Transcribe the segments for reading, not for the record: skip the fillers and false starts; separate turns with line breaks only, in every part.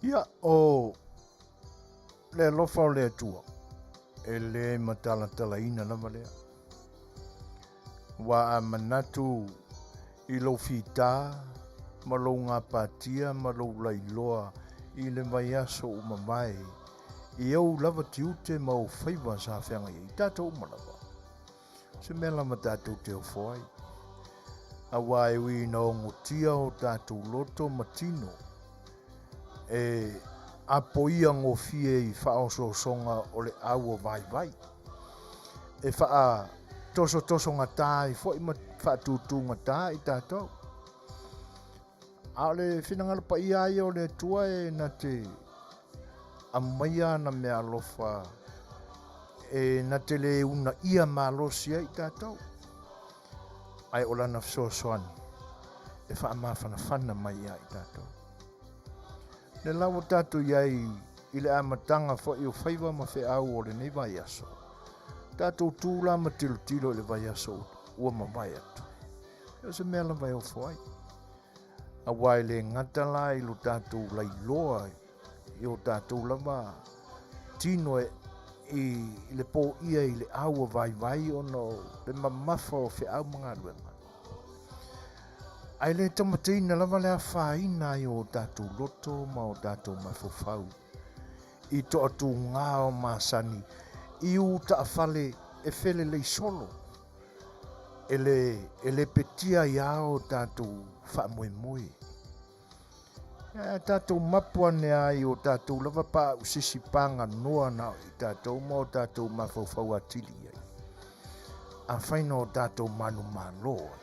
Ia, o le alofa o le Atua, e le matalatalaina lava lea. Aua a manatu i lou fita ma lou gapatia ma lou lailoa i le vaiaso ua mavae, i ou lava tiute ma ou faiva sa feagai ai, tatou uma lava. Se mea lava tatou te ofo ai. Aua e ui ina ogotia o tatou loto ma tino e apoia gofie i faaosoosoga o le aua vaivai, e faatosotosogata ai foi ma faatutugata i tatou. A o le finagalo paia lava ia o le Atua e na te aumaia ana meaalofa e na te le uunaia malosi ai i tatou, ae o lana fesoasoani e faamafanafana mai ia i tatou. Le la ua tatou i ai i le amataga foi o faiva ma feau o lenei vaiaso, tatou tu la ma tilotilo i le vaiaso ua mavae atu. O se mea lava e ofo ai. Aua e le gata la i lo tatou lailoa i o tatou lava tino e i le poia i le aua vaivai ona o le mamafa o feau ma galuega. Ae le taumateina lava le afaina ai o tatou loto ma o tatou mafaufau i toatugā o masani i utaafale e felelei solo e le e lepetia ai lava o tatou faamoemoe. Ae a tatou mapu ane lava i o tatou lava paausisi paganoa na o i tatou ma o tatou mafaufau atili i ai, afai na o tatou manumalo ai,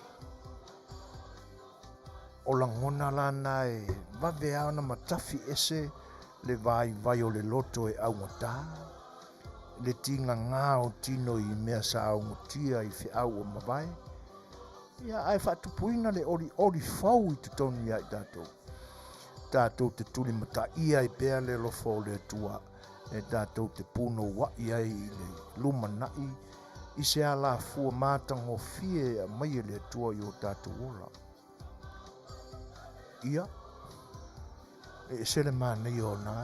o lagona la na e vave lava ona matafi ese le vaivai o le loto e augata, le tigagā o tino i mea sa ogotia i feau ua mavae, ia, ae faatupuina le olioli fou i totonu iā i tatou. Tatou te tulimataia ai pea le alofa o le Atua e tatou te punoua'i ai i le lumanai i se alafua matagofie e aumai e le Atua i o tatou ola. Ia, e ese le manaia o na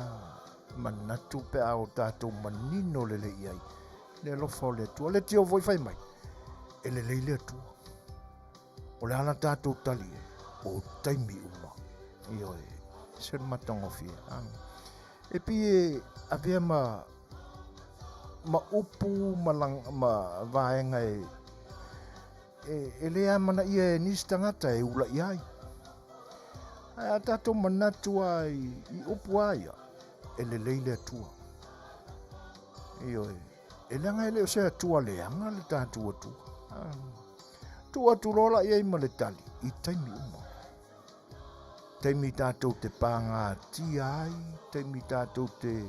manatu pe a o tatou manino lelei i ai le alofa o le Atua. Le tio foi fai mai, e lelei le Atua. O le a la tatou tali ai? O taimi uma. Ioe, se le matagofie. E pei e avea ma ma upu ma, lang, ma vaega e e, e le amanaia e nisi tagata e ula'i ai. Ae a tatou manatu lava i, i upu a ia, e lelei le Atua. Ioe, e leaga e le o se Atua leaga le tatou Atua. Tuu atu loa la i ai ma le tali i taimi uma. Taimi tatou te pāgatia ai, taimi tatou te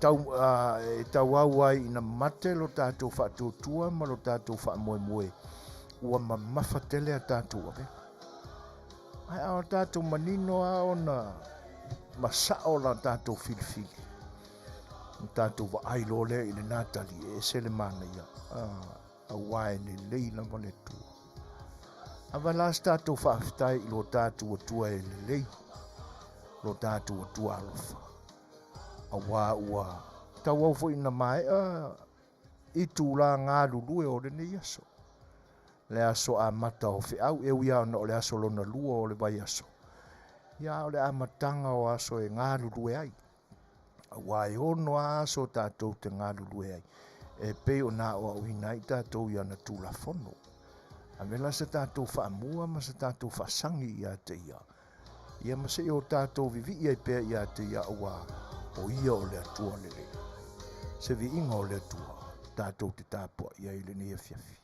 tau, e tauau ai ina mate lo tatou faatuatua ma lo tatou faamoemoe, ua mamafa tele a tatou avega. Ae a o tatou manino lava ona masao la tatou filifili, ona tatou vaai loa lea i lena tali, e ese le manaia, aua e lelei lava le Atua. Ava la se tatou faafetai i lo tatou Atua e lelei, lo tatou Atua alofa, aua ua tauau foi ina maea itulā galulue o lenei aso, le aso amata o feau, e ui lava ona o le aso lona lua o le vaiaso, ia a o le amataga o aso e galulue ai, aua e ono lava aso tatou te galulue ai, e pei ona aoaoina ai tatou i ana Tulafono. Ave la se tatou faamua ma se tatou faasagi ia te ia, ia ma se i o tatou vivii ai pea ia te ia, aua o ia o le Atua lelei. Se viiga o le Atua tatou te tapuai ai i lenei afiafi.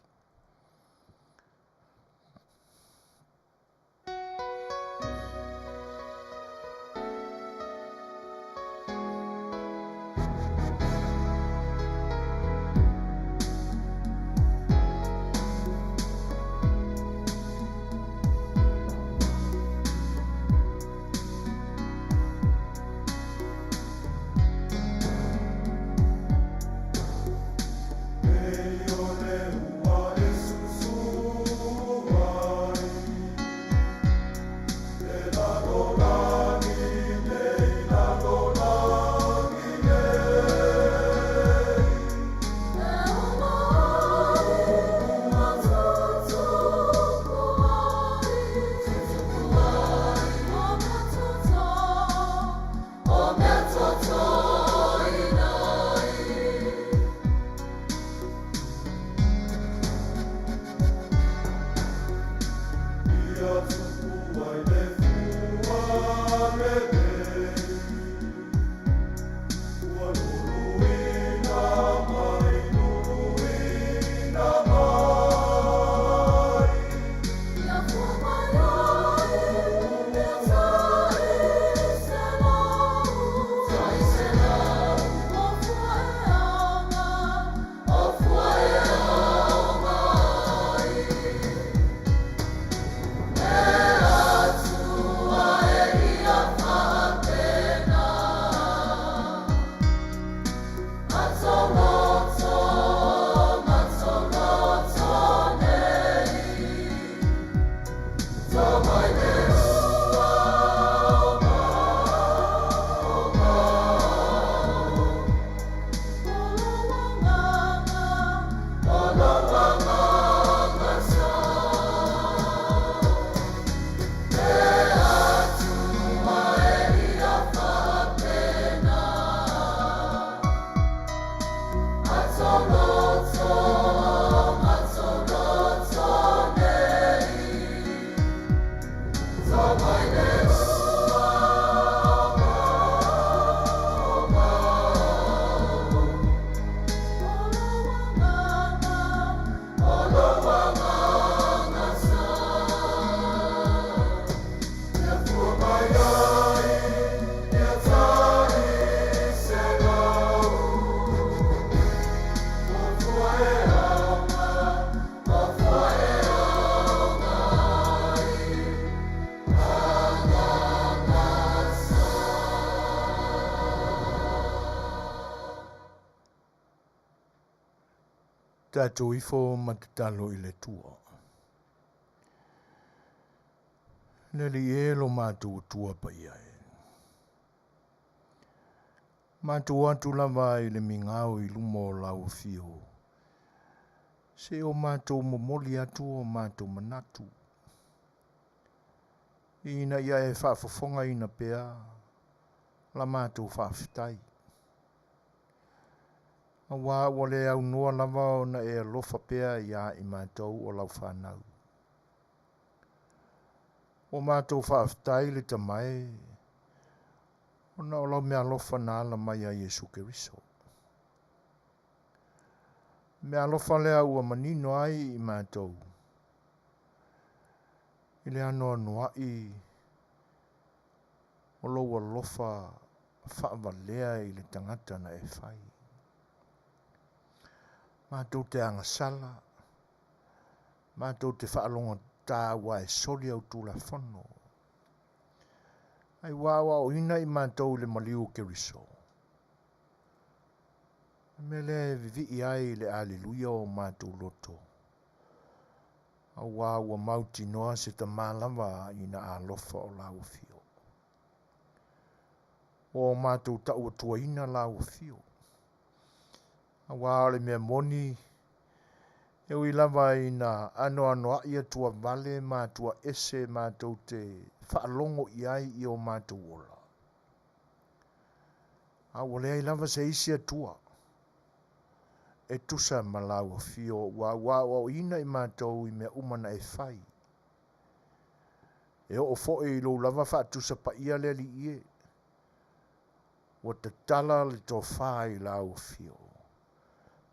Tatou ifo ma tatalo i le Atua. Le Alii e lo matou Atua paia e. Matou atu lava i le migao i luma o lau afio, se o matou momoli atu o matou manatu, ina ia e faafofogaina pea la matou faafetai. Auā ua le aunoa lava ona e alofa pea iā i matou o lau fanau. Ua matou faafetai le Tama e, ona o lau meaalofa na ala mai ia Iesu Keriso. Meaalofa lea ua manino ai i matou i le anoanoa'i o lou alofa faavalea i le tagata na e fai. Matou te agasala, matou te faalogotā ua e soli au Tulafono. Ai ua aoaoina i matou i le maliu o Keriso. O le mea lea e vivii ai i le Aleluia o matou loto, auā ua mautinoa se tama lava ina alofa o lau afio. Ua o matou tauatuaina lau afio. Auā o le mea moni, e ui lava ina anoanoai atuavale ma atuaese matou te faalogo i ai i o matou ola, a ua leai lava se isi Atua e tusa ma lau afio ua ua aoaoina i matou i mea uma na e fai. E oo foi i lou lava faatusa paia le Alii e, ua tatala le tofa i lau afio,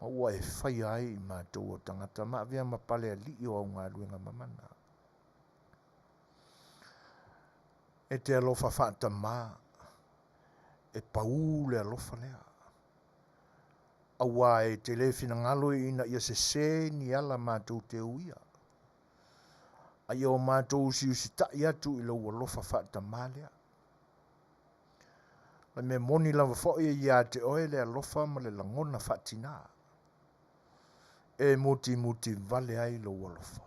ma ua e faia ai i matou o tagata ma avea ma pale alii o au galuega mamana. E te alofa faatamā, e paū le alofa lea. Auā e te le finagalo ina ia sesē ni ala matou te uia, a ia o matou usiusita'i atu i lou alofa faatamā lea. O le mea moni lava foi e iā te oe le alofa ma le lagona faatinā, e mutimuti vale ai lou alofa,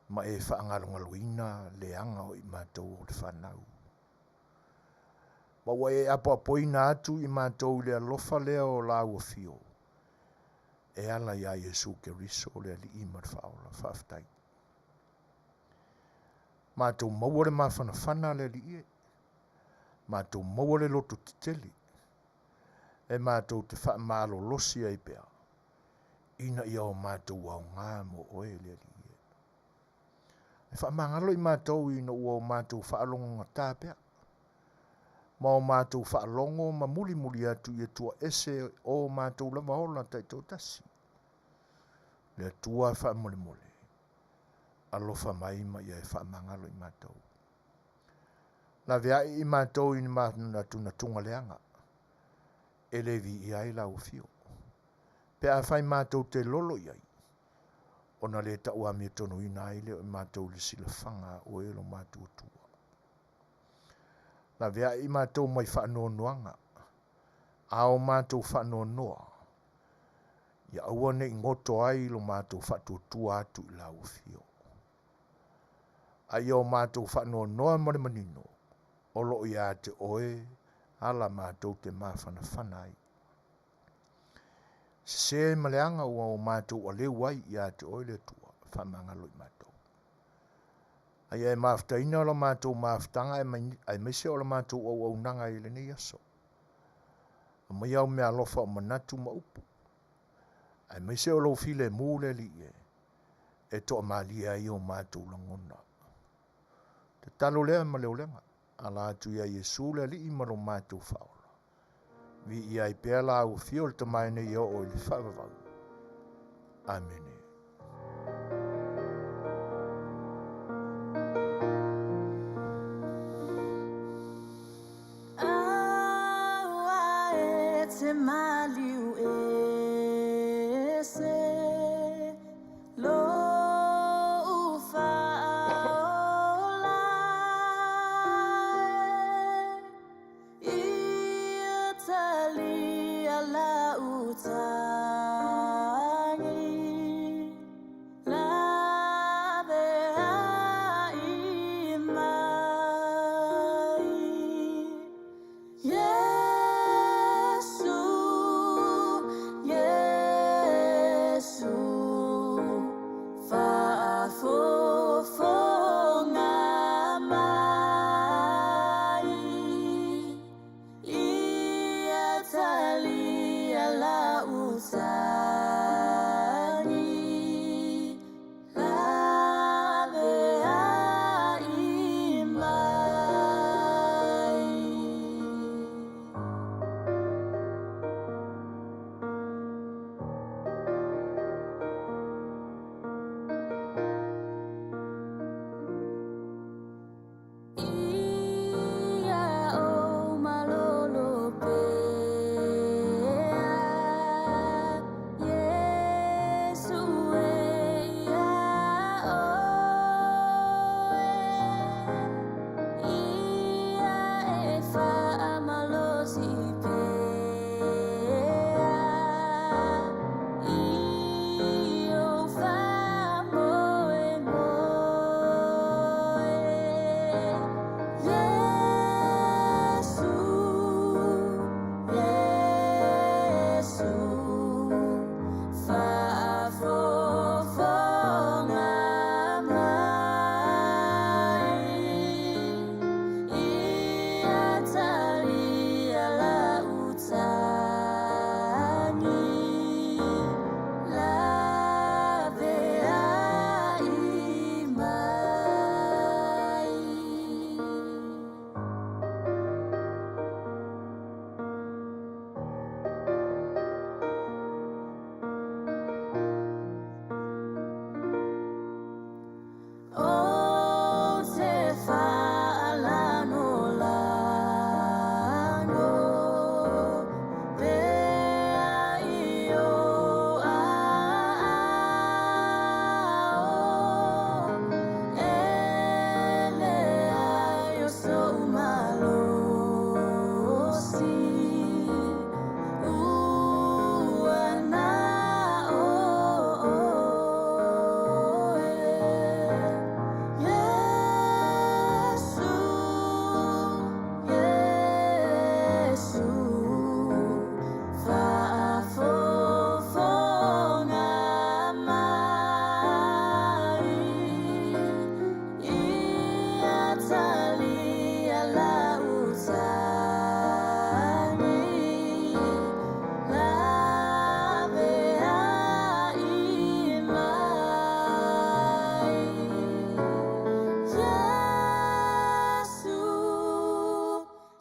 ma e faagalogaloina leaga o i matou o le fanau. Ma ua e apoapoina atu i matou i le alofa lea o lau afio, e ala iā Iesu Keriso le Alii ma le Faaola. Faafetai. Matou maua le mafanafana a le Alii e, matou maua le loto tetele, e matou te faamalolosi ai pea, ina ia o matou aoga mo oe le Alii e. E faamagalo i matou ina ua o matou faalogogata pea, ma o matou faalogo ma mulimuli atu i Atua ese o matou lava ola taitoatasi. Le Atua faamolemole, alofa mai ma ia e faamagalo i matou. Laveai i matou i ni manatunatuga leaga, e le viia ai lau afio. Pe afai matou te lolo i ai, ona le tauamiatonuina ai lea o i matou i le silafaga a oe lo matou Atua. Laveai i matou mai faanoanoaga, a o matou faanoanoa, ia aua ne i goto ai lo matou faatuatua atu i lau afio. A ia o matou faanoanoa ma le manino, o lo o iā te oe ala matou te mafanafana ai. Sesē ma leaga ua o matou aleu ai iā te oe le Atua, faamagalo i matou. A ia e mafutaina o la matou mafutaga aemaise o la matou auaunaga i lenei aso. Aumaia au meaalofa o manatu ma upu, aemaise o lou filemu le Alii e, e toamalie ai o matou lagona. Tatalo lea ma le olega, ala atu iā Iesu le Alii ma lo matou Faaola. Viia ai pea lau afio le Tama nei e oo i le faavavau. Amene.
Aua e te maliu ese lou faaola e. Ia talia lau tagi.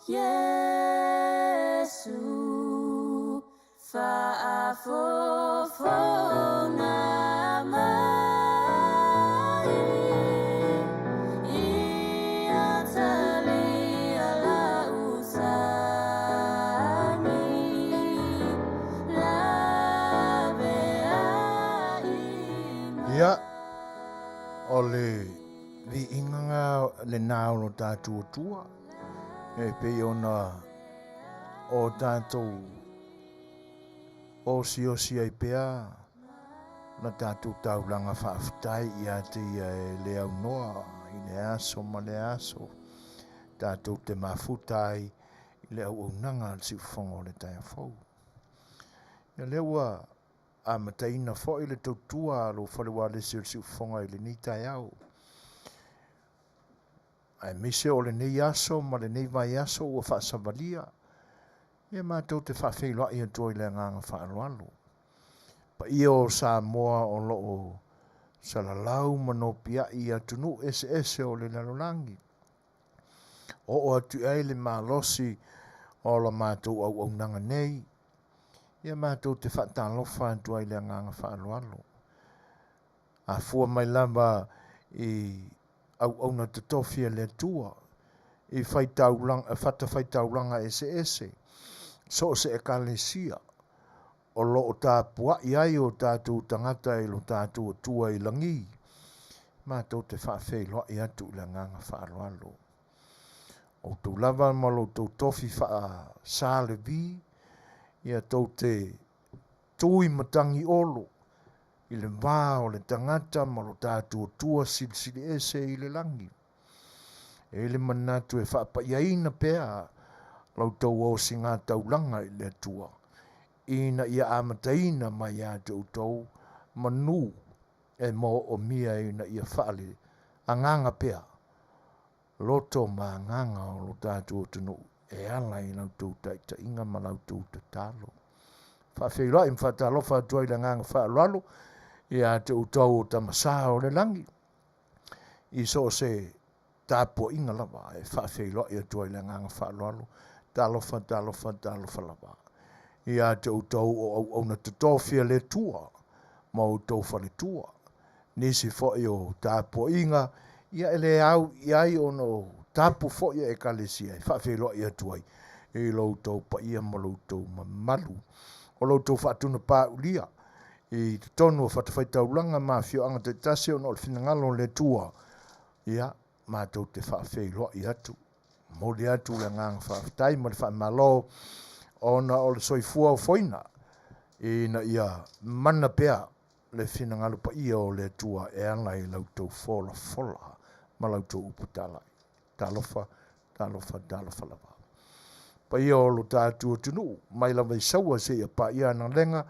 Iesu faafofoga mai ia talia lau sani laveaiina.
Ia, o le viiga lena o lo tatou Atua e pei ona o tatou osiosi ai pea la tatou taulaga faafetai ia te ia e le aunoa i le aso ma le aso tatou te mafuta ai i le auaunaga a le Siufofoga o le Taeao Fou. Ia lea ua amataina foi le tautua a lou fale ualesi o le Siufofoga i lenei taeao. Aemaise o lenei aso ma lenei vaiaso ua faasavalia, ia matou te faafeiloai atu ai i le agaga faaaloalo. Paia o Samoa o lo o salalau ma nopiai i atunuu eseese o le lalolagi. Oo atu i ai le malosi o la matou auaunaga nei, ia matou te faatalofa atu ai i le agaga faaaloalo. Afua mai lava i auauna totofi a le Atua i faitaulaga, fatafaitaulaga eseese, so o se Ekalesia o lo o tapuai ai o tatou tagata i lo tatou Atua i lagi, matou te faafeiloai atu i le agaga faaaloalo. Outou lava ma lo outou tofi faa-Sa Levi, ia tou te tu i matagi olo i le va o le tagata ma lo tatou Atua silisili ese i le lagi. E i ai le manatu e faapaiaina pea la outou osigataulaga i le Atua, ina ia amataina mai ia te outou manu e moomia ina ia faale agaga pea loto ma agaga o lo tatou atunuu e ala i la outou taitaiga ma la outou tatalo. Faafeiloai ma faatalofa atu ai i le agaga faaaloalo ia te outou o Tama Sa o le Lagi i so o se tapuaiga lava e faafeiloai atu ai i le agaga faaaloalo. Talofa, talofa, talofa lava ia te outou o auauna totofi a le Atua ma outou faletua. Nisi foi o tapuaiga ia e le au i ai ona o tapu foi a Ekalesia e faafeiloai atu ai i lo outou paia ma lo outou mamalu. O lo outou faatunapaulia i totonu o fatafaitaulaga ma afioaga taitasi ona o le finagalo o le Atua, ia matou te faafeiloai atu. Momoli atu le agaga faafetai ma le faamalo ona o le soifua ofoina ina ia mana pea le finagalo paia o le Atua e ala i la outou folafola ma la outou upu talai. Talofa, talofa, talofa lava. Paia o lo tatou atunuu, mai lava i Saua seia paia Analega,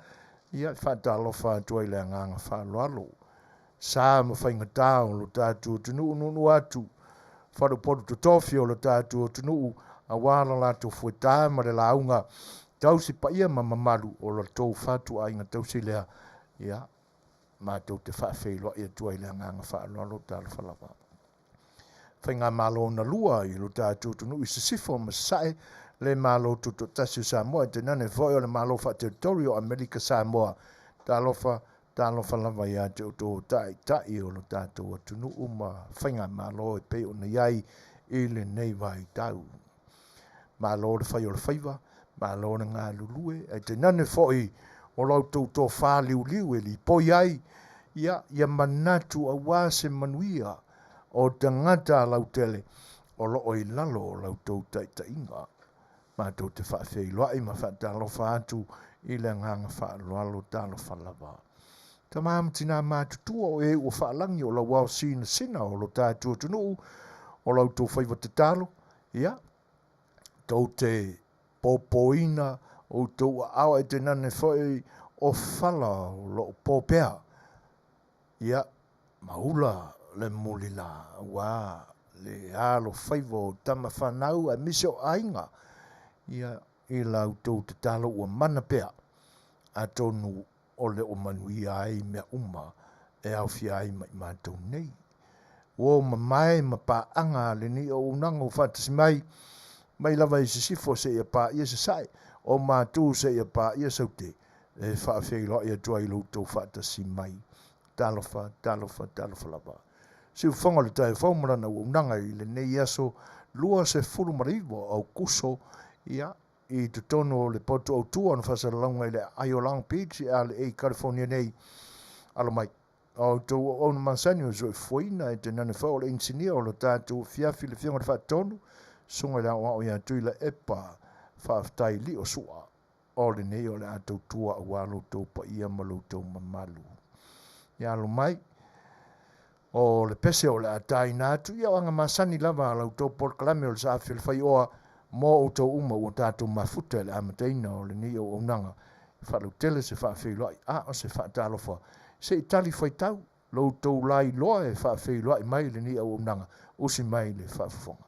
ia e faatalofa atu ai i le agaga faaaloalo. Sa ma faigata o lo tatou atunuu nuunuu atu, faleupolu totofi o lo tatou atunuu, aua la latou fueta ma le lauga tausi paia ma mamalu o la tou fatuaiga tausi lea, ia, matou te faafeiloai atu ai i le agaga faaaloalo. Talofa lava. Faigamalo na lua i lo tatou atunuu i sisifo ma sasae, le Malo Tutoatasi o Samoa, e tainane foi o le Malo Faateritori o Amerika Samoa. Talofa, talofa lava ia te outou o taitai o lo tatou atunuu ma faigamalo e pei ona i ai i lenei vaitau. Malo le fai o le faiva, malo le galulue, ae tainane foi o la outou tofa liuliu e lipoi ai ia, ia manatu aua se manuia o tagata lautele o lo o i lalo o la outou taitaiga. Matou te faafeiloai ma faatalofa atu i le agaga faaaloalo. Talofa lava. Tama ma tina matutua o e ua faalagi o lau ao sinasina o lo tatou atunuu, o la outou faiva tatalo, ia, tou te popoina outou aao ae tainane foi o fala o lo o po pea, ia, ma ula le mulila aua le alofaiva o tama fanau aemaise o aiga, ia, i la outou tatalo ua mana pea, atonu o le o manuia ai mea uma e aofia ai ma i matou nei. Ua o mamae ma paaga a lenei auaunaga ua faatasi mai. Mai lava i sisifo seia paia sasae, o matu seia paia saute, e faafeiloai atu ai i lo outou faatasi mai. Talofa, talofa, talofa lava. Siufofoga o le taeao ma lana auaunaga i lenei aso 29 o Aukuso, ia, i totonu o le potu autu o ona faasalalauga i le aai o Long Beach i LA, California nei. Alo mai. O outou auauna masani o soifuaina e tainane foi o le inisinia o le tatou afiafi le Afioga i le Faatonu, Susuga i le Aoao ia Tuilaepa, faafetai lio sua o lenei o le a tautua aua lo outou paia ma lo outou mamalu. Ia alo mai, o le pese o le a taina atu, ia o aga masani lava a la outou polokalame o le saafi o le faioa mo outou uma ua tatou mafuta i le amataina o lenei auaunaga. Faalautele se faafeiloai a o se faatalofa se i tali faitau lo outou lailoa e faafeiloai mai lenei auaunaga, usi mai le faafofoga.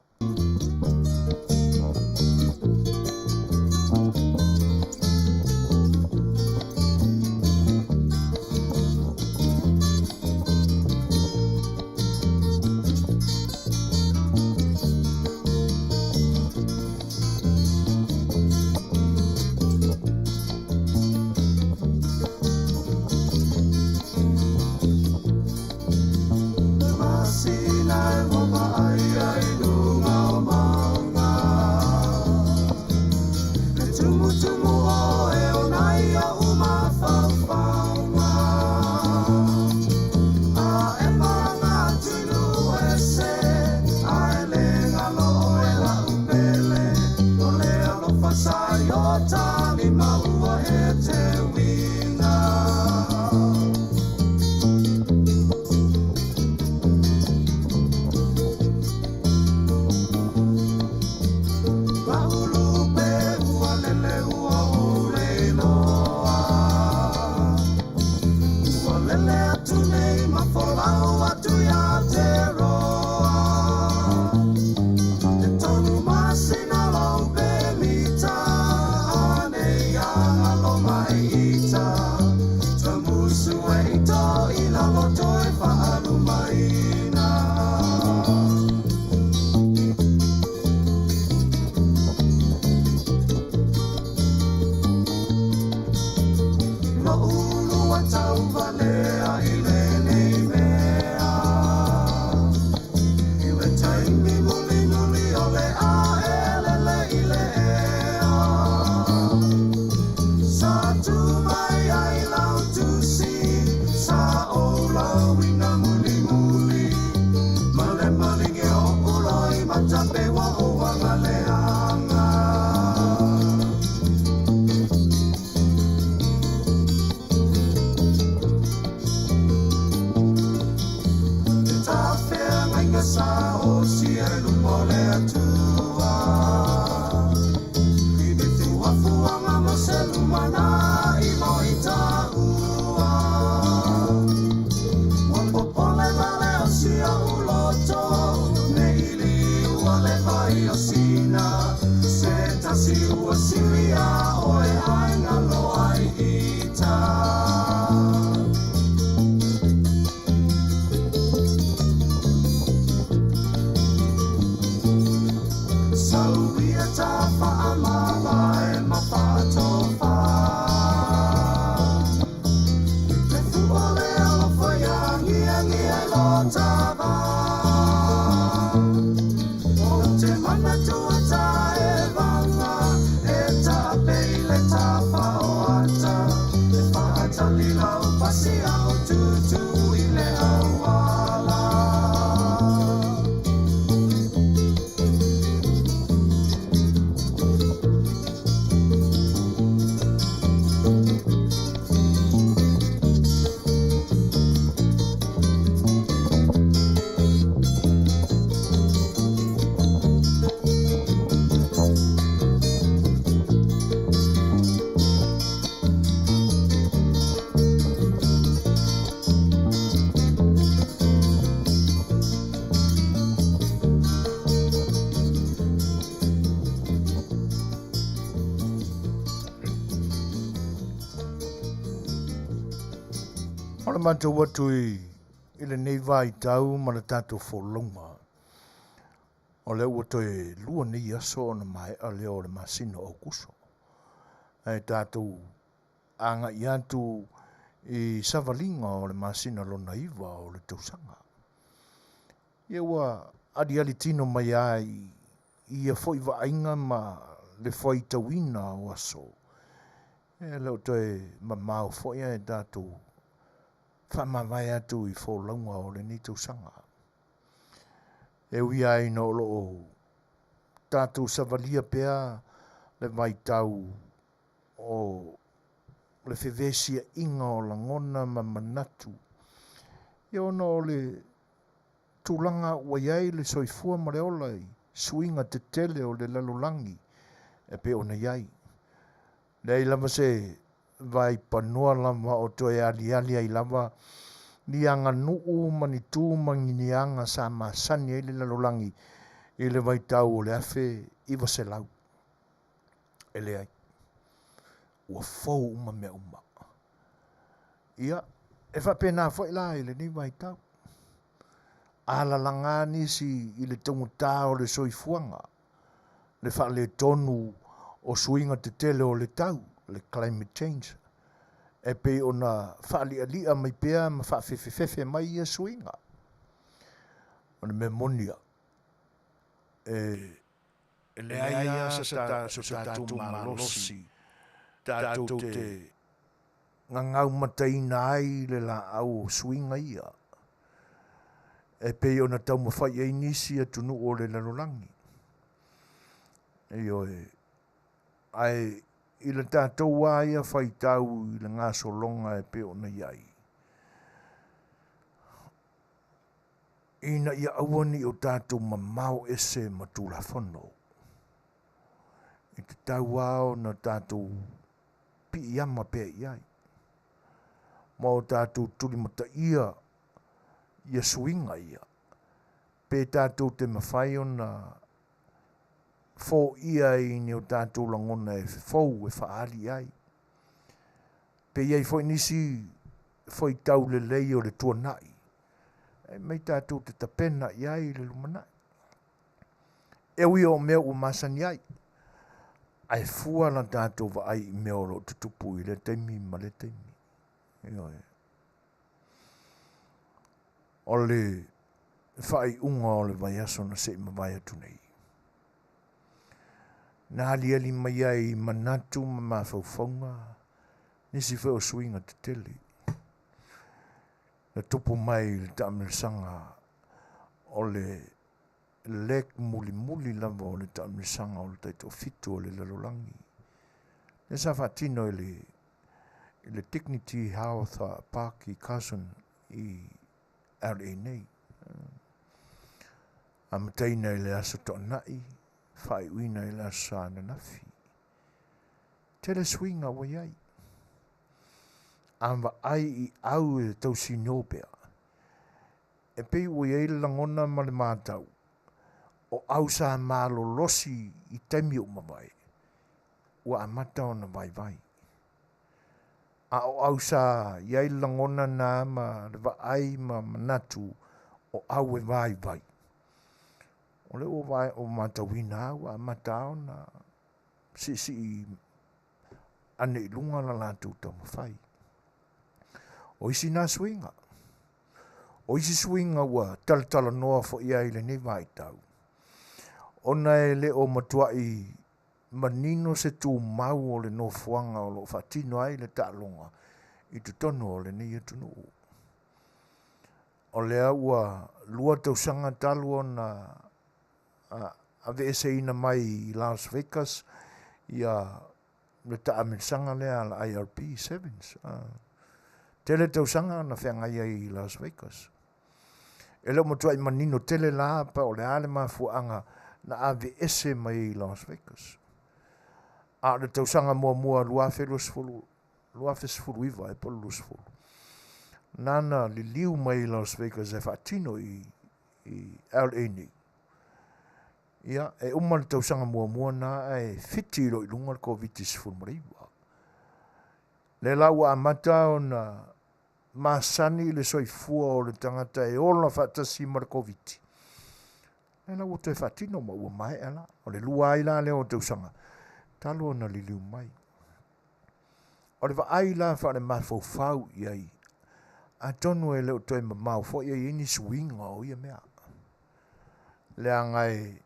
O le matou atu i lenei vaitau ma le tatou folauga. O lea ua toe 2 nei aso ona maea lea o le masina o Aokuso. Ae tatou agai atu i savaliga o le masina lona 9 o le tausaga. Ia ua aliali tino mai lava i ia foi vaaiga ma le faitauina o aso. E le o toe mamao foi ae tatou faamavae atu i folauga o lenei tausaga. E ui lava ina o lo o tatou savalia pea le vaitau o le fevesiaiga o lagona ma manatu, ia ona o le tulaga ua i ai le soifua ma le ola i suiga tetele o le lalolagi e pei ona i ai. Leai lava se vaipanoa lava o toe aliali ai lava ni aganuu ma ni tu ma ni aga sa masani ai le lalolagi i le vaitau o le 1900. E leai, ua fou uma mea uma. Ia, e faapena foi la i lenei vaitau. Alalaga nisi i le taugata o le soifuaga, le faaletonu o suiga tetele o le tau, le climate change, e pei ona faalialia mai pea ma faafefefefe mai ia suiga. O le mea moni lava, e leai lava so tatou malosi tatou te gagaumataina ai le laau o suiga ia, e pei ona taumafai ai nisi atunuu o le lalolagi. Ioe, ae i le tatou lava ia faitau i le gasologa e pei ona i ai, ina ia aua ne i o tatou mamao ese ma Tulafono, e tatau lava ona tatou piiama pea i ai, ma o tatou tulimataia ia suiga ia, pe tatou te mafai ona foia i ni o tatou lagona e fou e faaali i ai. Pe i ai foi nisi faitau lelei o le tuanai, e mai tatou te tapena i ai i le lumanai. E ui o mea ua masani ai, ae fua la tatou vaai i mea o lo o tutupu i lea taimi ma lea taimi. Ioe. O le faaiuga o le vaiaso na se i mavae atu nei, na aliali mai ai manatu ma mafaufauga nisi foi o suiga tetele na tupu mai i le taamilosaga o le leg mulimuli lava o le taamilosaga o le taitoafitu o le lalolagi. Lea sa faatino i le Dignity Health Park i Carson i LA nei. Amataina i le aso Toonai, faaiuina i le aso Sa ananafi. Tele suiga ua i ai. A vaai i au e tausinō pea, e pei ua i ai le lagona ma le matau, o au sa malolosi i taimi ua mavae, ua amata ona vaivai. A o au sa i ai le lagona na ma le vaai ma manatu o au e vaivai, o le ua o matauina au ua amata ona siisii ane i luga la latou taumafai. O isi nā suiga, o isi suiga ua talatalanoa foi ai i lenei vaitau, ona e le o matuai manino se tumau o le nofoaga o lo o faatino ai le taaloga i totonu o lenei atunuu. O lea ua 2 tausaga talu ona aveeseina mai i Las Vegas ia le taamilosaga lea a la IRB Sevens. Tele tausaga na feagai ai i Las Vegas. E le o matuai manino tele la pa o le a le mafuaaga na aveese mai i Las Vegas. A o le tausaga muamua 2010, 2019 e po o le 20. Nana liliu mai i Las Vegas e faatino i LA nei. Ia, e uma le tausaga muamua na ae fiti i lo i luga le COVID-19. Le la ua amata ona masani le soifua o le tagata e ola faatasi ma le Covid. Lea la ua toe faatino ma ua maea la. O le lua ai la lea o tausaga talu ona liliu mai. O le vaai la faalemafaufau i ai, atonu e le o toe mamao foi e i ai ni suiga o ia mea. Leaga e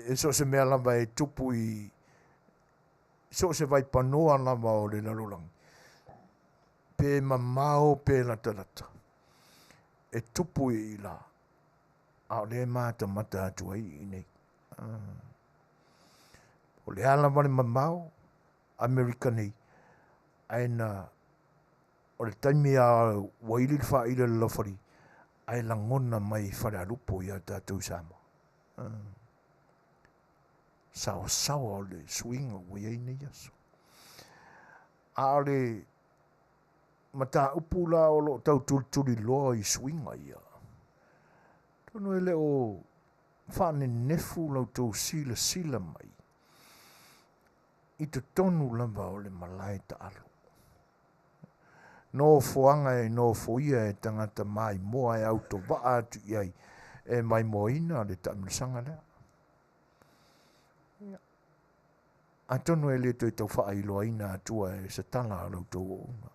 e so o se mea lava e tupu i so o se vaipanoa lava o le lalolagi, pe mamao pe latalata, e tupu i ila, a o lea e matamata atu ai i inei. O le a lava le mamao, Amerika nei, ae na o le taimi lava ua ili le faila i le lalofali, ae lagona mai i Falealupo ia tatou i Samoa. Saoasaoa o le suiga ua i ai nei aso. A o le mataupu la o lo o tau tulituliloa i suiga ia, atonu e le o faanenefu la outou silasila mai i totonu lava o le malae taalo. Nofoaga e nofoia e tagata maimoa e autovaa atu i ai e maimoaina le taamilosaga lea. Ia, atonu e le toe tau faailoaina atua e se tala a la outou auauna.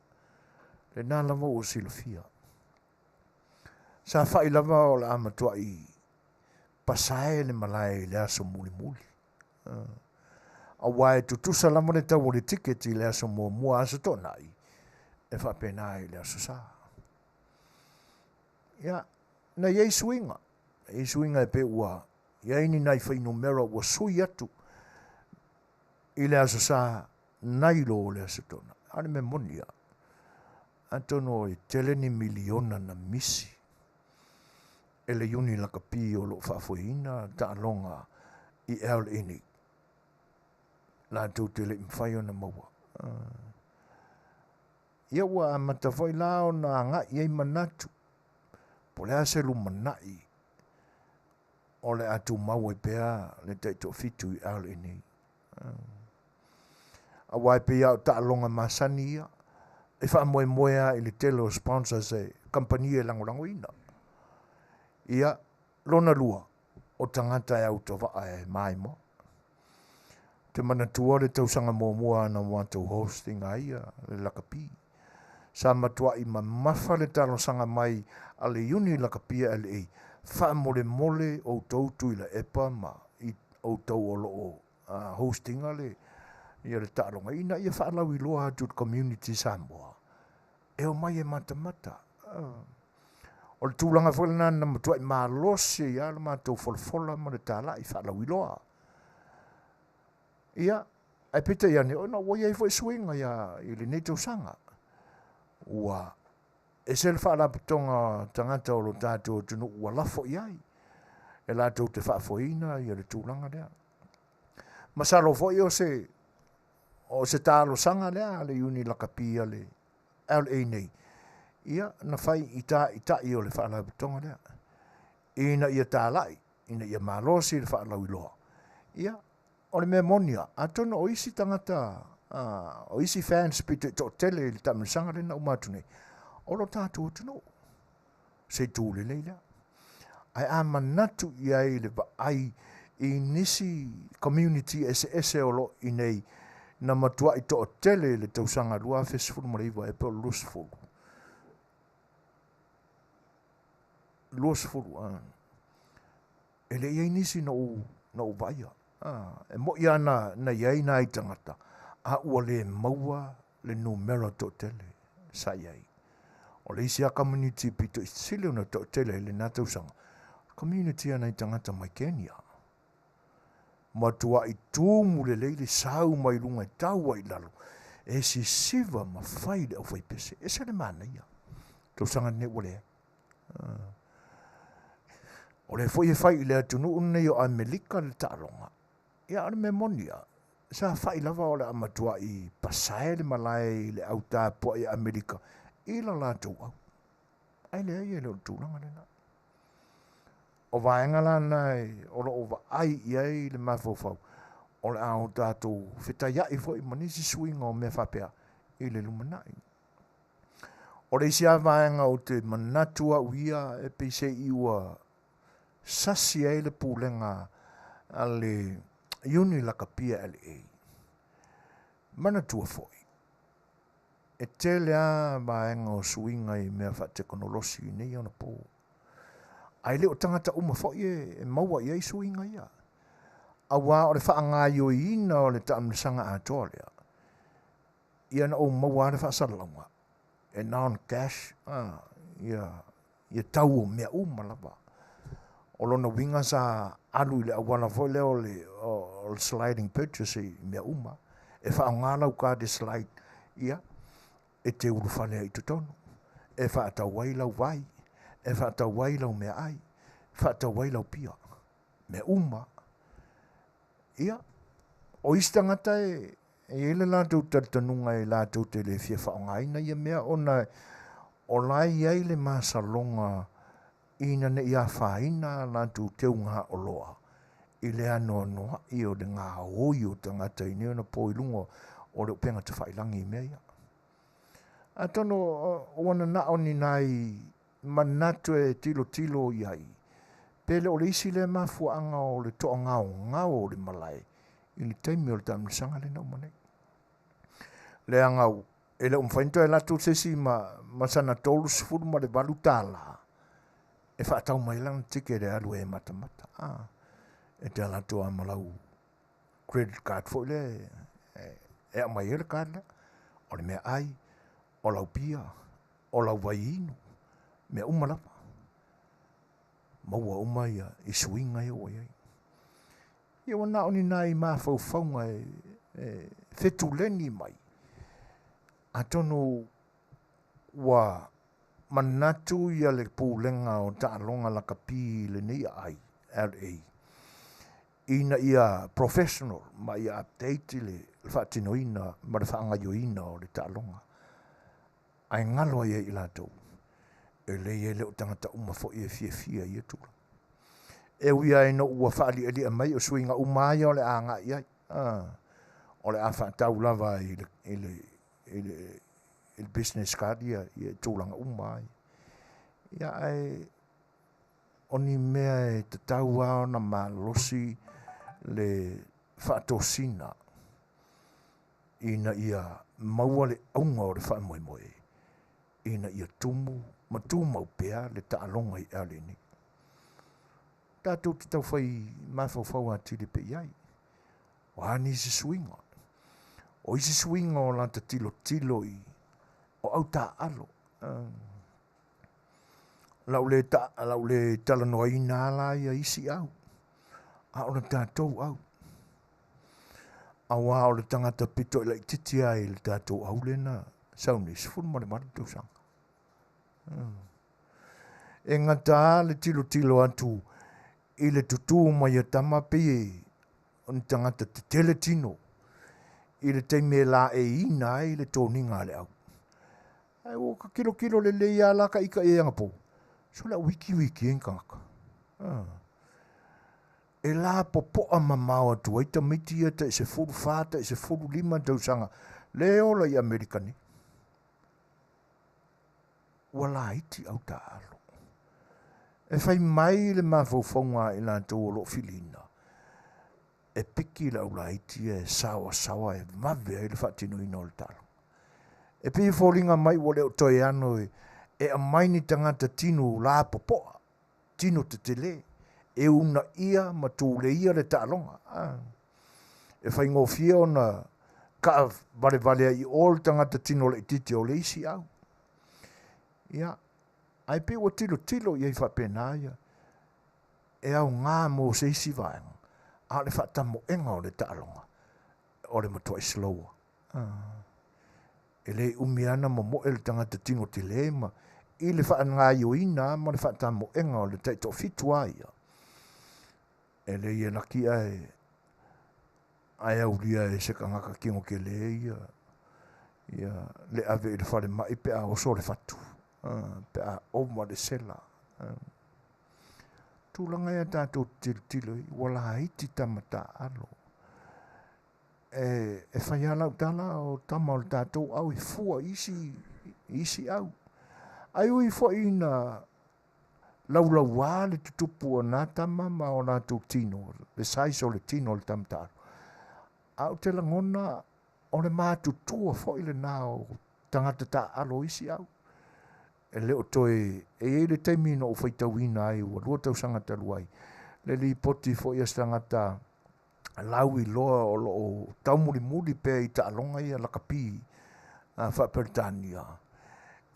Lena lava ua silafia. Sa fai lava o le a matuai pasae le malae i le aso mulimuli. Aua e tutusa lava le tau o le tiketi i le aso muamua Aso Toonai e faapena ai i le Aso Sa. Ia, na i ai suiga, na i ai suiga e pei ua i ai ni nai fuainumera ua sui atu i le Aso Sa nai lo le Aso Toonai. A o le mea moni lava, atonu e tele ni miliona na misi e le Iuni Lakapi o lo o faafoeina taaloga i LA nei, latou te le i mafai ona maua. Ia ua amata foi la ona agai i ai manatu, po o le a se lumanai o le a tumau ai pea le taitoafitu i LA nei. Aua e pei lava o taaloga masani ia, e faamoemoe lava i le tele o sponsors e kamupani e lagolagoina. Ia, lona lua, o tagata e autovaa e maimoa. Ou te manatua le tausaga muamua na matou host ina ai le lakapi. Sa matuai mamafa le talosaga mai a le Iuni Lakapi a LA, faamolemole outou Tuilaepa ma outou o lo o host ina le ia le taaloga ina ia faalauiloa atu i le community Samoa e omai e matamata. O le tulaga foi lena na matuai malosi ai lava le matou folafola ma le talai faalauiloa. Ia, ae peitai ane, ona ua i ai foi suiga ia i lenei tausaga. Ua ese le faalapotopotoga tagata o lo tatou atunuu ua lafo i ai e latou te faafoeina ia le tulaga lea. Masalo foi o se o se talosaga lea a le Iuni Lakapi a le LA nei, ia na fai i taitai o le faalapotopotoga lea ina ia talai, ina ia malosi le faalauiloa. Ia, o le mea moni lava, atonu o isi tagata, o isi fans pito i toatele i le taamilosaga lea na uma atu nei, o lo tatou atunuu, se itu lelei lea. Ae a manatu i ai i le vaai i nisi community eseese o lo o i inei na matuai toatele i le tausaga 2019 e po o le 20, 20, e le i ai nisi na ou, na ou vaaia. E moi lava na, na i ai nai tagata, a ua le maua le numera toatele sa i ai. O le isi lava community pito i sili ona toatele i lena tausaga, community a nai tagata mai Kenya. Matuai tumu lelei le sau mai luga e tau ai i lalo, e sisiva ma fai le aufaipese. E ese le manaia. Tausaga lenei ua leai. O lea foi e fai i le atunuu lenei o Amerika le taaloga. Ia, o le mea moni lava, sa fai lava o le a matuai pasae le malae i le au tapuai a Amerika i la latou au. Ae leai, e le o le tulaga lena. O vaega la na o lo o vaai i ai le mafaufau, o le a o tatou fetaiai foi ma nisi suiga o mea faapea i le lumanai. O le isi lava vaega ou te manatu au ia e pei se i ua sasi ai le pulega a le Iuni Lakapia LA. Manatua foi, e tele lava vaega o suiga i mea faatekonolosi i nei ona po. Ae le o tagata uma foi e maua i ai suiga ia. Aua o le faagaoioiina o le taamilosaga atoa lea, ia na ou maua lava le faasalalauga e non cash ia ia tau o mea uma lava. O lona uiga sa alu i le auala foi lea o le, o le sliding purchase i mea uma. E faaaoga lau card e slide, ia, e te ulufale ai i totonu, e faatau ai lau vai, e faatau ai lau meaai, faatau ai lau pia, mea uma. Ia, o isi tagata e e i ai le latou talitonuga e latou te le fia faaaogaina ia mea ona o la e i ai le masaloga ina ne i afaina a latou teuga oloa i le anoanoai o le gaoi o tagata i nei ona po i luga o le upega tafailagi i mea ia. Atonu ua nanao ni nai manatu e tilotilo i ai, pe le o le isi lea mafuaaga o le toagaogao o le malae i le taimi o le taamilosaga lea na uma nei. Leaga e le o mafai ona toe alu atu se isi ma, ma sana $38 e faatau mai lana ticket e alu ai e matamata. Ah, e te alu atu lava ma lau credit card foi lea e, e aumai ai le card lea. O le meaai, o lau pia, o lau vai inu, mea uma lava. Maua uma ia i suiga ia ua i ai. Ia ua na o ni nai mafaufauga e, e fetuleni mai. Atonu ua manatu ia le pulega o taaloga lakapi i lenei aai, LA, ina ia professional ma ia update le faatinoina ma le faagaoioiina o le taaloga. Ae galo ai ia i latou, e leai e le o tagata uma foi e fiafia i ia tulaga. E ui lava ina ua faalialia mai o suiga uma lava ia o le a agai i ai, o le a faatau lava i le, i le, i le, i le business card ia, ia tulaga uma lava ia. Ia ae o ni mea e tatau lava ona malosi le faatosina ina ia maua le auga o le faamoemoe ina ia tumu ma tumau pea le taaloga i ale nei. Tatou te taufai mafaufau atili pea i ai. O a nisi suiga? O isi suiga o lata tilotilo i o au taaalo. Lau le, ta, lau le talanoaina la ia isi au, a o le tatou au. Aua o le tagata pito i laitiiti lava i le tatou au lea na sau nei, 18 tausaga. E gata lava le tilotilo atu i le tutū mai a tama pei o ni tagata tetele tino i le taimi e laeiina ai le toniga a le au. Ae ua ka tilotilo lelei lava la ka ika i ai anapo, so le au wikiwiki ai ni tagata. E lapopoa mamao atu ai tamaiti ia tai 14, tai 15 tausaga le e ola i Amerika nei. Ua laiti au taaalo. E fai mai le mafaufauga a i latou o lo o filiina, e piki le aulaiti ia e saoasaoa e vave ai le faatinoina o le taaloga. E pei e foliga mai ua le o toe ano e aumai ni tagata tino lapopoa, tino tetele, e uunaia ma tuleia le taaloga. E faigofie ona taavalevale ai i o le tagata tino laitiiti o le isi au. Ia, ae pei ua tilotilo i ai faapena ia, e aoga mo se isi vaega, a o le faatamoega o le taaloga, o le matuai slow. E le umi lava ona momoe le tagata tino tele ma i le faagaoioiga ma le faatamoega o le taitoafitu lava ia, e lei e laki ae ae aulia e se tagata tino tele ia ia le ave i le falemai pe a oso le fatu, pe a ova le sela. Tulaga ia tatou te tilotilo i ai, ua laiti tama taaalo. E, e fai lava lau tala, o tama o le tatou au e fua i isi, i isi au. Ae ui foi ina laulauā le tutupu o nā tama ma o latou tino, le size o le tino o le tama taalo. Ae ou te lagona o le matutua foi lena o tagata taaalo o isi au. E le o toe, e i ai le taimi na ou faitauina ai ua 2 tausaga talu ai, le lipoti foi a se tagata lauiloa o lo o taumulimuli pea i taaloga ia lakapi faa-Peretania,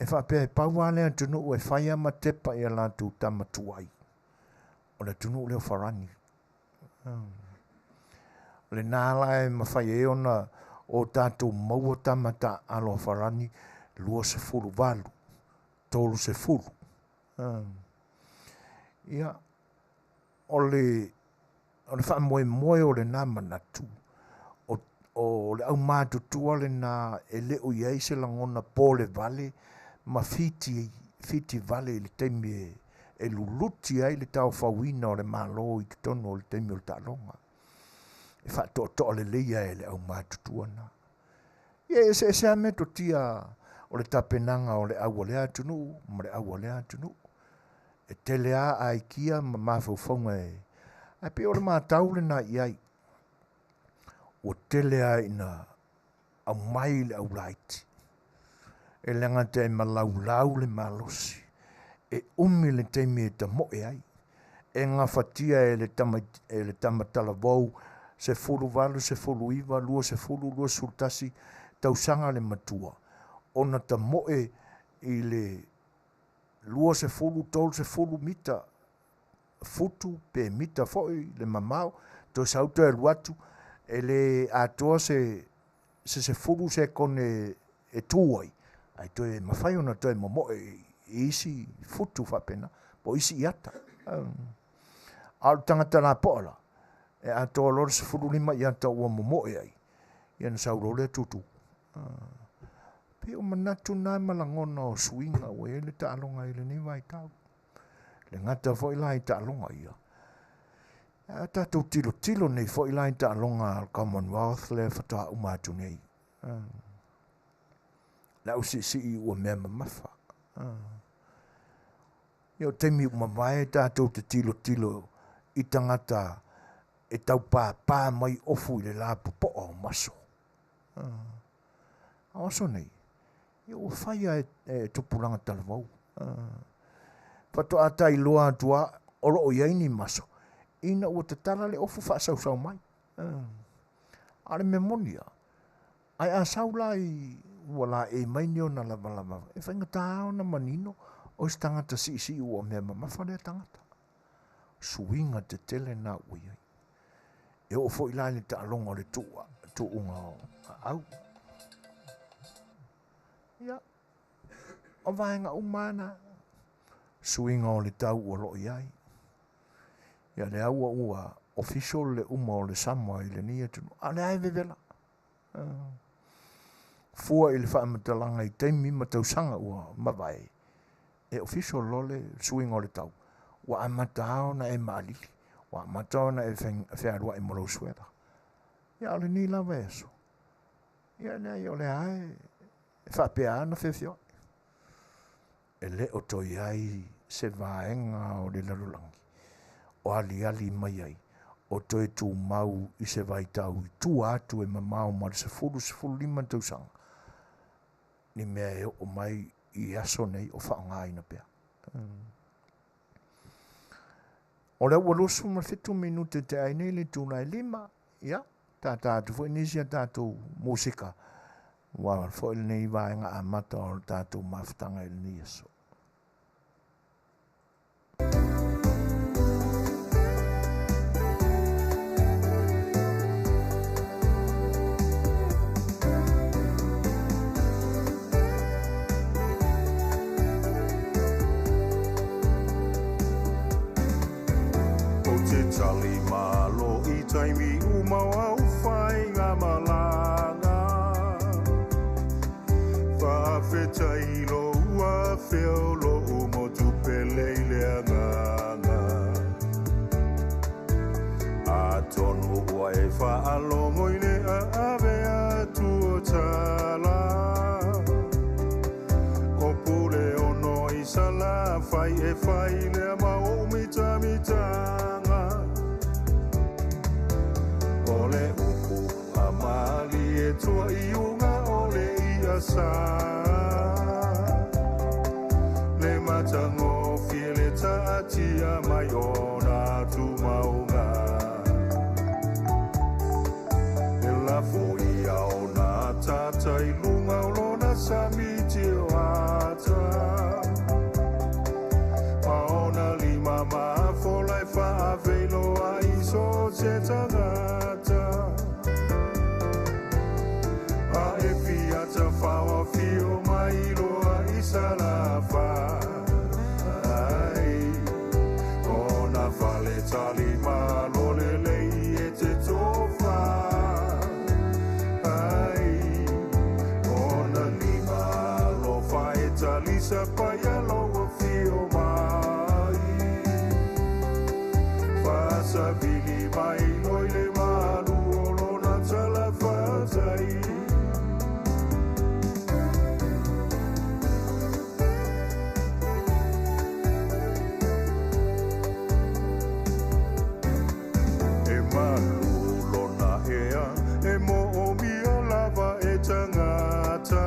e faapea e pau lava le atunuu e fai lava ma tepa i a latou tama tuai, o le atunuu lea o Farani. O lena la e mafai ai ona o tatou maua tama taaalo a Farani 28, 30. Ia, o le faamoemoe o lena manatu, o le aumatutua lena e le o i ai se lagona polevale ma fiti vale i le taimi e luluti ai le taofauina o le Malo i totonu o le taimi o le taaloga. E faatoatoa lelei ai e le aumatutua na. Ia e eseese lava metotia o le tapenaga o le au a lea atunuu ma le au a lea atunuu. E tele lava aikia ma mafaufauga e... Ae pei o le matau lena i ai. Ua tele lava ina aumai le aulaiti. E le gata e malaulau le malosi. E umi le taimi e tamoe ai. E gafatia e le tama talavou 18, 19, 20, 21 tausaga le matua. Ona tamoe i le 20, 30 mita futu pe mita foi le mamao. Toe sau toe alu atu e le atoa se 10 sekone e tu ai. Ai toe mafai ona toe momoe i isi futu faapena, po o isi iata. A o le tagata lapoa la, e atoa loa le 15 iata ua momoe ai, ia na sau loa lea tutu. Pei o manatu na ma lagona o suiga ua i ai le taaloga i lenei vaitau. Le gata foi la i taaloga ia. A tatou tilotilo nei foi la i taaloga a le Commonwealth lea faatoa uma atu nei. Le au siisii ua mea mamafa. Ia o taimi uma mavae tatou te tilotilo i tagata e taupāpā mai ofu i le lapopoa o maso. A o aso nei, ia ua faia e tupulaga talavou. Faatoa tailoa atu lava o lo o i ai ni maso, ina ua tatala le ofu faasausau mai. A o le mea moni lava, ae a sau la i ua laei mai ni ona lavalava, e faigata ona manino o se tagata siisii ua mea mamafa lea tagata. Suiga tetele na ua i ai. E oo foi la i le taaloga o le tuuga o aau. Ia, o vaega uma na, suiga o le tau ua lo o i ai. Ia lea ua official le uma o le sama i lenei atunuu. A o lea e vevela. Fua i le faamatalaga i taimi ma tausaga ua mavae, e official loa le suiga o le tau. Ua amata lava ona e maalili, ua amata ona e fealuai ma lou suela. Ia o lenei lava e aso. Ia leai o lea e faapea lava ona feofeoai. E le o toe ai se vaega o le lalolagi o aliali mai ai, o toe tumau i se vaitau i tua atu e mamao ma le 10, 15 tausaga, ni mea e oo mai i aso nei o faaaogaina pea. O lea ua 27 minute te ai nei le itula e 5, ia, tata atu foi nisi a tatou musika, ua foi lenei vaega amata o le tatou mafutaga i lenei aso.
O te tali malo i taimi uma o au whainga malaga. Whaafetai lo ua whio lo umo tupe leile anganga. A tonu ua e whaalongo i le aave atu o tala. O pule ono i sala whai e whai lea sa. Le matagofie le taatia mai ona tumauga. E lafo ia ona ataata i luga o lona sami tioata. Ma ona lima mafola e faaveiloa i so o se tagata. A e fia tafaoafio mai loa i Salafai. Ona fale tali malo lelei e te tofa. Ai, ona lima alofa e talisa paia lou afio mai. Faasavili mai loa i le malu o lona talafatai. E malu lona ea, e moomia lava e tagata.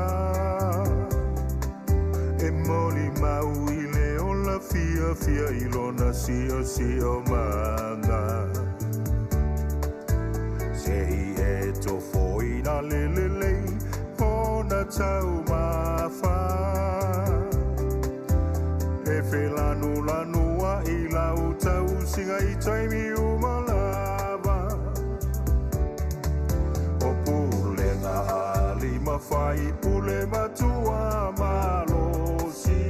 E molimau i le ola fiafia i lona siosiomaga. Se i e tofoina le lelei ona taumafa. E felanulanu ai lau tausiga i taimi uma lava. O pulega alii ma faipule matua malosi.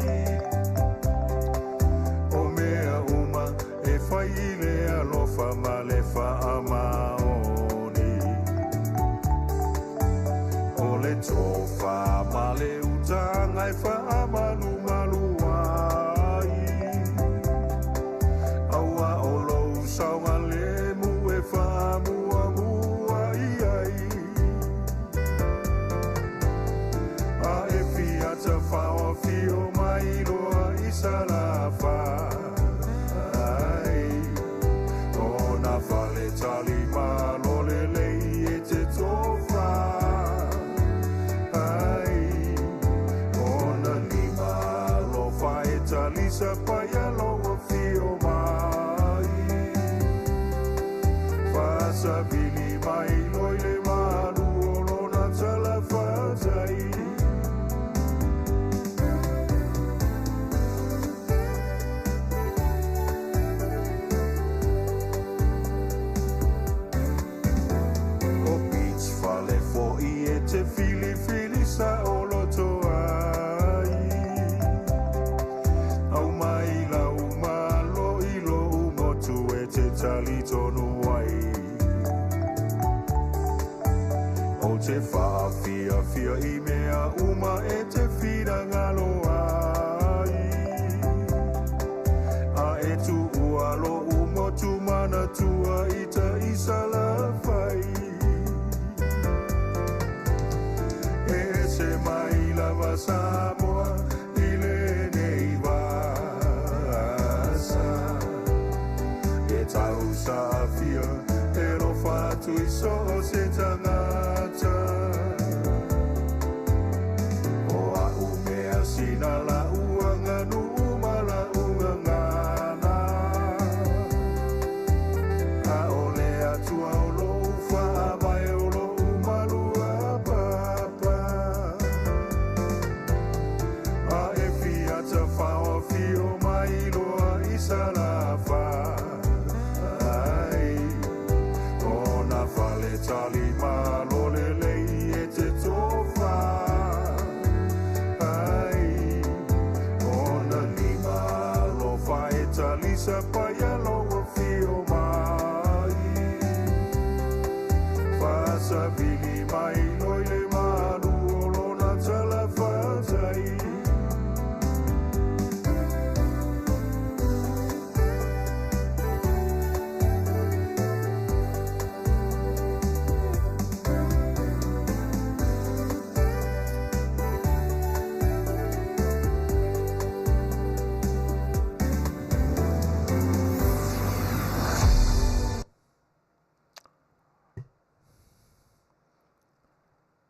O mea uma e fai i le alofa ma le faamaoni. O le tofa ma le utaga e faamalumalu ai. Aua o lou saogalemu e faamuamua i ai. A e fia tafaoafio mai loa i Salafai. Ona fale tali malo lelei e te tofa. Ai, ona lima alofa e talisa paia lou afio mai. Faasavili mai loa i le malu o lona talafatai. O beach fale fo'i e te filifili saoloto ai. Au mai lau malo i lou motu e te talitonu ai. O te faafiafia i mea uma e te finagalo ai. A e tuua lou motu manatua i tai Salafai. E ese mai lava Samoa i lenei vasa. E tausaafia e lofa atu i so o se tagata. O a'u mea sina la'u aganuu ma la'u gagana. A o le Atua o lou faavae o lou malu apapa. A e fia tafaoafio mai loa i Salafai. Ona fale tali malo lelei e te tofa. Ai, ona lima alofa e talisa paia lou afio mai. Faasavili mai loa i le malu o lona talafatai.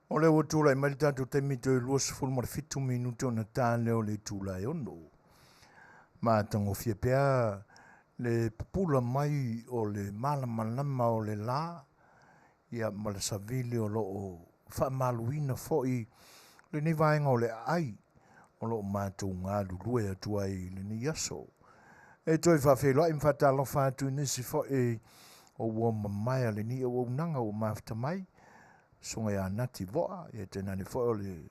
O lea ua tulai mai le tatou taimi toe 27 minute ona ta lea o le itula e 6. Matagofie pea le pupula mai o le malamalama o le la, ia ma le savili o lo o faamaluina foi lenei vaega o le aai o lo o matou galulue atu ai i lenei aso. E toe faafeiloai ma faatalofa atu i nisi foi o ua mamae a lenei auaunaga ua mafuta mai, susuga ia Nati Voa, ia tainane foi o le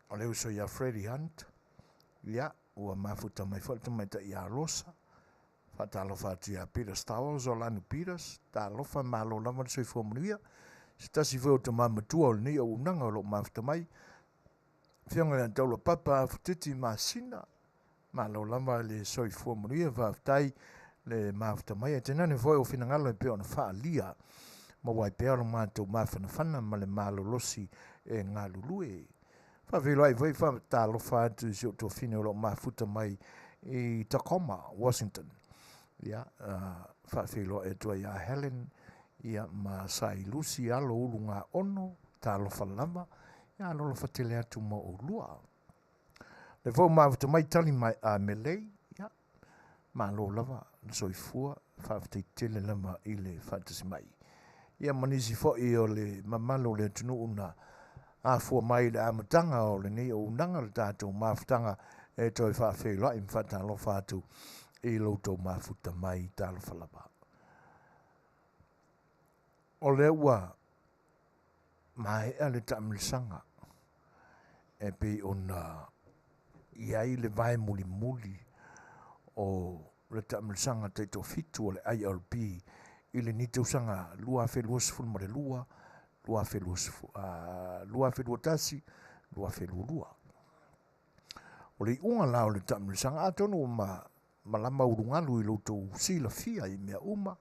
o le uso ia Freddie Hunt, ia ua mafuta mai foi le tamaitai ia Rosa. Faatalofa atu ia Peter Stowers o Lanu Peters, talofa malo lava le soifua manuia. Se tasi foi o tama matua o lenei auaunaga o lo o mafuta mai, Afioga ia Taulapapa Afutiti Masina, malo lava le soifua manuia, faafetai le mafuta mai. Ae tainane foi o finagalo e pei ona faaalia, maua ai pea lo matou mafanafana ma le malolosi e galulue. Faafeiloai foi faatalofa atu i si ou tuafafine o lo o mafuta mai i Tacoma, Washington. Ia, faafeiloai atu ai ia Helen, ia ma Sailusi alo Ulugaono, talofa lava, ia alolofa tele atu ma oulua. Le foi mafuta mai tali mai a Melei, ia, malo lava le soifua, faafetai tele lava i le faatasi mai. Ia ma nisi foi o le mamalu o le atunuu na afua mai i le amataga o lenei auaunaga le tatou mafutaga e toe faafeiloai ma faatalofa atu i lo outou mafuta mai, talofa lava. O lea ua maea le taamilosaga e pei ona i ai le vae mulimuli o le taamilosaga taitoafitu o le IRB i lenei tausaga 2022, 2021, 2022. O le iuga la o le taamilosaga, atonu ua malama ulugalu i lo outou silafia i mea uma,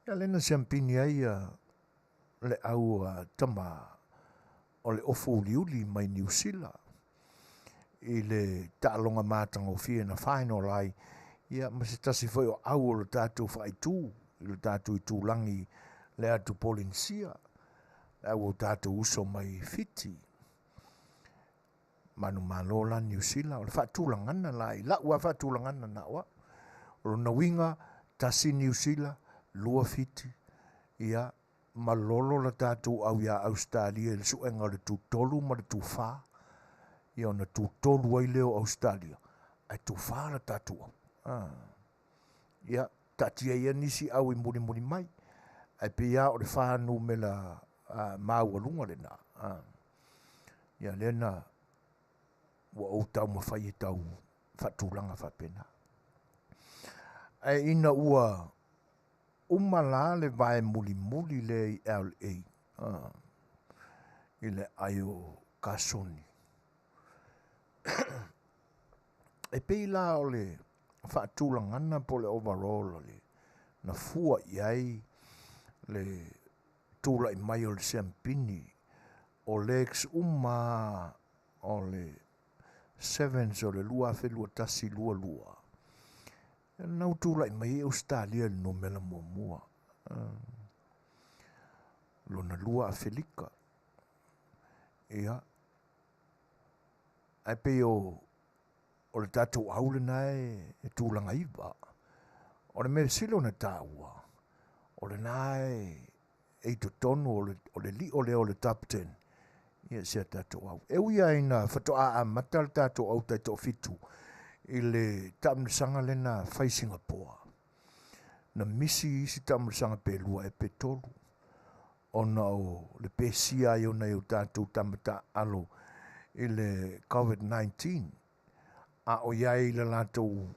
ia lea na siampini ai le au tama o le ofu uliuli mai Niu Sila i le taaloga matagofie na final ai, ia ma se tasi foi o au o le tatou faaitu i le tatou itulagi le atu Polenisia, le au o tatou uso mai Fiti. Manumalo la Niu Sila, o le faatulagana la i lau a faatulagana na o au. O lona uiga, tasi Niu Sila, lua Fiti, ia malolo la tatou au ia Australia i le suega o le tutolu ma le tufa, ia ona tutolu ai lea o Australia, ae tufa la tatou au. Ia, taatia ia nisi au i mulimuli mai, ae pei lava o le fa numera maualuga lena. Ia lea na ua ou taumafai e tau faatulaga faapena. Ae ina ua uma la le vae mulimuli lea i LA, i le ai o Kasoni. E pei la o le faatulagana po o le overall o le na fua i ai le tulai mai o le siampini o legs uma o le sevens o le 2021-22. Na ua tulai mai ai Ausetalia i le numera muamua, lona lua Afelika. Ia, ae pei o le tatou au lena e tulaga iva. O le mea sili ona taua, o lena e i totonu o le lio lea o le top 10, ia si a tatou au. E ui lava ina faatoa amata le tatou au taitoafitu i le taamilosaga lena fai Singapoa. Na misi isi taamilosaga pe lua e pe tolu, ona o le pesia ai o nai o tatou tama taalo i le COVID-19, a o i ai le latou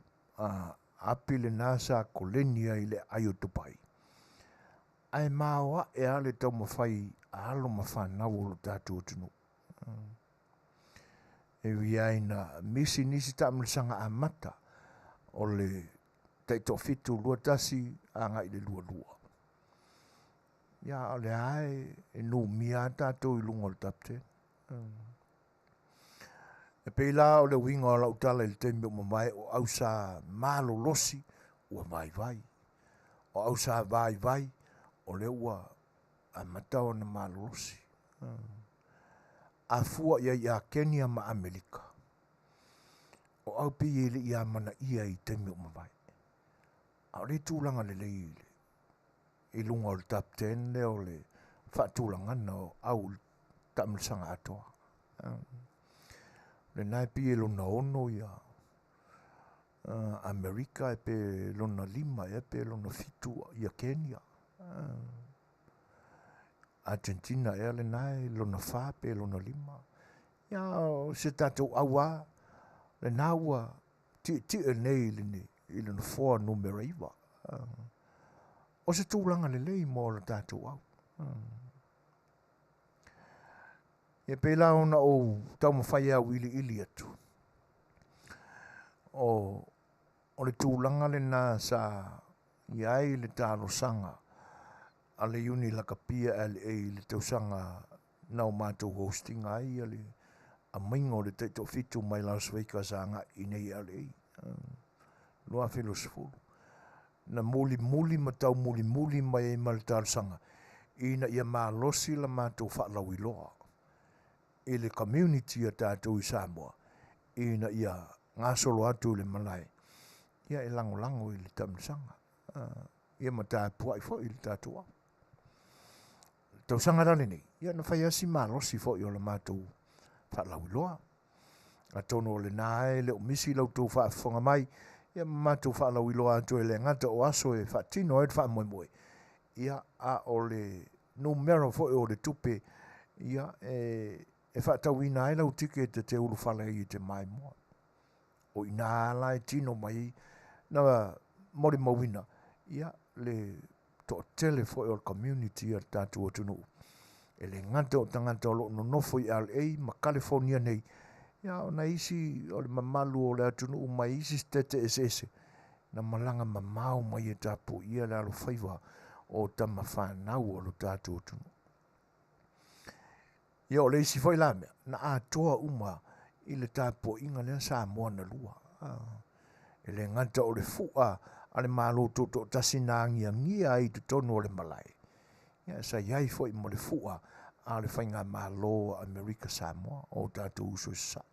api lena sa koleni ai le ai o Dubai. Ae maoae lava le taumafai a alo ma fanau o lo tatou atunuu. E ui ai na misi nisi taamilosaga amata o le taitoafitu 21 agai le 22. Ia, o lea e numia lava tatou i luga o le top 10. E pei la o le uiga o lau tala i le taimi o mamae, o au sa malolosi ua vaivai. O au sa vaivai, o lea ua amata ona malolosi. A fua i ai ia Kenya ma Amerika, o au pei e le i amanaia i taimi ua mavae. A o le tulaga lelei i le i luga o le top 10 lea o le faatulagana o au i le taamilosaga atoa. Lena e pei e lona 6 ia Amerika pe lona 5 ea pe lona 7 ia Kenya. Argentina ea lena e lona 4 pe lona 5. Ia o se tatou au lava, lena ua tietie nei i le nofoa numera 9. O se tulaga lelei mo le tatou au. Ia pei la ona ou taumafai e auiliili atu, o le tulaga lena sa i ai le talosaga a le Iuni Lakapia LA i le tausaga na o matou host ina ai le aumaiga o le taitoafitu mai Las Vegas agai i inei i LA, 2020. Na mulimuli ma taumulimuli mai ai ma le talosaga ina ia malosi la matou faalauiloa i le community a tatou i Samoa ina ia gasolo atu i le malae ia e lagolago i le taamilosaga, ia ma tapuai foi i le tatou au. Tausaga la lenei, ia na fai lava si malosi foi o le matou faalauiloa. Atonu o lena e le o misi la outou faafofoga mai, ia ma matou faalauiloa atu e le gata o aso e faatino ai le faamoemoe, ia a o le numera foi o le tupe, ia e faatauina ai lau tikete e te ulufale ai e te maimoa. O i ina la e tino mai na molimauina, ia le toatele foi o le community a le tatou atunuu. E le gata o tagata o lo o nonofo i LA ma California nei, ia o nai isi o le mamalu o le atunuu mai isi sitete eseese na malaga mamao mai e tapuaia le alofaiva o tamafanau o lo tatou atunuu. Ia o le isi foi la mea, na atoa uma i le tapuaiga lea Samoa na lua. E le gata o le fua a le Malo Tutoatasi na agiagia ai i totonu o le malae, ia sa i ai foi ma le fua a le Faigamalo a Amerika Samoa o tatou uso i Sasae.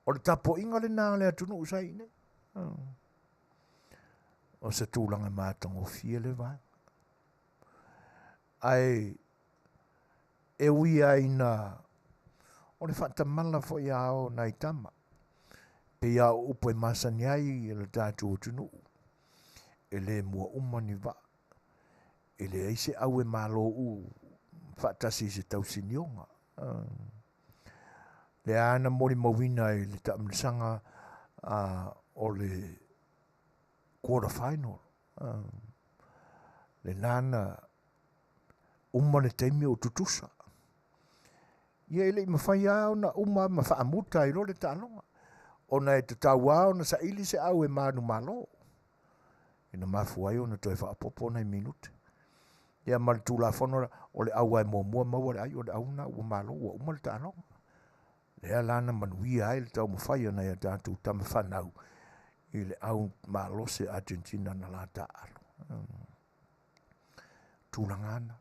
O le tapuaiga lena a le atunuu sa i inei. O se tulaga matagofie le vaega. Ae e ui lava ina o le faatamala foi a ao nai tama, pei lava o upu e masani ai le tatou atunuu, e le mua uma ni vaa, e leai se au e malo u faatasi i se tausinioga. Lea na molimauina i le taamilosaga o le quarter final. Lena na uma le taimi o tutusa. Ia e le i mafai lava ona uma ma faamuta ai loa le taaloga, ona e tatau lava ona saili se au e manumalo, ina mafua ai ona toe faaopoopo nai minute. Ia ma le Tulafono o le au lava e muamua maua le ai, o le au lena ua malo, ua uma le taaloga. Lea la na manuia ai le taumafai a nai a tatou tamafanau i le au malosi Argentina na la taaalo. Tulaga na.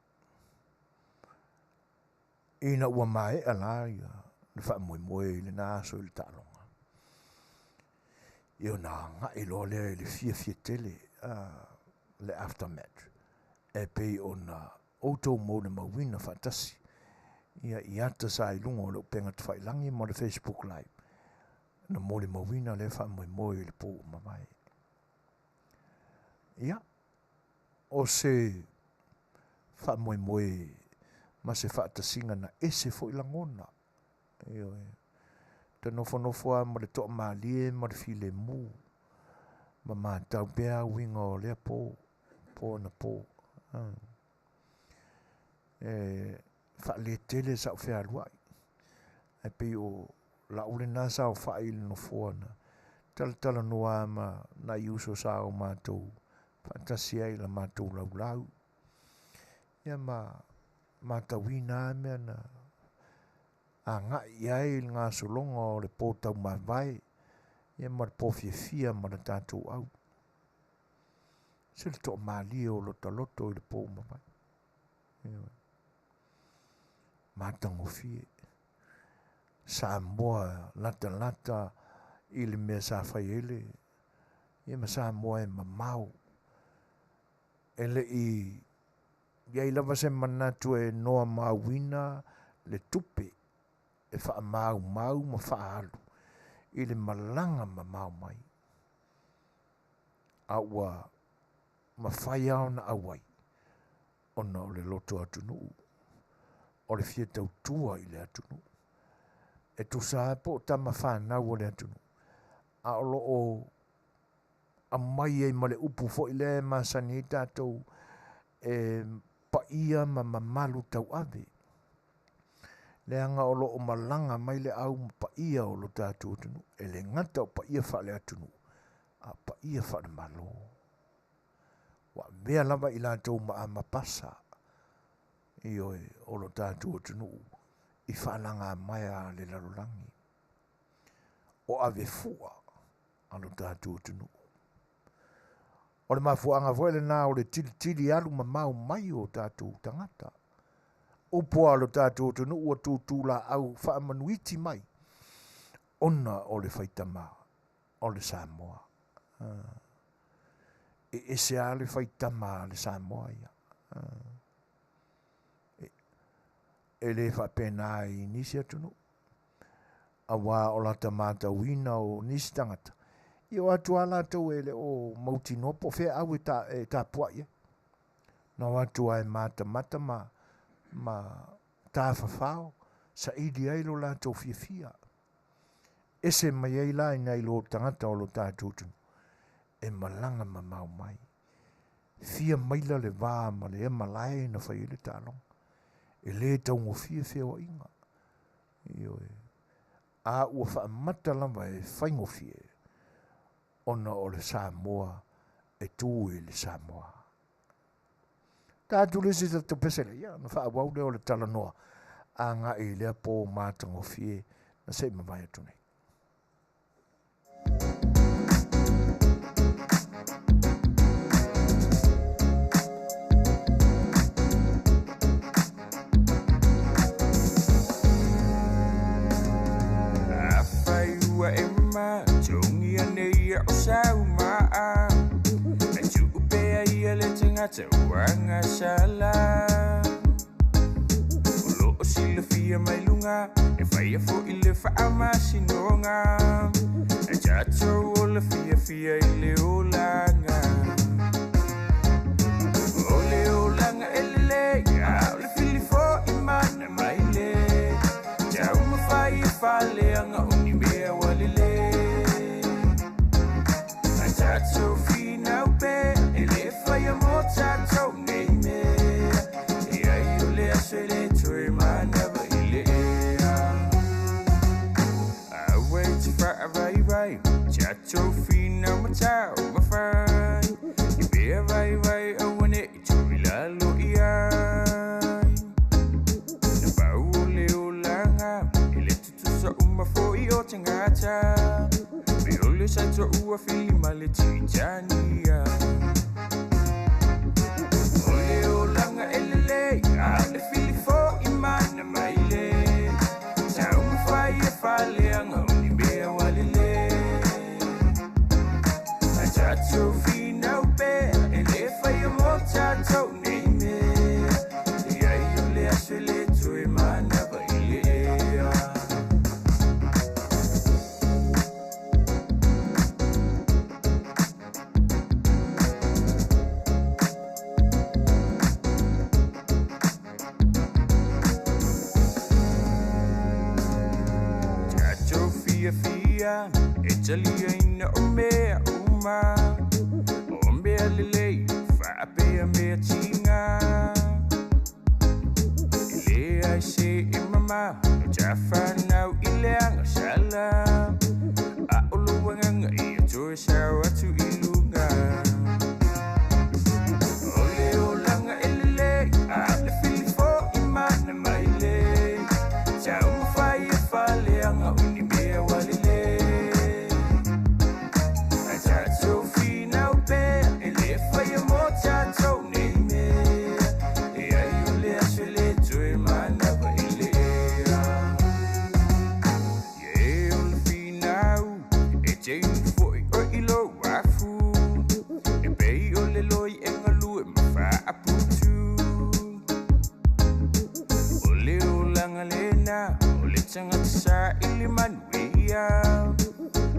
Ina ua maea la ia le faamoemoe i lena aso i le taaloga, ia ona agai loa lea i le fiafia tele le aftermatch, e pei ona outou molimauina faatasi ia i ata sa i luga o le upega tafailagi ma le Facebook Live, na molimauina lea faamoemoe i le po ua mavae. Ia, o se faamoemoe ma se faatasiga na ese foi lagona. Ioe. Te nofonofo lava ma le toamalie ma le filemu, ma matau pea uiga o lea po, po na po. E faaletele sau fealuai, ae pei o lau lena saofai i le nofoa na talatalanoa ma nai uso sa o matou faatasi ai i la matou laulau. Ia ma matauina lava mea na agai i ai le gasologa o le po taumavae, ia ma le po fiafia ma le tatou au. Se le toamalie o lota loto i le po ua mavae. Ioe. Matagofie. Samoa latalata i le mea sa fai ai le ia ma Samoa e mamao. E le i i ai lava se manatu e noa mauina le tupe e faamaumau ma faaalu i le malaga mamao mai. A ua mafai lava ona auai ona o le loto atunuu, o le fia tautua i le atunuu. E tusa lava po o tama fanau a le atunuu, a o lo o aumai ai ma le upu foi lea e masani ai tatou e paia ma mamalu tauave. Leaga o lo o malaga mai le au ma paia o lo tatou atunuu. E le gata o paia faale-atunuu, a o paia faale-Malo. Ua avea lava i latou ma amapasa, ioe, o lo tatou atunuu i faalagamaea a le lalolagi. O avefua a lo tatou atunuu. O le mafuaaga foi lena o le tilitili alu mamao mai o tatou tagata. Upu a lo tatou atunuu ua tutulaau faamanuiti mai ona o le faitama o le Samoa. E ese lava le faitama a le Samoa ia. E le faapena i nisi atunuu. Aua o lata matauina o nisi tagata, ia o atu lava latou e le o mautinoa po o fea au e tapuai ai. Na o atu lava e matamata ma tafafao, saili ai lo latou fiafia. Ese mai ai la i nai lo tagata o lo tatou atunuu, e malaga mamao mai. Fia maila le va ma le malae na fai ai le taaloga. E le taugofie feoaiga. Ioe. A ua faamata lava e faigofie ona o le Samoa e tu i le Samoa. Ta atu le isi tatou pese lea, ia, ona faaauau lea o le talanoa agai i lea po matagofie na se i mavae atu nei.
Afai ua e matogia nei o sau maa, e tuu pea ia le tagata ua gasala. O loo silafia mai luga e faia fo'i le faamasinoga, e tatou ola fiafia i le olaga. O le olaga e lelei, a o le filifo'i mana mai le taumafai e faaleaga o ni mea ua lelei. A tatou finau pea e lē faia mo tatou nei mea, e ai o le aso e lē toe manava i le ea. Aua e te faavaivai, tatou finau ma taumafai, i mea vaivai aua ne'i toe lalo i ai. Na pau o le olaga e le tutusa uma fo'i o tagata, me o le sa to'ua fili ma le Titania. O le olaga e lelei, a o le filifo'i mana mai le taumafai e faaleaga o ni mea ua lelei. A tatou finau pea e lē faia mo tatou nei mea, e ai o le aso e lē toe manava i le ea. Tatou fiafia e taliaina o mea uma, o mea lelei faapea mea tiga. E leai se e mamao no tafanau i le agasala, a o lou agaga ia toe sao atu i luga. O le olaga e lelei, a o le filifo'i mana mai le taumafai e faaleaga o ni mea ua lelei. A tatou finau pea e lē faia mo tatou nei mea, e ai o le aso e lē toe manava i le ea. le manuia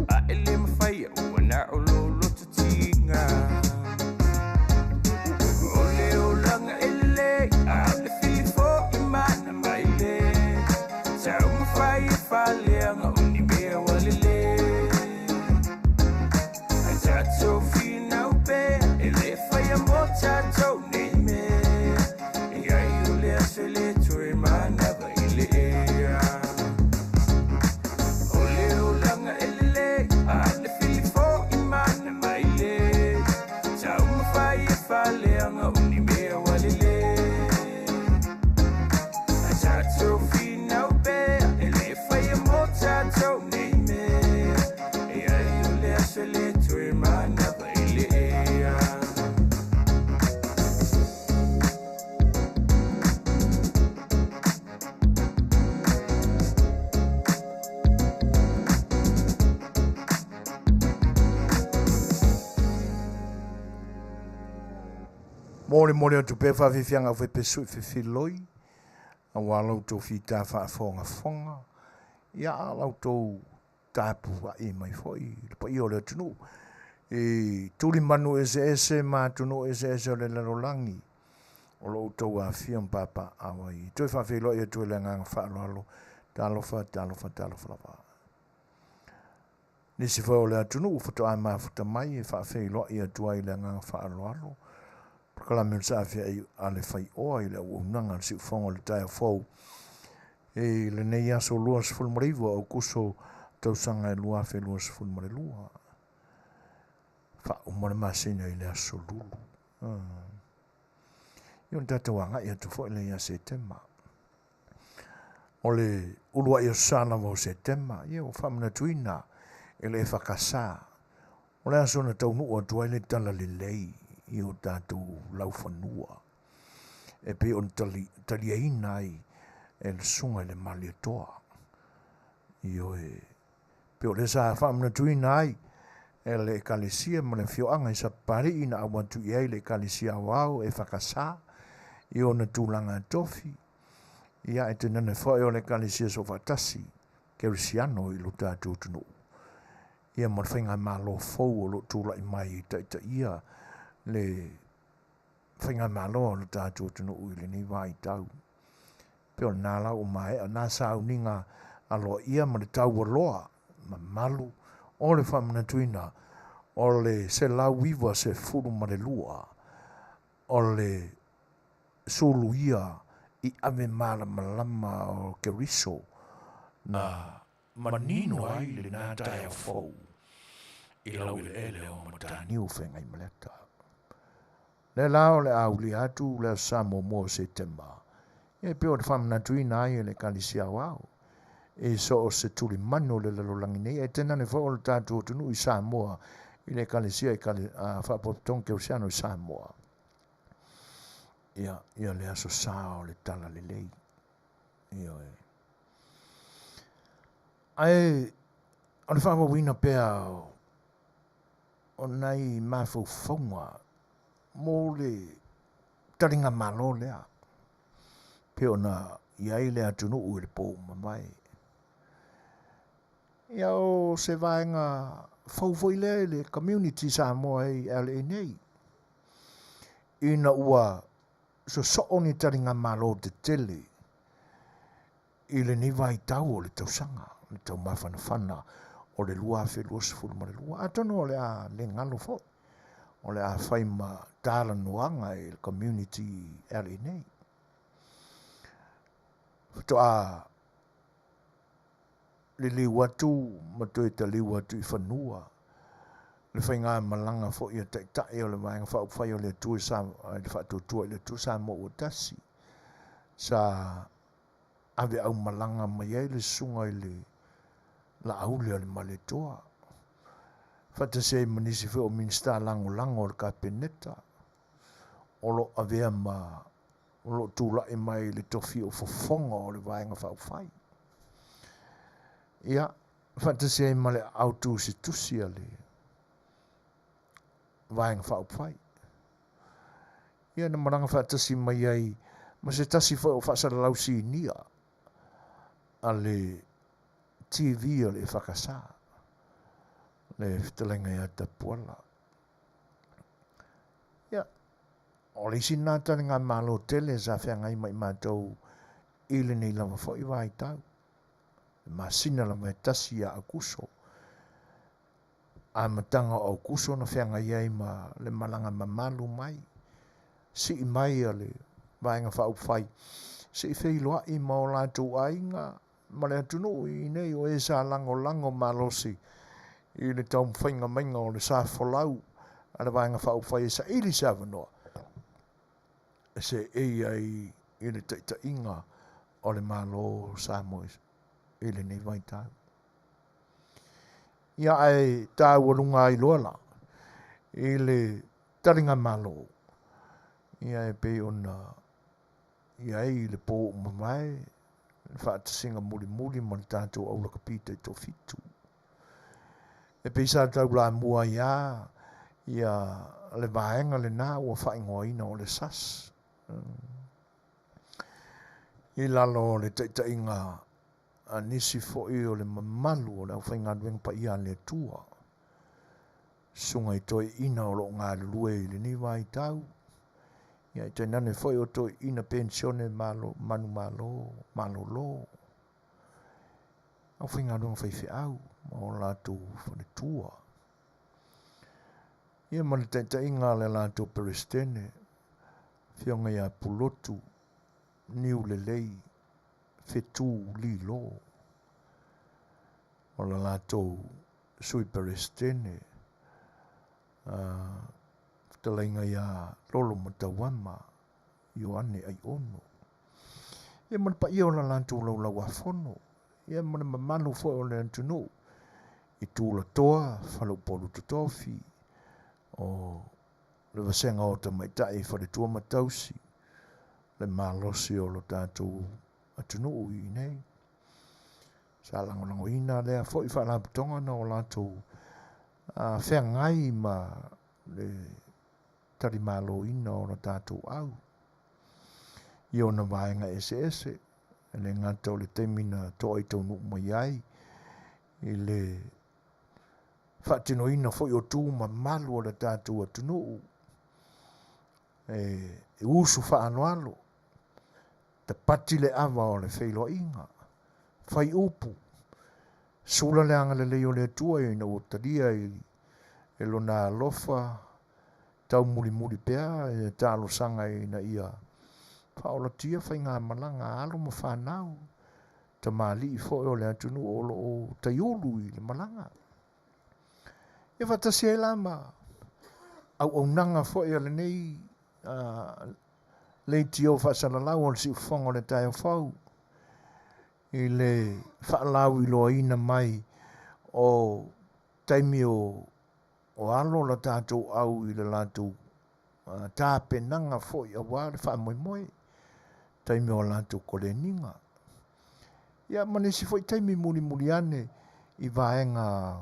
A e le mafai ua na o lou loto tiga O le olaga e lelei A o le filifo'i mana mai le Taumafai e faaleaga o ni mea ua lelei Ae tatou finau pea e le faia mo tatou nei mea E ai o le aso e le toe manava i le ea O le olaga e lelei A o le filifo'i mana mai le Taumafai e faaleaga o ni mea ua lelei Ae tatou finau pea e le faia mo tatou nei mea E ai o le aso e le toe manava i le ea.
Molimoli atu pea faafiafiaga aufaipesu i fefiloi aua la outou fita faafogafoga, ia a o la outou tapuai mai foi i le paia o le atunuu i tulimanu eseese ma atunuu eseese o le lalolagi o lo outou afifio ma papaaao ai. E toe faafeiloai atu ai le agaga faaaloalo, talofa, talofa, talofa lava. Nisi foi o le atunuu faatoa mafuta mai e faafeiloai atu ai le agaga faaaloalo. Polokalame o le Saafiai a le Faioa i le auaunaga a le Siufofoga o le Taeao Fou i lenei aso 29 o Aokuso tausaga e 2022. Faauma le masina i le aso Lulu. Ia ona tatou agai atu foi lea ia Setema. O le uluai aso sa lava o Setema, ia ua faamanatuina e le EFKS. O le aso na taunuu atu ai le talalelei i o tatou laufanua e pei ona taliaina ai e le Susuga i le Malietoa. Ioe, pei o lea sa faamanatuina ai e le Ekalesia ma le afioaga i Sapapalii na au atu i ai le Ekalesia Aoao EFKS i ona tulaga tofi, ia e tainane foi o le Ekalesia Soofaatasi Kerisiano i lo tatou atunuu, ia ma le faigamalo fou o lo o tulai mai e taitaia le faigamalo a lo tatou atunuu i lenei vaitau. Pei o lena la ua maea na sauniga aloaia ma le taualoa mamalu o le faamanatuina o le 192 o le suluia i ave malamalama o Keriso na manino ai lena taeao fou i laueleele o Mataniu Feagaimaleta. Lea la o le a aulia atu le aso Sa muamua o Setema, e pei ona faamanatuina ai e le Ekalesia Aoao i so o se tulimanu o le lalolagi nei, ae tainane foi o le tatou atunuu i Samoa i le Ekalesia Faapotopotoga Kerisiano i Samoa. Ia, ia le aso Sa o le Talalelei. Ioe. Ae o le faaauauina pea o nai mafaufauga mo le taligamalo lea pei ona i ai le atunuu i le po ua mavae. Ia o se vaega fou foi lea i le community Samoa i LA nei, ina ua sosoo ni taligamalo tetele i lenei vaitau o le tausaga, le taumafanafana o le 2022. Atonu o le a le galo foi, o le a fai ma talanoaga i le community LA nei. Faatoa liliu atu ma toe taliu atu i fanua le faigamalaga foi a Taitai o le Vaega Faaupufai o le Atua i le Faatuatua i le Atua Samoa ua Tasi, sa ave aumalaga mai ai le susuga i le Laauli a le Malietoa, faatasi ai ma nisi foi o Minisita Lagolago o le Kapeneta, o lo o avea ma o lo o tulai mai i le tofi o fofoga o le Vaega Faaupufai. Ia, faatasi ai ma le aao tusitusi a le Vaega Faaupufai. Ia na malaga faatasi mai ai ma se tasi foi o faasalalau sinia a le TV a le EFKS, le fetalaiga ia Tapuala. Ia, o le isi lena taligamalo tele sa feagai ma i matou i lenei lava foi vaitau, le masina lava e 1 ia Aukuso, amataga o Aukuso na feagai ai ma le malaga mamalu mai, sii mai a le Vaega Faaupufai se i feiloai ma o latou aiga ma le atunuu i inei o e sa lagolago malosi i le taumafaiga maiga o le sa folau a le Vaega Faaupufai e saili se avanoa e seei ai i le taitaiga o le Malo o Samoa i lenei vaitau. Ia ae taualuga ai loa la i le taligamalo ia e pei ona i ai i le po ua mavae le faatasiga mulimuli ma le tatou aulakapi taitoafitu. E pei sa taulamua ai lava ia le vaega lena ua faaigoaina o le SAS i lalo o le taitaiga a nisi foi o le mamalu o le aufaigaluega paia a le Atua, susuga i toeaiina o lo o galulue i lenei vaitau, ia e tainane foi o toeaiina penisione malo, manumalo, malolo, aufaigaluega faifeau ma o latou faletua. Ia ma le taitaiga a le latou Peresetene, Afioga ia Pulotu Niulelei Fetu Lilo, o le latou Sui Peresetene, fetalaiga ia Lolomatauama Ioane Aiono. Ia ma le paia o le latou laulauafono, ia ma le mamalu foi o le atunuu i Tulatoa, Faleupolu Totofi, o le vasega o tamaitai faletua ma tausi, le malosi o lo tatou atunuu i inei. Sa lagolagoina lea foi faalapotopotoga na o latou feagai ma le talimaloina o lo tatou au i ona vaega eseese, e le gata o le taimi na toa i taunuu mai ai i le faatinoina foi o tu mamalu o le tatou atunuu e usu faaaloalo, tapati le ava o le feiloaiga, fai upu, sula le agalelei o le Atua ina ua talia e lona alofa, taumulimuli pea e talosaga ina ia faaolatia faigamalaga a alo ma fanau, tamalii foi o le atunuu o lo o taiulu i le malaga. Ia faatasi ai la ma auaunaga foi a lenei leitio faasalalau o le siufofoga o le taeao fou i le faalauiloaina mai o taimi o alo la tatou au i le latou tapenaga foi aua le faamoemoe, taimi o latou koleniga. Ia ma nisi foi taimi mulimuli ane i vaega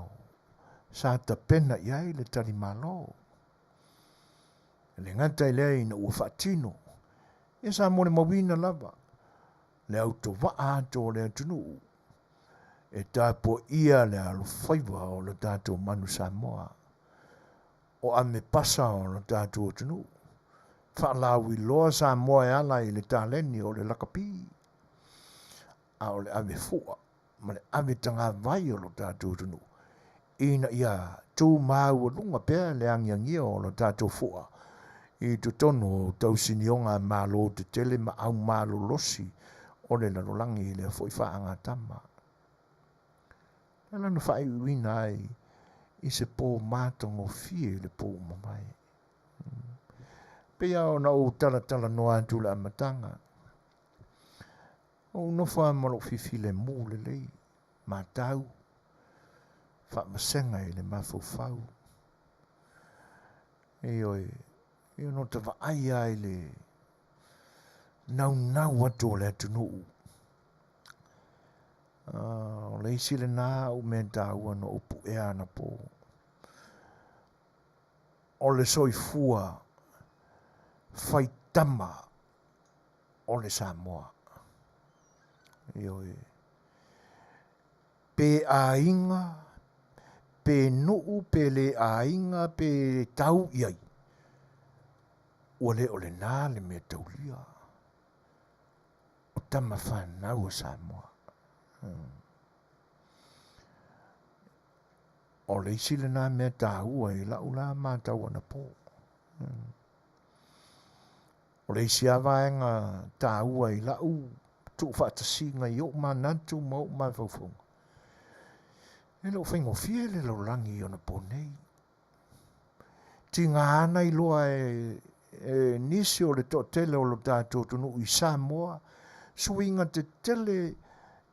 sa tapena i ai le talimalo. E le gata i lea ina ua faatino, ia sa molimauina lava le autovaa atu o le atunuu e tapuaia le alofaiva o le tatou manu Samoa, o amepasa o le tatou atunuu, faalauiloa Samoa e ala i le taleni o le lakapi, a o le ave fua ma le ave tagavai o lo tatou atunuu ina ia tu maualuga pea le agiagia o lo tatou fua i totonu o tausinioga a Malo tetele ma aumalolosi o le lalolagi i lea foi faagatama. E ala ona faaiuiuina ai i se po matagofie i le po ua mavae. Pei lava ona ou talatalanoa atu i le amataga, ou nofo lava ma lou fifilemu lelei, matau, faavasega i le mafaufau. Ioe, ia ona ota vaai lava i le naunau atu o le atunuu. O le isi lena au mea taua na ou puea anapo. O le soifua faitama o le Samoa. Ioe. Pe aiga, pe nuu, pe le aiga, pe tau i ai, ua le o lena le mea taulia o tama fanau a Samoa. O le isi lena mea taua i lau la matau anapo. O le isi lava vaega taua i lau tuufaatasiga i ou manatu ma ou mafaufauga, e le o faigofie le lalolagi i ona po nei. Tiga ana iloa e, e nisi o le toatele o lo tatou atunuu i Samoa, suiga tetele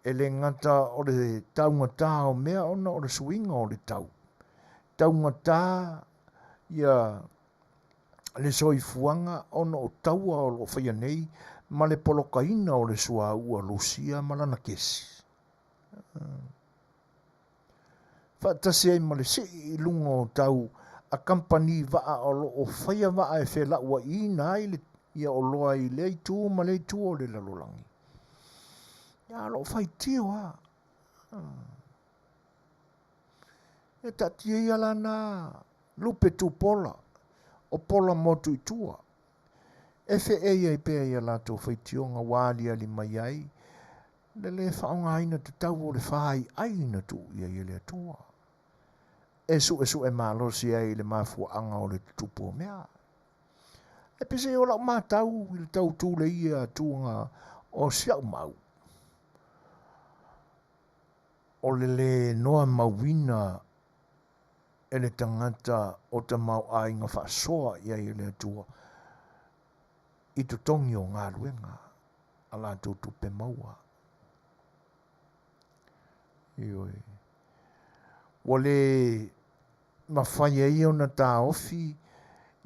e le gata o le taugata o mea ona o le suiga o le tau. Taugata ia le soifuaga ona o taua o lo o faia nei ma le polokaina o le suauu a Lusia ma lana kesi. Faatasi ai ma le sii i luga o tau a kamupani vaa o lo o faia vaa e felauaiina ai le ia oloa i lea itu ma lea itu o le lalolagi. Ia, o lo o faitio lava. Ia taatia ia la na lupe tupola o pola motu i tua e feei ai pea ia latou faitioga ua aliali mai ai le lē faaaogaina tatau o le faiai na tuu i ai e le Atua e suʻesuʻe malosi ai i le mafuaaga o le tutupu o mea. E pese o lau matau i le tau tuleia atuga o si au mau, o le lē noa mauina e le tagata o tamaoaiga faasoa i ai e le Atua i totogi o galuega a latou tupe maua. Ioe. Ua le mafai ai ona taofi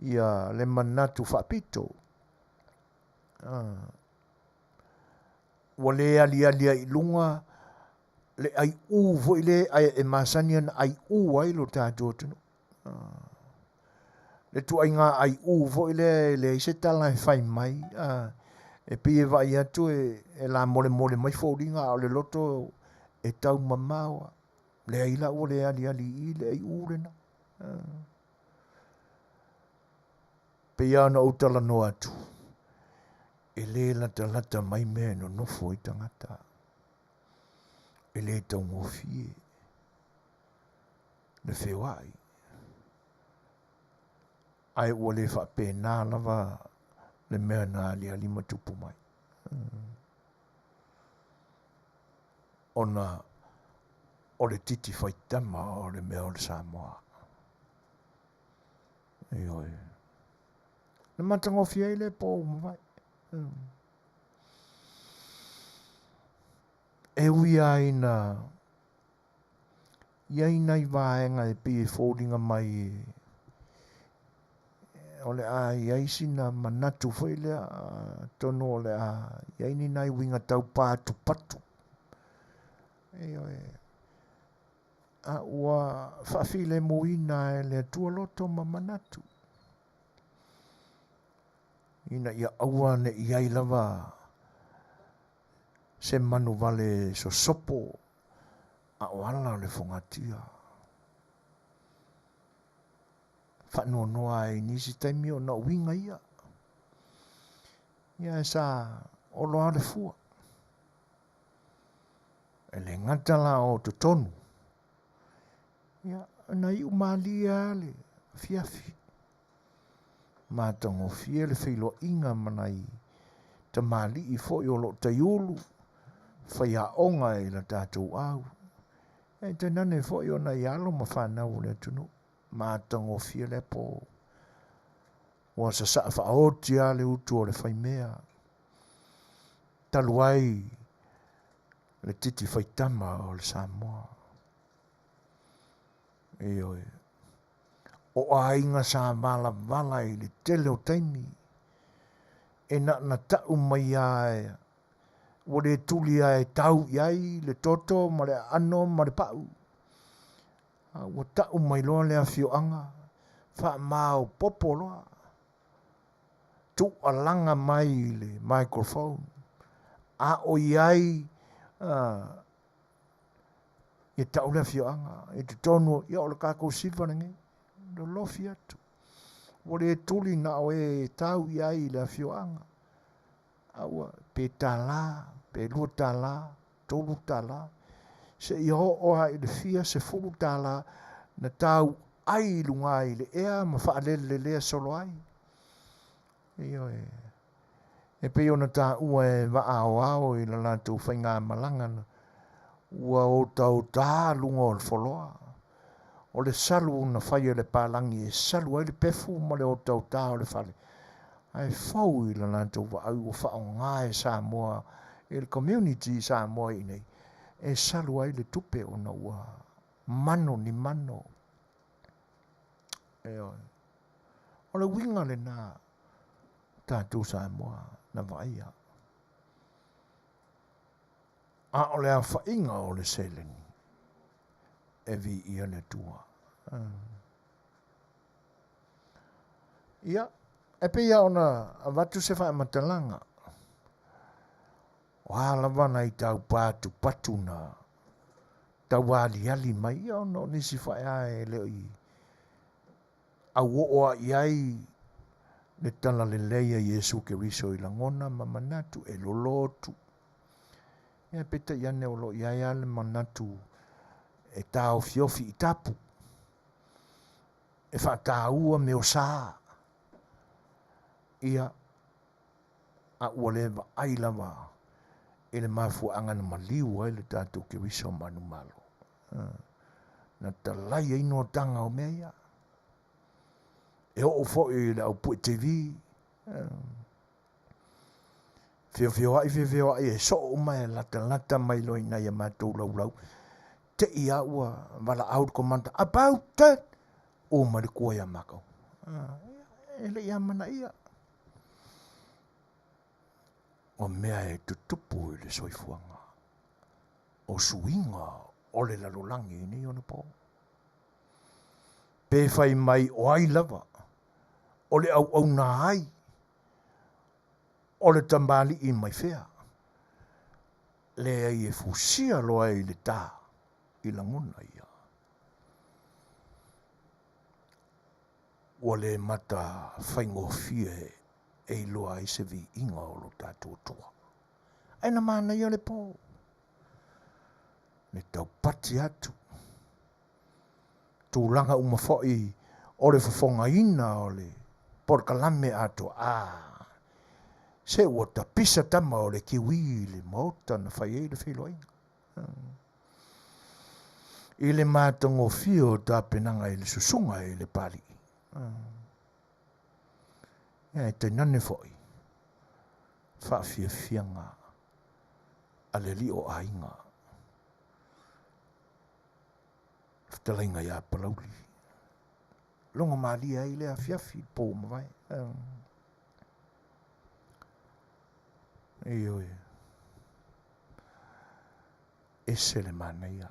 ia le manatu faapito. Ah. Ua le aliali ai i luga le aiʻū foi le e masani ona aiʻū ai lo tatou atunuu. Le tuaiga aiʻū foi lea e leai se tala e fai mai, e pei e vaai atu e lamolemole mai foliga a o le loto e taumamao lava. Leai la ua le aliali i i le aiʻū lena. Pei lava ona ou talanoa atu, e le latalata mai mea e nonofo ai tagata. E le taugofie le feoai, ae ua le faapena lava le mea na aliali ma tupu mai. Ona o le titi faitama o le mea o le Samoa. Ioe. Na matagofie ai le po ua mavae. E ui lava ina i ai nai vaega e pei e foliga mai o le a i ai sina manatu foi lea, atonu o le a i ai ni nai uiga taupatupatu. Ioe. A ua faafilemuina e le Atua loto ma manatu ina ia aua ne i ai lava se manuvale sosopo a o ala o le fogatia. Faanoanoa ai i nisi taimi ona o uiga ia. Ia e sa olo lava le fua. E le gata la o totonu, ia, na iu malie lava le afiafi. Matagofie le feiloaiga ma nai tamalii foi o lo o taiulu, faiaoga i la tatou au. E tainane foi o nai alo ma fanau o le atunuu. Matagofie lea po. Ua sasaa faaoti lava le utu o le faimea. Talu ai le titi faitama o le Samoa. Ioe. O aiga sa valavala i le tele o taimi, e na ona tau mai lava ua le tuli lava e tau i ai le toto ma le aano ma le pau. A ua tau mai loa le afioaga, faamaopoopo loa, tuualaga mai i le microphone, a o i ai Ia tau le afioaga i totonu, ia o le tatou siva lenei, lolofi atu. Ua le tuli na o e tau i ai i le afioaga, a ua pe $1, pe $2, $3, seia oo lava i le fia sefulu tala na tau ai i luga i le ea ma faalelelea solo ai. Ioe. E pei ona taua e Vaa Aoao i la latou faigamalaga na ua otaota luga o le foloa. O le salu na fai e le palagi e salu ai le pefu ma le otaota o le fale, ae fou i la latou vaai ua faaaoga e Samoa i le community i Samoa i inei e salu ai le tupe ona ua mano ni mano. Ioe. O le uiga lena o tatou Samoa na vaaia. A o le aofaiga o le seleni e viia le Atua. Ia, e pei lava ona avatu se faamatalaga, o a lava nai taupatupatu na taualiali mai, ia ona o nisi foi lava e le i auoo lava i ai le talalelei a Iesu Keriso i lagona ma manatu e lolotu. Ia peitai ane o lo o i ai lava le manatu e taofiofi i tapu, e faataua mea o sa, ia, a ua le vaai lava i le mafuaaga na maliu ai le tatou Keriso manumalo, na talai ai noataga o mea ia. E oo foi i le au pue TV, feofeoai feofeoai e soo uma e latalata mai loa i nai a matou laulau, te i lava ua valaau le commander, about turn, ua mai le tua ia matou. E le i amanaia. O mea e tutupu i le soifuaga, o suiga o le lalolagi i nei ona po. Pe fai mai o ai lava, o le auauna ai, o le tamalii mai fea, leai e fusia loa i le ta i lagona ia. Ua le mata faigofie e iloa ai se viiga o lo tatou Atua. Ae na manaia le po, le taupati atu, tulaga uma foi o le fofogaina o le polokalame atoa. A, se ua tapisa tama o le kiwi i le maota na fai ai le feiloaiga. I le matagofie o tapenaga i le susuga i le Papalii. Ia e tainane foi faafiafiaga a le alii o aiga, fetalaiga ia Palauli. Logo malie ai le afiafi i le po ua mavae. Ioe. Ese le manaia.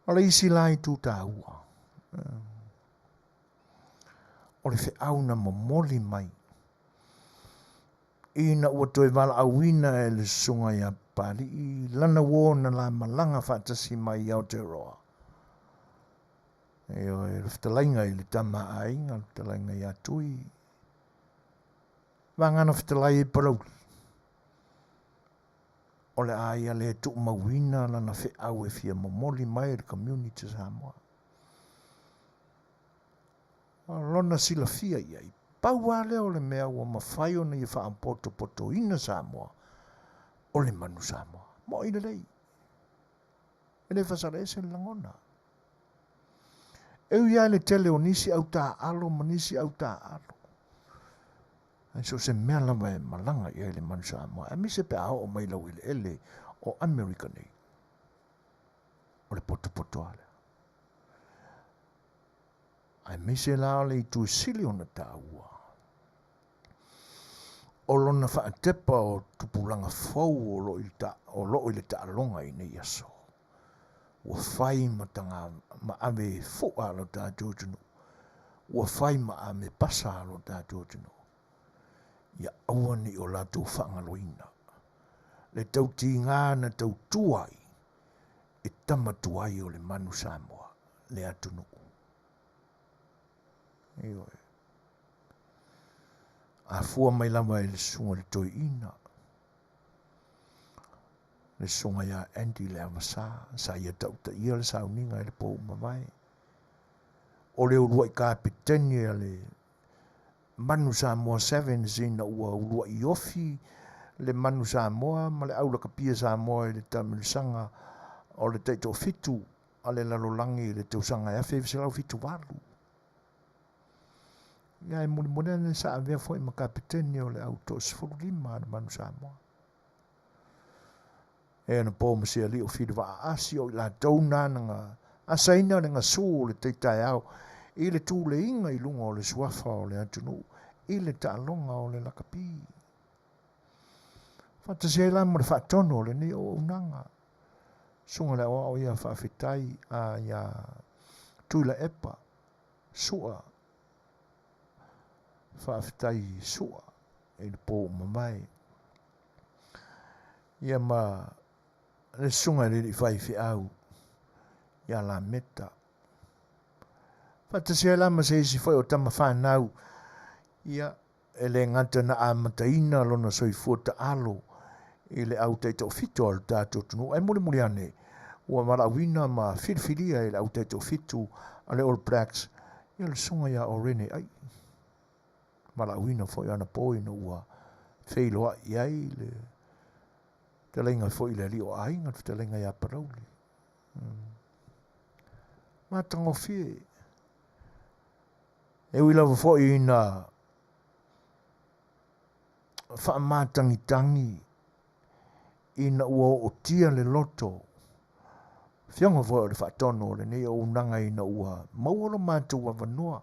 O le isi la itu taua, o le feau na momoli mai ina ua toe valaauina e le susuga ia Papalii lana uo na la malaga faatasi mai i Aotearoa. Ioe, le fetalaiga i le tama a aiga, le fetalaiga ia Tui, vagana fetalai i Palauli. O le a ia le tuumauina lana feau e fia momoli mai i le community Samoa. O lona silafia i ai, pau lava lea o le mea ua mafai ona ia faapotopotoina Samoa, o le manu Samoa. Mo'i lelei. E le fasalaese le lagona. E ui lava i le tele o nisi au taaalo ma nisi au taaalo, ae so o se mea lava e malaga i ai le manu Samoa, aemaise pe a oo mai i laueleele o Amerika nei, o le potopoto lava lea. Aemaise la o le itu sili ona taua, o lona faatepa o tupulaga fou o lo o i le taaloga i nei aso, ua fai ma taga ma ave fua lo tatou atunuu, ua fai ma ame pasa lo tatou atunuu, ia aua ne i o latou faagaloina le tautiga na tautua ai. tama tuai o le Manu Samoa, le atunuu. Ioe. A fua mai lava i le susuga i le toeaina, le susuga ia Andy Leavasa, sa ia tautaia le sauniga i le po ua mavae. O le uluai kapeteni a le Manu Samoa Sevens ina ua uluai ofi le Manu Samoa ma le Au Lakapia Samoa i le taamilosaga o le taitoafitu a le lalolagi i le tausaga e 1978. Ia e mulimuli ane sa avea foi ma kapeteni o le au toasefululima a le Manu Samoa. E ana po ma se alii o Fili Vaa Asi o i latou nana na asaina le gasu o le tai taeao i le tuleiga i luga o le suafa o le atunuu i le taaloga o le lakapi. Faatasi ai la ma le faatonu o lenei auaunaga. Susuga i le Aoao ia faafetai a ia Tuilaepa Sua faafetai Sua i le po ua mavae. Ia ma le susuga i le alii faifeau ia Lameta. Faatasi ai la ma se isi foi o tama fanau, ia e le gata na amataina lona soifua taalo i le au taitoafitu a lo tatou atunuu, ae mulimuli ane ua valaauina ma filifilia e le au taitoafitu a le All Blacks ia le susuga ia Orene Ai. Valaauina foi anapo ina ua feiloai ai le fetalaiga foi i le alii o aiga, le fetalaiga ia Palauli. Matagofie. E ui lava foi ina faamatagitagi ina ua ootia le loto, Afioga foi o le Faatonu o lenei auaunaga ina ua maua lo matou avanoa,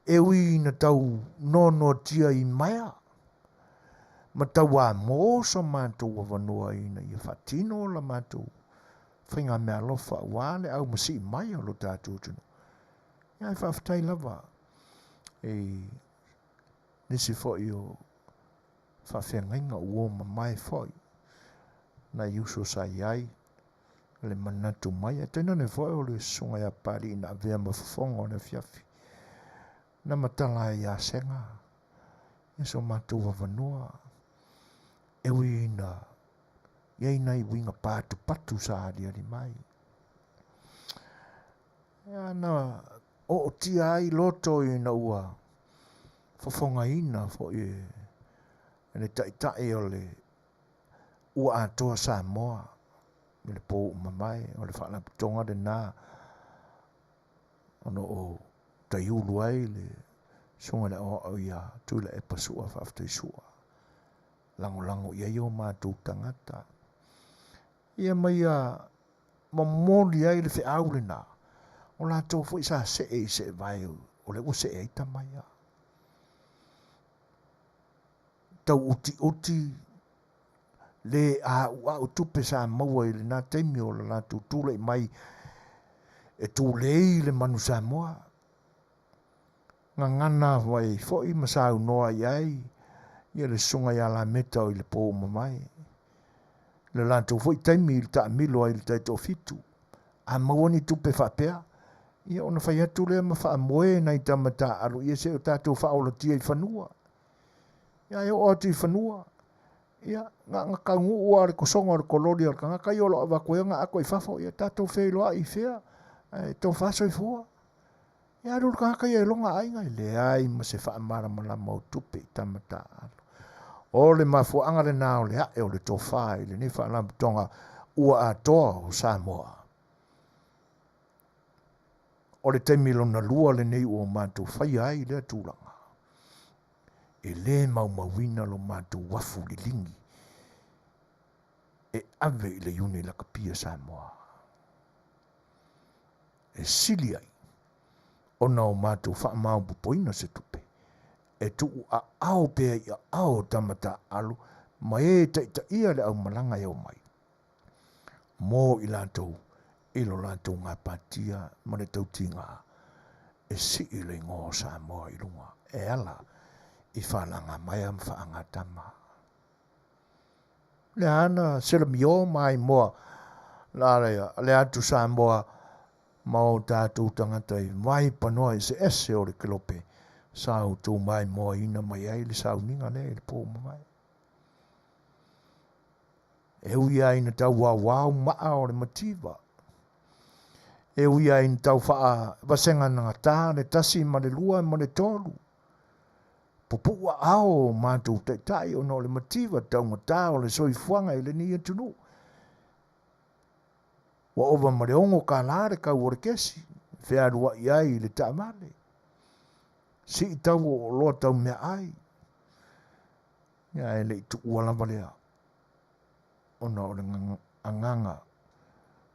e ui ina tau noanoatia i maea ma tau amo so matou avanoa ina ia faatino la matou faigameaalofa aua le aumasii mai o lo tatou atunuu. Ia ae faafetai lava i nisi foi o faafeagaiga ua mamae foi nai uso sa i ai le manatu mai, ae tainane foi o le susuga ia Papalii na avea ma fofoga o le afiafi na matala ai ia Sega ia so matou avanoa e ui ina i ai nai uiga patupatu sa aliali mai. Ia na ootia ai loto ina ua fofogaina foi e le Taitai o le ua atoa Samoa i le po ua mavae. O le faalapotopotoga lena o lo o taiulu ai le Susuga i le Aoao ia Tuilaepa Sua Faafetai Sua, lagolago i ai o matou tagata. Ia ma ia momoli ai le feau lena, o latou foi sa see i seevae o lea ua see ai tama ia. Tau utiuti le a'ua'u tupe sa maua i lena taimi o le latou tulai mai e tulei le Manu Samoa. Gagana mai foi ma saunoa i ai ia le susuga ia Lameta o i le po ua mavae. Le latou foi taimi i le taamilo ai i le taitoafitu. A maua ni tupe faapea, ia ona fai atu lea ma faamoe nai tama taaalo ia se i o tatou faaolatia i fanua. Ia e oo atu i fanua, ia na ona taunuu lava o le tosoga o le kololi a le tagata ia o lo o avatu ai ona ato i fafo, ia tatou feiloai i fea, ae tofa soifua. Ia alu le tagata ia i lona aiga, e leai ma se faamalamalama o tupe i tama taaalo. O le mafuaaga lena o le ae o le tofa i lenei faalapotopotoga ua atoa o Samoa. O le taimi lona lua lenei ua matou faia ai lea tulaga. E le maumauina lo matou afu liligi e ave i le Iuni Lakapi a Samoa. E sili ai ona o matou faamaopoopoina se tupe e tuu aao pea i aao o tama taaalo ma e taitaia le aumalaga e omai mo i latou i lo latou gapatia ma le tautiga e sii le igoa o Samoa i luga e ala i faalagamaea ma faagatama. Lea na selamio ma aimoa Le atu Samoa ma o tatou tagata i vaipanoa eseese o le kelope sa outou maimoaina mai ai le sauniga lea i le po ua mavae. E ui lava ina tau aoao maa o le mativa, e ui lava ina tau faavaseganagata le tasi ma le lua ma le tolu, pupuu aao o matou taitai ona o le mativa taugata o le soifuaga i lenei atunuu. Ua ova ma le $6 le kau o le kesi, fealuai ai i le taavale, sii tau o oloa tau meaai, ae le i tuua lava lea ona o le agaga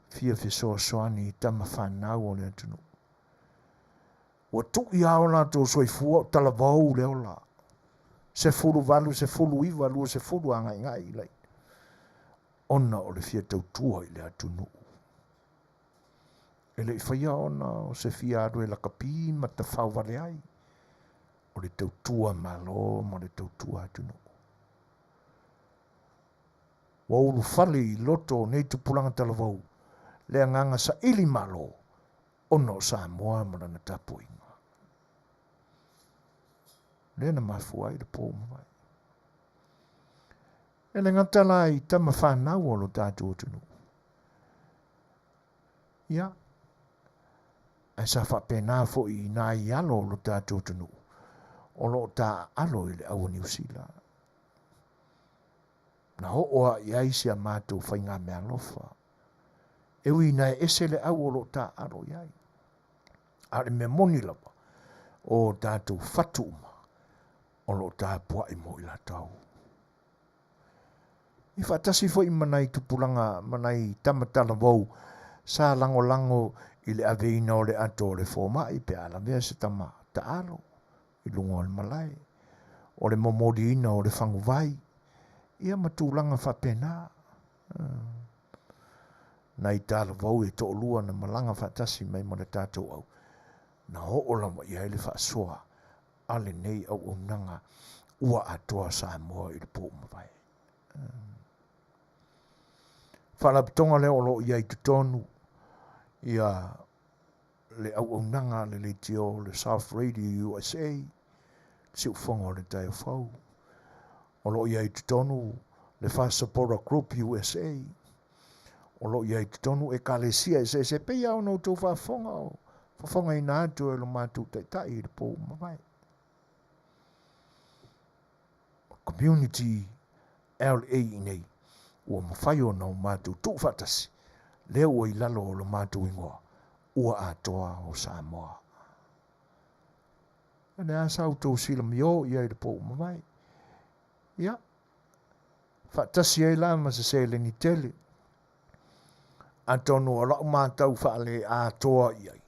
fia fesoasoani i tama fanau o le atunuu. Ua tui lava o latou soifua o talavou le ola, 18, 19, 20 agaigai i laina, ona o le fia tautua i le atunuu. E le i faia ona o se fia alu e lakapi ma tafao vale ai, o le tautua Malo ma le tautua atunuu. Ua ulufale i loto o nei tupulaga talavou le agaga saili Malo ona o Samoa ma lana tapuaiga. Lea na mafua ai le po ua mavae. E le gata la i tama fanau o lo tatou atunuu, ia, ae sa faapena foi i nai alo o lo tatou atunuu o lo o taaalo i le aua Niu Sila. Na oo lava i ai si a matou faigameaalofa, e ui ina e ese le au o lo o taaalo i ai. A o le mea moni lava, o tatou fatu uma o lo o tapuai mo i latou. I faatasi foi ma nai tupulaga ma nai tama talavou sa lagolago i le aveina o le ato o le fomai pe a lavea se tama taalo i luga o le malae, o le momoliina o le faguvai, ia ma tulaga faapena. Nai talavou e toalua na malaga faatasi mai ma le tatou au, na oo lava i ai le faasoa a lenei auaunaga ua atoa Samoa i le po ua mavae. Faalapotopotoga lea o lo o i ai i totonu ia le auaunaga a le leitio le South Radio USA, le siufofoga o le taeao fou. O lo o i ai i totonu le Fast Supporter Group USA. O lo o i ai i totonu ekalesia eseese e pei lava ona outou faafofoga o fofogaina atu e lo matou taitai i le po ua mavae. Community LA i nei, ua mafai ona o matou tuufaatasi, lea ua i lalo o lo matou igoa, ua atoa o Samoa. O le a sa outou silamio i ai i le po ua mavae. Ia, faatasi ai la ma se seleni tele. Atonu o lau matau faale-atoa i ai,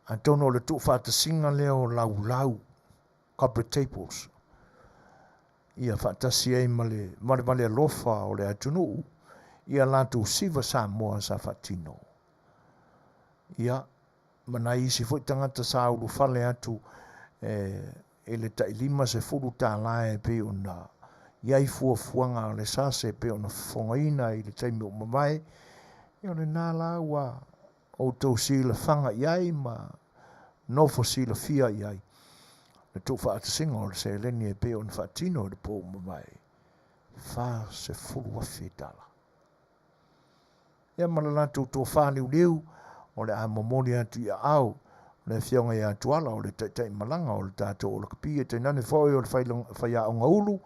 atonu o le tuufaatasiga lea o laulau, copper tables, ia faatasi ai ma le valevale alofa o le atunuu i a latou siva Samoa sa faatino. Ia, ma nai isi foi tagata sa ulufale atu e i le tai $50 e pei ona i ai fuafuaga a le SASE e pei ona fofogaina i le taimi ua mavae, ia o lena la ua outou silafaga i ai ma nofo silafia i ai le tuufaatasiga o le seleni e pei ona faatino i le po ua mavae, $40,000. Ia ma le latou tofa liuliu o le a momoli atu i aao o le Afioga ia Tuala o le taitai malaga o le tatou Olakapi e tainane foi o le faiaoga ulu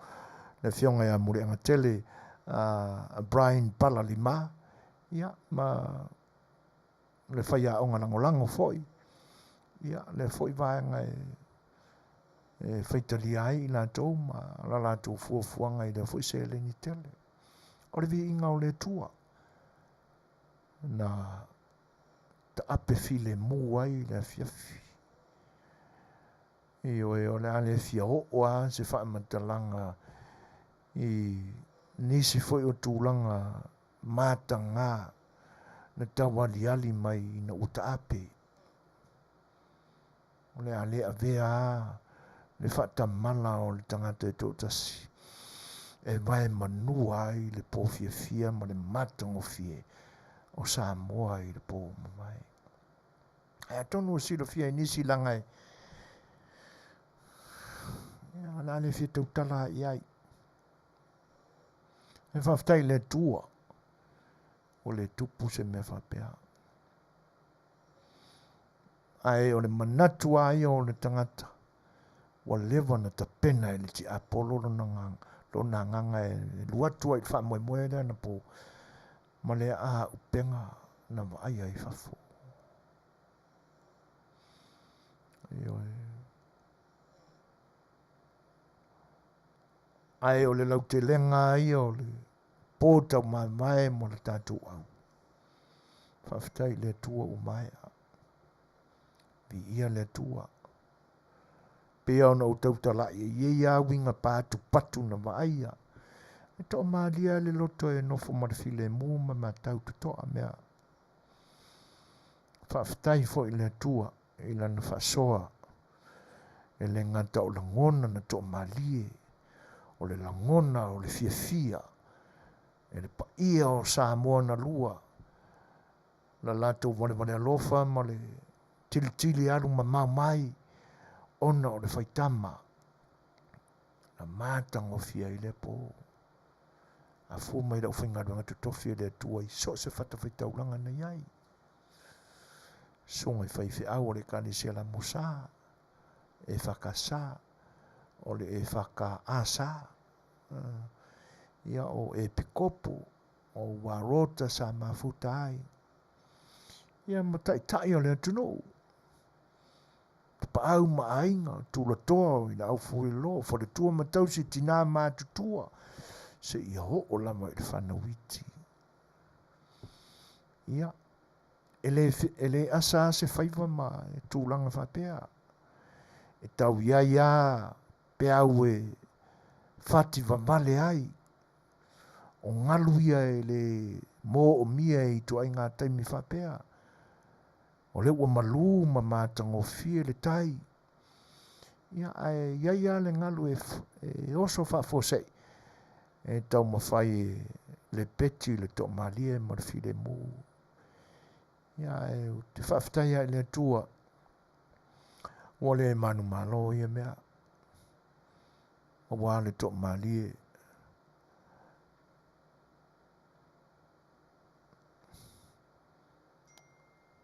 le Afioga ia Muliagatele Brian Palalima ia ma le faiaoga lagolago foi ia lea foi vaega e faitalia ai i latou ma la latou fuafuaga i lea foi seleni tele. O le viiga o le Atua na taape filemu ai le afiafi. Ioe, o le a le fia oo lava se faamatalaga i nisi foi o tulaga mataga na taualiali mai ina ua taape. O le a le avea lava le faatamala o le tagata e toatasi e vaemanua ai le pōfiafia ma le matagofie. o Samoa i le po ua mavae. Ae atonu ua silafia e nisi leaga e ia, o le a le fia tautala i ai. E faafetai i le Atua ua le tupu se mea faapea. Ae o le manatu lava ia o le tagata, ua leva ona tapena e le tiapolo lona, lona agaga e alu atu ai i le faamoemoe lea na po ma le aaupega na vaaia i fafo. Ioe. Ae o le lautelega ia o le po taumavae mo le tatou au. Faafetai i le Atua ua maea. Viia le Atua. Pei ona ou tautalai, e i ai lava uiga patupatu na vaaia. E toamalie le loto e nofo ma le filemu ma matau totoa mea. Faafetai foi i le Atua i lana faasoa. E le gata o lagona na toamalie, o le lagona o le fiafia e le paia o Samoa na lua, la latou valevale alofa ma le tilitili alu mamao mai ona o le faitama na matagofie ai lea po. Afua mai le aufaigaluega totofi a le Atua i so o se fatafaitaulaga na i ai. Susuga i faifeau o le Ekalesia Lamosa, EFKS, o le EFKAS, ia o Epikopo, o Warota sa mafuta ai, ia ma taitai o le atunuu, tapaau ma aiga, tulatoa i le aufueloloa, faletua ma tausi, tinā matutua, seia oo lava i le fanau iti. Ia, e le, e le asa lava se faiva ma tulaga faapea. E tau i ai lava peau e fati vavale ai. O galu ia e le moomia i ituaiga taimi faapea. O lea ua malu ma matagofie le tai. Ia, ae i ai lava le galu e, e oso faafuasei e taumafai e lepeti le toamalie ma le filemu. Ia, ae ou te faafetai lava i le Atua ua le manumalo ia mea, aua le toamalie.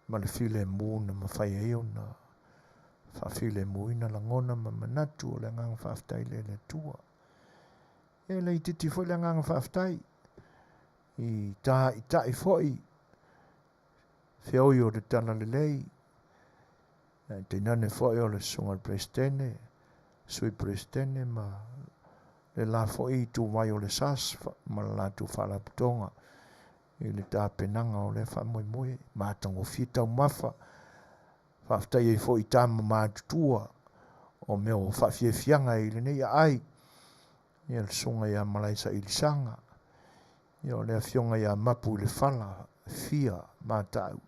Ma le filemu na mafai ai ona faafilemuina lagona ma manatu o le agaga faafetai lea i le Atua. E laitiiti foi le agaga faafetai i tāita'i foi feoi o le Talalelei, ae tainane foi o le Susuga i le Peresetene, Sui Peresetene ma le la foi ituvai o le SAS ma le latou faalapotopotoga i le tapenaga o lea faamoemoe matagofie taumafa. Faafetai ai foi i tama matutua o mea o faafiafiaga i lenei aai, ia le Susuga ia Malaesailisaga, ia o le Afioga ia Mapu i le Fala, Fia Matau,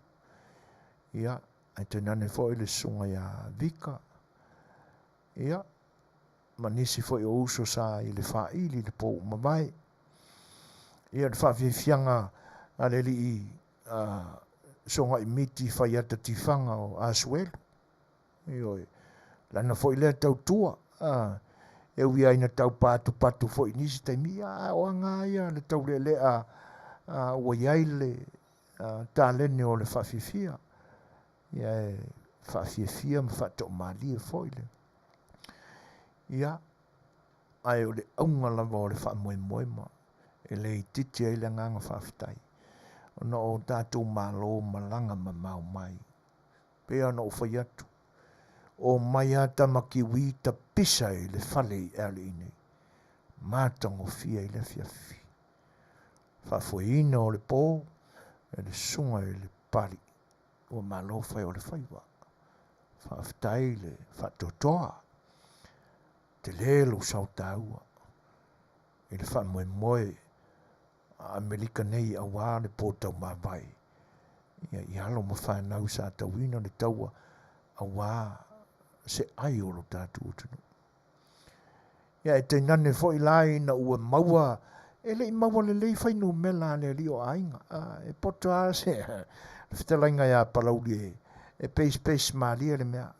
ia ae tainane foi le Susuga ia Vika, ia ma nisi foi o uso sa i le faili i le po ua mavae. Ia le faafiafiaga a le alii Sogaimiti Faiata Tifaga o Asuelu. Ioe, lana foi lea tautua, e ui lava ina tau patupatu foi i nisi taimi, ia a o aga lava ia le taulealea ua i ai le taleni o le faafiafia. Ia e faafiafia ma faatoamalie foi le. Ia, ae o le auga lava o le faamoemoe ma e le itiiti ai le agaga faafetai ona o tatou malo malaga mamao mai. Pei ona ou fai atu, omai lava tama kiwi tapisa i le fale i Alii nei, matagofie ai le afiafi. Faafoeina o le po e le susuga i le Papalii, ua malo fai o le faiva. Faafetai le faatoatoa, tele lou sao taua i le faamoemoe a Amerika nei aua le po taumavae ia i alo ma fanau sa tauina le taua aua se ai o lo tatou atunuu. Ia e tainane foi la ina ua maua E le i maua lelei fuainumera a le alii o aiga. E poto lava se le fetalaiga ia Palauli e pesepese malie le mea.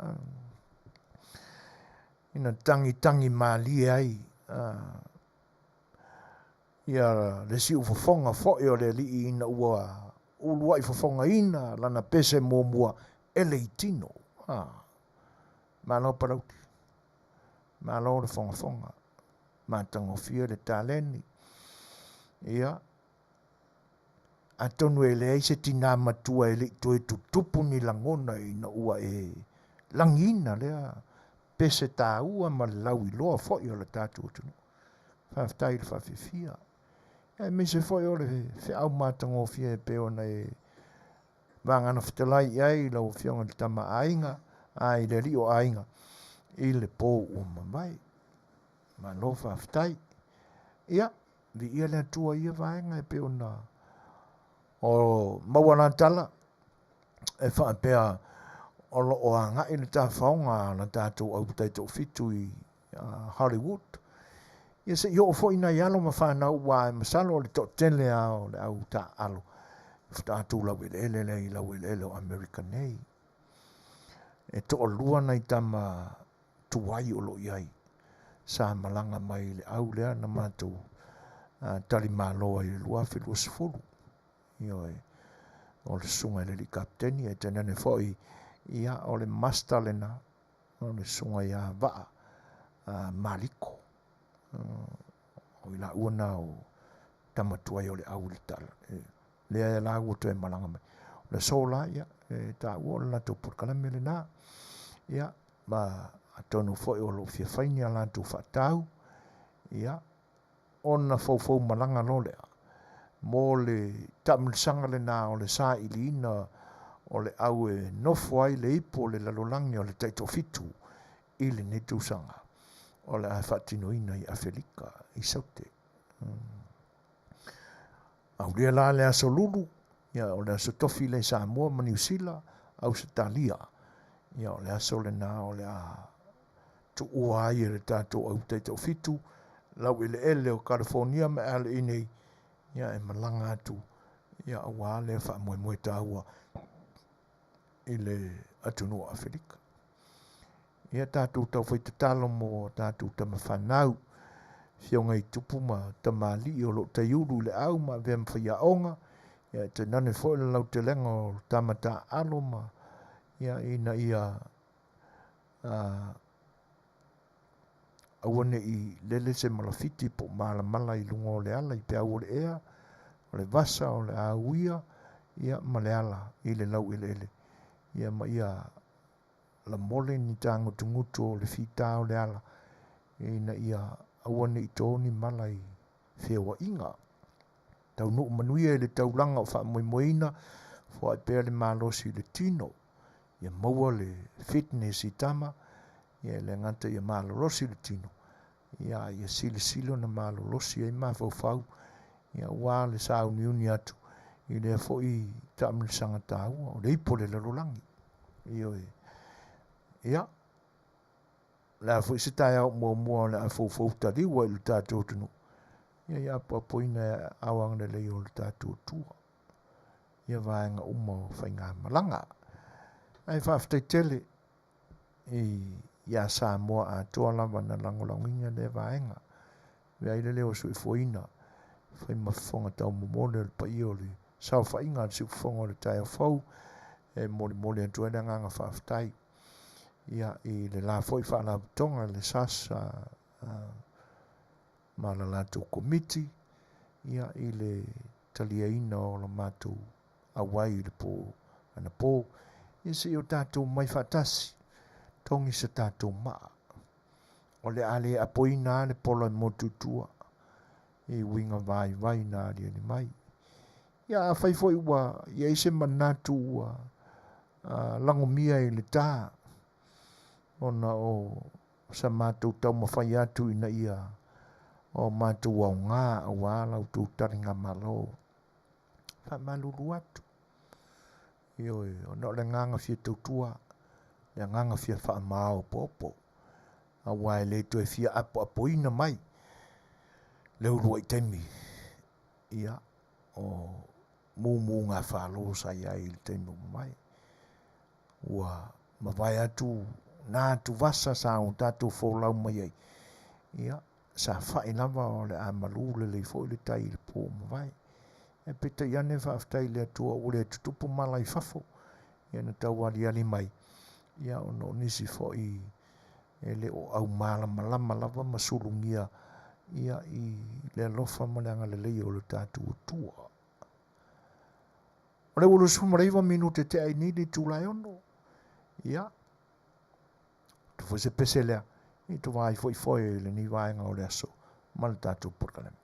Ina tagitagi malie ai ia le siufofoga foi o le alii ina ua uluai fofogaina lana pese muamua e le i tino. Malo Palauli. Malo le fogafoga. Matagofie le taleni. Ia, atonu e leai se tinā matua e le i toe tutupu ni lagona ina ua e lagiina lea pese taua ma le lauiloa foi o le tatou atunuu. Faafetai i le faafiafia. Aemaise foi o le feau matagofie e pei ona e vagana fetalai i ai lau Afioga i le Tama a Aiga, a i le Alii o Aiga, i le po ua mavae. Malo faafetai. Ia, viia le Atua i ia vaega e pei ona o maua la tala e faapea o lo o agai le tafaoga a la tatou au taitoafitu i Hollywood. Ia se i oo foi nai alo ma fanau aua e masalo o le toatele lava o le au taaalo faatoa tulau eleele lea i laueleele o Amerika nei. E toalua nai tama tuai o lo o i ai sa malaga mai i le au lea na matou talimalo ai i le 2020. Ioe, o le susuga i le alii kapeteni, ae tainane foi ia o le master lena o le susuga ia Vaa Maliko. O i laua na o tama tuai o le au i le tala. Lea la ua toe malaga mai. O le aso la, ia, e taua o le latou polokalame lena. Ia, ma atonu foi o lo o fia fai ni a latou faatau, ia, ona foufou malaga loa lea mo le taamilosaga lena o le sailiina o le au e nofo ai le ipu o le lalolagi o le taitoafitu i lenei tausaga o le a faatinoina i Afelika i Saute. Aulia la le aso Lulu, ia o le aso Tofi lea i Samoa ma Niu Sila, Ausetalia, ia o le aso lena o le a tuua ai e le tatou au taitaufitu laueleele o California ma LA nei, ia e malaga atu ia aua lea faamoemoe taua i le atunuu o Afelika. Ia tatou taufai tatalo mo tatou tama fanau, afioga i tupu ma tamalii o lo o taiulu i le au ma avea ma faiaoga, ia e tainane foi le lautelega o tama taaalo ma ia ina ia aua ne i lele se malafiti po o malamala i luga o le ala i peau o le ea, o le vasa, o le auia, ia ma le ala i le laueleele, ia ma ia lamole ni tagutugutu o le fita o le ala ina ia aua ne i to ni mala i feoaiga. Taunuu manuia i le taulaga o faamoemoeina, foai pea le malosi i le tino, ia maua le fitness i tama, ia e le gata ia malolosi le tino, ia a ia silasila ona malolosi ai mafaufau, ia aua le sauniuni atu i lea foi taamilosaga taua o le ipu o le lalolagi. Ioe. Ia, o le a foi se taeao muamua o le a foufou taliu ai i le tatou atunuu, ia ia apoapoina e aao agalelei o le tatou Atua ia vaega uma o faigamalaga. Ae faafetai tele i iā Samoa atoa lava na lagolagoina lea vaega. Avea ai le leo soifuaina, fai ma fofoga taumomoli o le paia o le saofaiga a le siufofoga o le taeao fou e molimoli atu ai le agaga faafetai ia i le la foi faalapotopotoga le SAS ma la latou komiti ia i le taliaina o la matou auai i le po anapo, ia se i o tatou omai faatasi, togi se tatou maa. O le a le apoina lava le pola e motu i tua i uiga vaivai na aliali mai. Ia afai foi ua i ai se manatu ua lagomia i le ta ona o sa matou taumafai atu ina ia o matou aoga aua la outou taligamalo, faamalulu atu. Ioe, ona o le agaga fia tautua, le agaga fia faamaopoopo, aua e le toe fia apoapoina mai le uluai taimi. Ia, o mumuga falo sa i ai i le taimi ua mavae. Ua mavae atu na atuvasa sa o tatou folau mai ai, ia, sa fa'i lava o le a malu lelei foi le tai i le po ua mavae. Ae peitai ane faafetai i le Atua ua le tutupu mala i fafo, ia na tau aliali mai, ia ona o nisi foi e le o aumalamalama lava ma sulugia ia i le alofa ma le agalelei o le tatou Atua. O le ua 29 minute tea ai nei le itula e 6. Ia, tu foi se pese lea, i to vai foi foi i lenei vaega o le aso ma le tatou polokalame.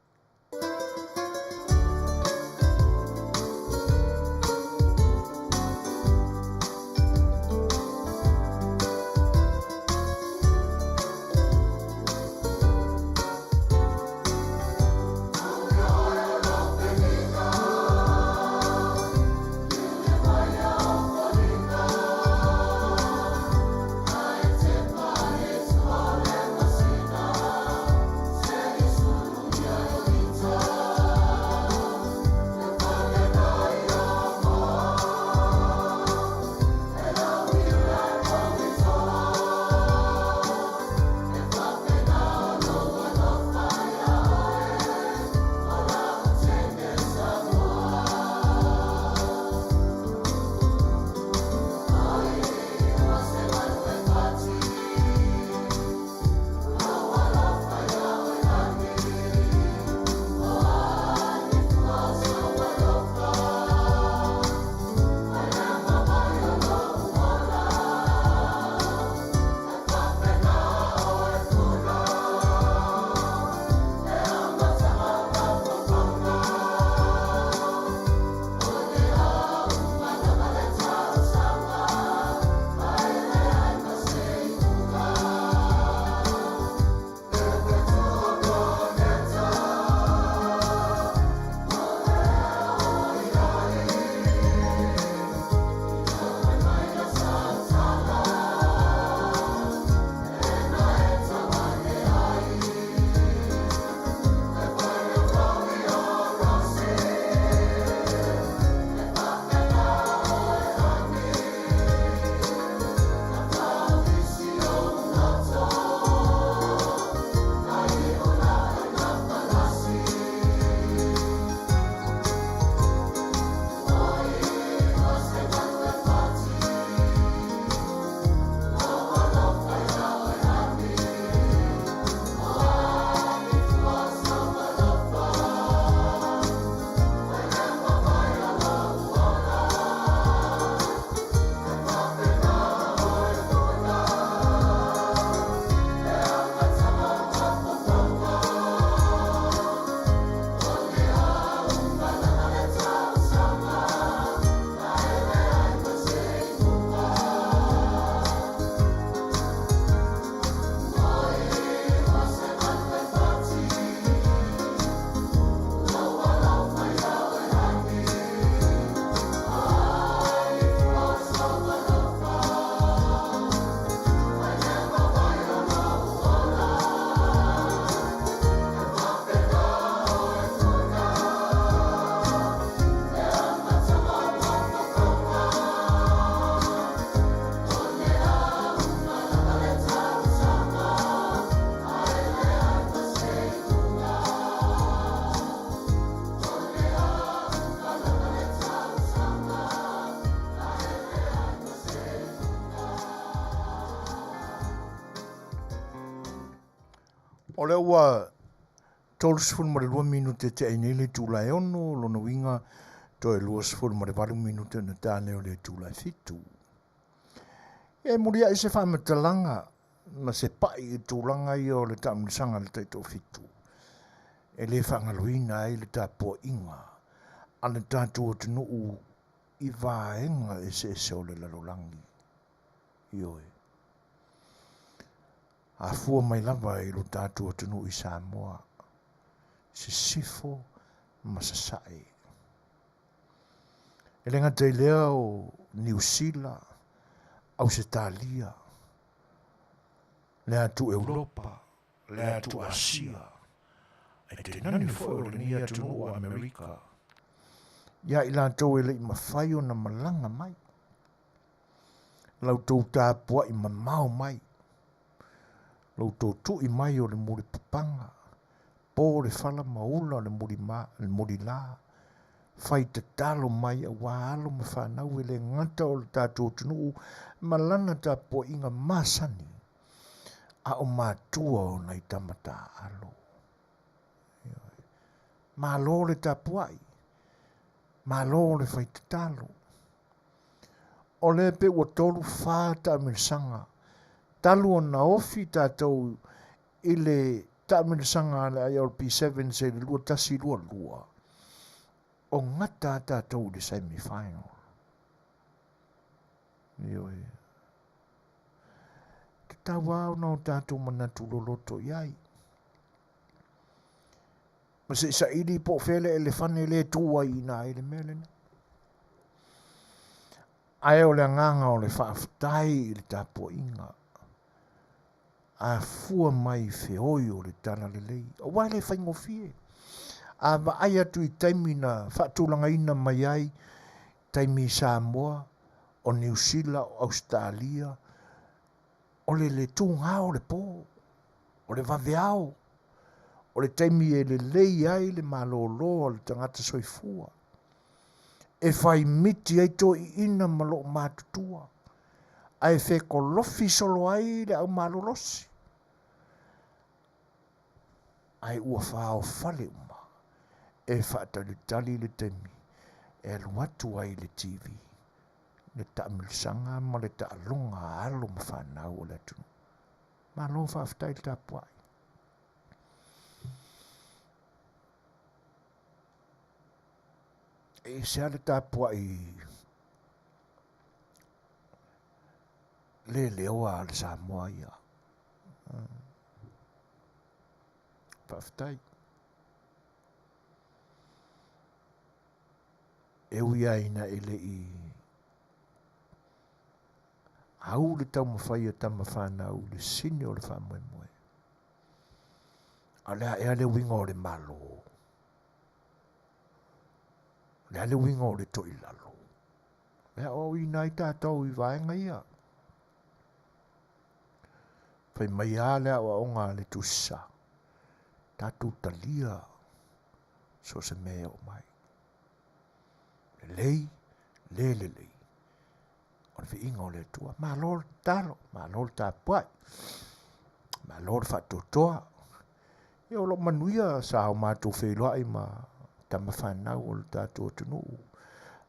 O lea ua 32 minute tea ai nei le itula e 6, o lona uiga toe 28 minute ona ta lea o le itula e 7. E muliai se faamatalaga ma se pa'i i tulaga ia o le taamilosaga a le Taitoafitu, e le faagaloina ai le tapuaiga a le tatou atunuu i vaega eseese o le lalolagi. Ioe. Afua mai lava i lo tatou atunuu i Samoa, sisifo ma sasae. E le gata i lea o Niu Sila, Ausetalia, le atu Europa, le atu Asia, Ae tainane foi o lenei atunuu o Amerika, ia i latou e le i mafai ona malaga mai, la outou tapuai mamao mai, la outou tui mai o le mulipapaga, po le fala ma ula le mulila, fai tatalo mai aua alo ma fanau e le gata o le tatou atunuu ma lana tapuaiga masani, a o matua o nai tama taaalo. Malo le tapuai, malo le fai tatalo. O lea pe ua 3, 4 taamilosaga talu ona ofi tatou i le taamilosaga a le ILP 7 i le 2122, o gata a tatou i le semi final. Ioe. Tatau lava ona o tatou manatu loloto i ai. Ma se i saili po o fea le elefane lea e tu ai i ina i le mea lena. Ae o le agaga o le faafetai i le tapuaiga a fua mai i feoi o le talalelei, aua e le faigofie. A vaai atu i taimi na faatulagaina mai ai, taimi i Samoa, o Niu Sila, o Ausetalia, o le le tuga o le po, o le vaveao, o le taimi e lelei ai le malolo a le tagata soifua, e fai miti ai toeaiina ma loo matutua, ae fekolofi solo ai le aumalolosi, ae ua faofale uma e faatalitali le taimi e alu atu ai le TV, le taamilosaga ma le taaloga a alo ma fanau o le atunuu. Malo faafetai le tapuai. E ese lava le tapuai leleoa a le Samoa ia. Faafetai. E ui lava ina e le i au le taumafai a tama fanau i le sini o le faamoemoe, a o le a ea le uiga o le Malo? O le a le uiga o le toilalo? E aoaoina ai tatou i vaega ia. Fai mai lava le aoaoga a le Tusi Sa, tatou talia so o se mea e oo mai. Lelei, le lelei, o le viiga o le Atua. Malo le tatalo, malo le tapuai, malo le faatoatoa. Ia o lo o manuia sa o matou feiloai ma tama fanau o le tatou atunuu.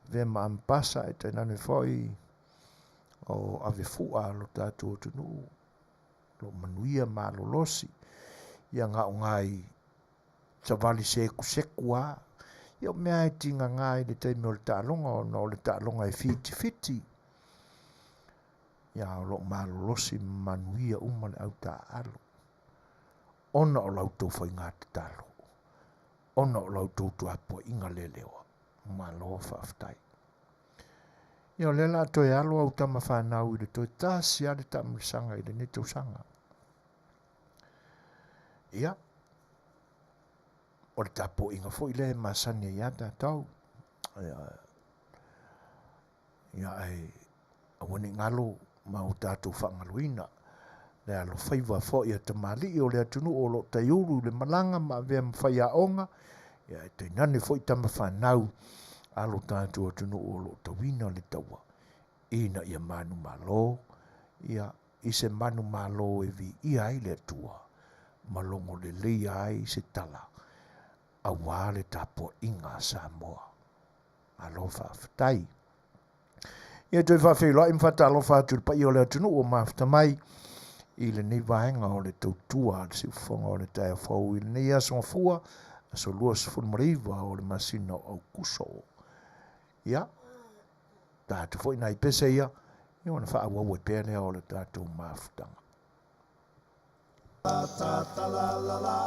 Avea ma Ambasa e tainane foi o Avefua lo tatou atunuu. O lo o manuia malolosi. Ia gaoga i savali sekuseku lava. Ia o mea e tigaga i le taimi o le taaloga ona o le taaloga e fitifiti. Ia o lo o malolosi ma manuia uma le au taaalo ona o la outou faiga tatalo, ona o la outou tuapuaiga leleoa. Malo faafetai. Ia o lea o le a toe alo au tama fanau i le toe tasi lava le taamilosaga i lenei tausaga. Ia, o le tapuaiga foi lea e masani ai ia tatou. Ia, ae aua ne i galo ma o tatou faagaloina le alofaiva foi a tamalii o le atunuu o lo o taiulu i le malaga ma avea ma faiaoga, ia, e tainane foi tama fanau a lo tatou atunuu o lo o tauina le taua ina ia manumalo, ia, i se manumalo e viia ai le Atua ma logo leleia ai se tala aua le tapuaiga a Samoa. Malo faafetai. Ia toe faafeiloai ma faatalofa atu i le paia o le atunuu o mafuta mai i lenei vaega o le tautua a le siufofoga o le taeao fou i lenei aso Gafua, aso 29 o le masina o Aukuso. Ia, ta atu foi nai pese ia, ia ona faaauau ai pea lea o le tatou mafutaga.
Ta ta la la la,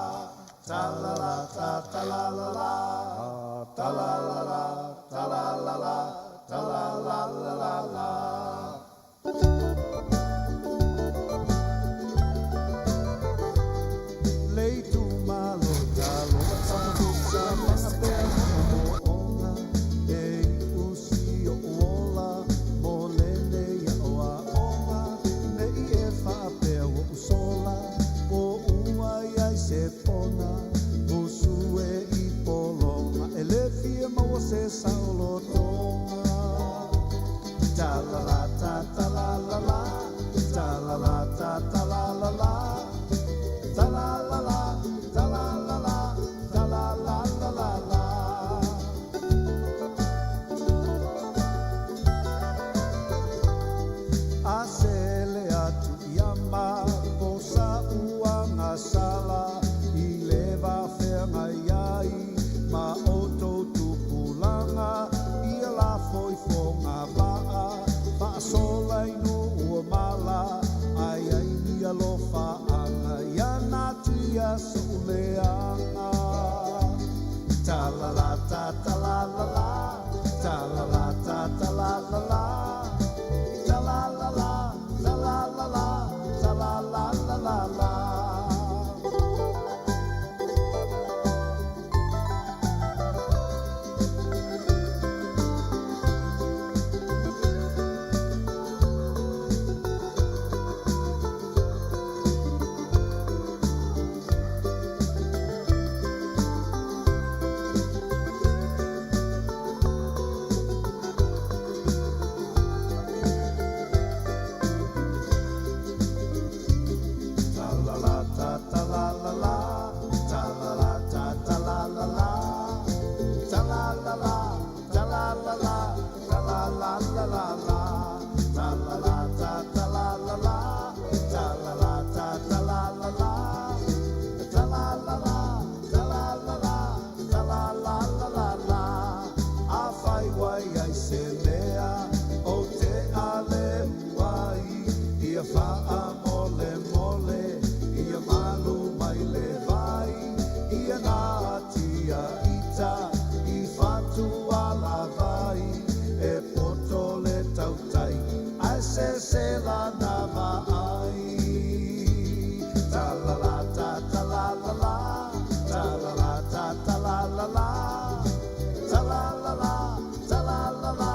ta la la ta ta la la la, ta la la la, ta la la la, ta la la la la la. Le itumalo talofa. solotoga. Ta la la ta ta la la la, ta la la ta ta la la la, ta la la la, ta la la la, ta la la la la la. A sele atu ia matou sa uagasala i le vafeagai ai ma outou tupulaga ia lafoifoga vaa faasola i nuu o mala ai ai ni alofaaga ia natia so'u leaga. Ta la la ta ta la la la, ta la la ta ta la la la, ta la la la, ta la la la, ta la la la la la. Ta la la ta ta la la la, ta la la ta ta la la la, ta la la la, ta la la la, ta la la la la la, ta la la ta ta la la la, ta la la ta ta la la la, ta la la la, ta la la la, ta la la la la la. Afai ua i ai se mea ou te aleu ai, ia faamolemole, ia malu mai le vai, ia natia ita i fatualavai, e poto le tautai, ae sese lana vaai. Ta la la ta ta la la la, ta la la ta ta la la la, ta la la la, ta la la la,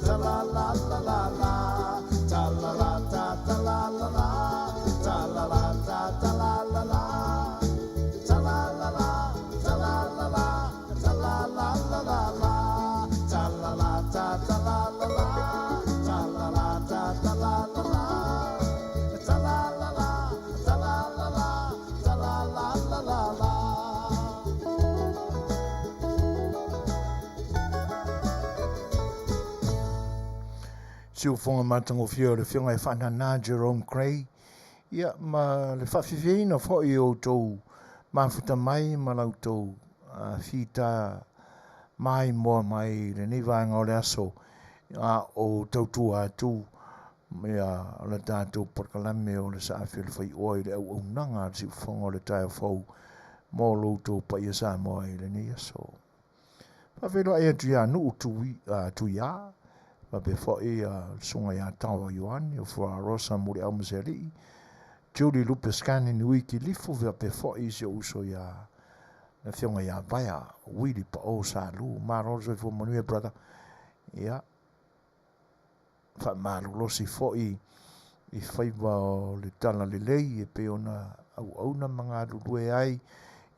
ta la la la la la, ta la la ta ta la la la, ta la la ta ta la la la, ta la la la, ta la la la, ta la la la la la, ta la la ta ta la la la, ta la la ta ta la la la, ta la la la, ta la la la, ta la la la la la.
Siufoga matagofie o le Afioga e Faanana Jerome Gray, ia ma le faafiafiaina foi o outou mafuta mai ma la outou fita maimoa mai i lenei vaega o le aso a o tautua atu ia o le tatou polokalame o le saafi o le faioa i le auaunaga a le siufofoga o le taeao fou mo lo outou paia Samoa i lenei aso. Faafeiloai atu ia Nuu Tui, Tuiā, faapea foi le susuga ia Tawa Ioane, o Fua Rosa Muliau Masealii, Julie Lupescani Nuiki Lifu, faapea foi si ou uso ia le afioga ia Vaea Willie Pao Salu. Malo le soifua manuia, brother. Ia, faamalolosi foi i faiva o le talalelei e pei ona auauna ma galulue ai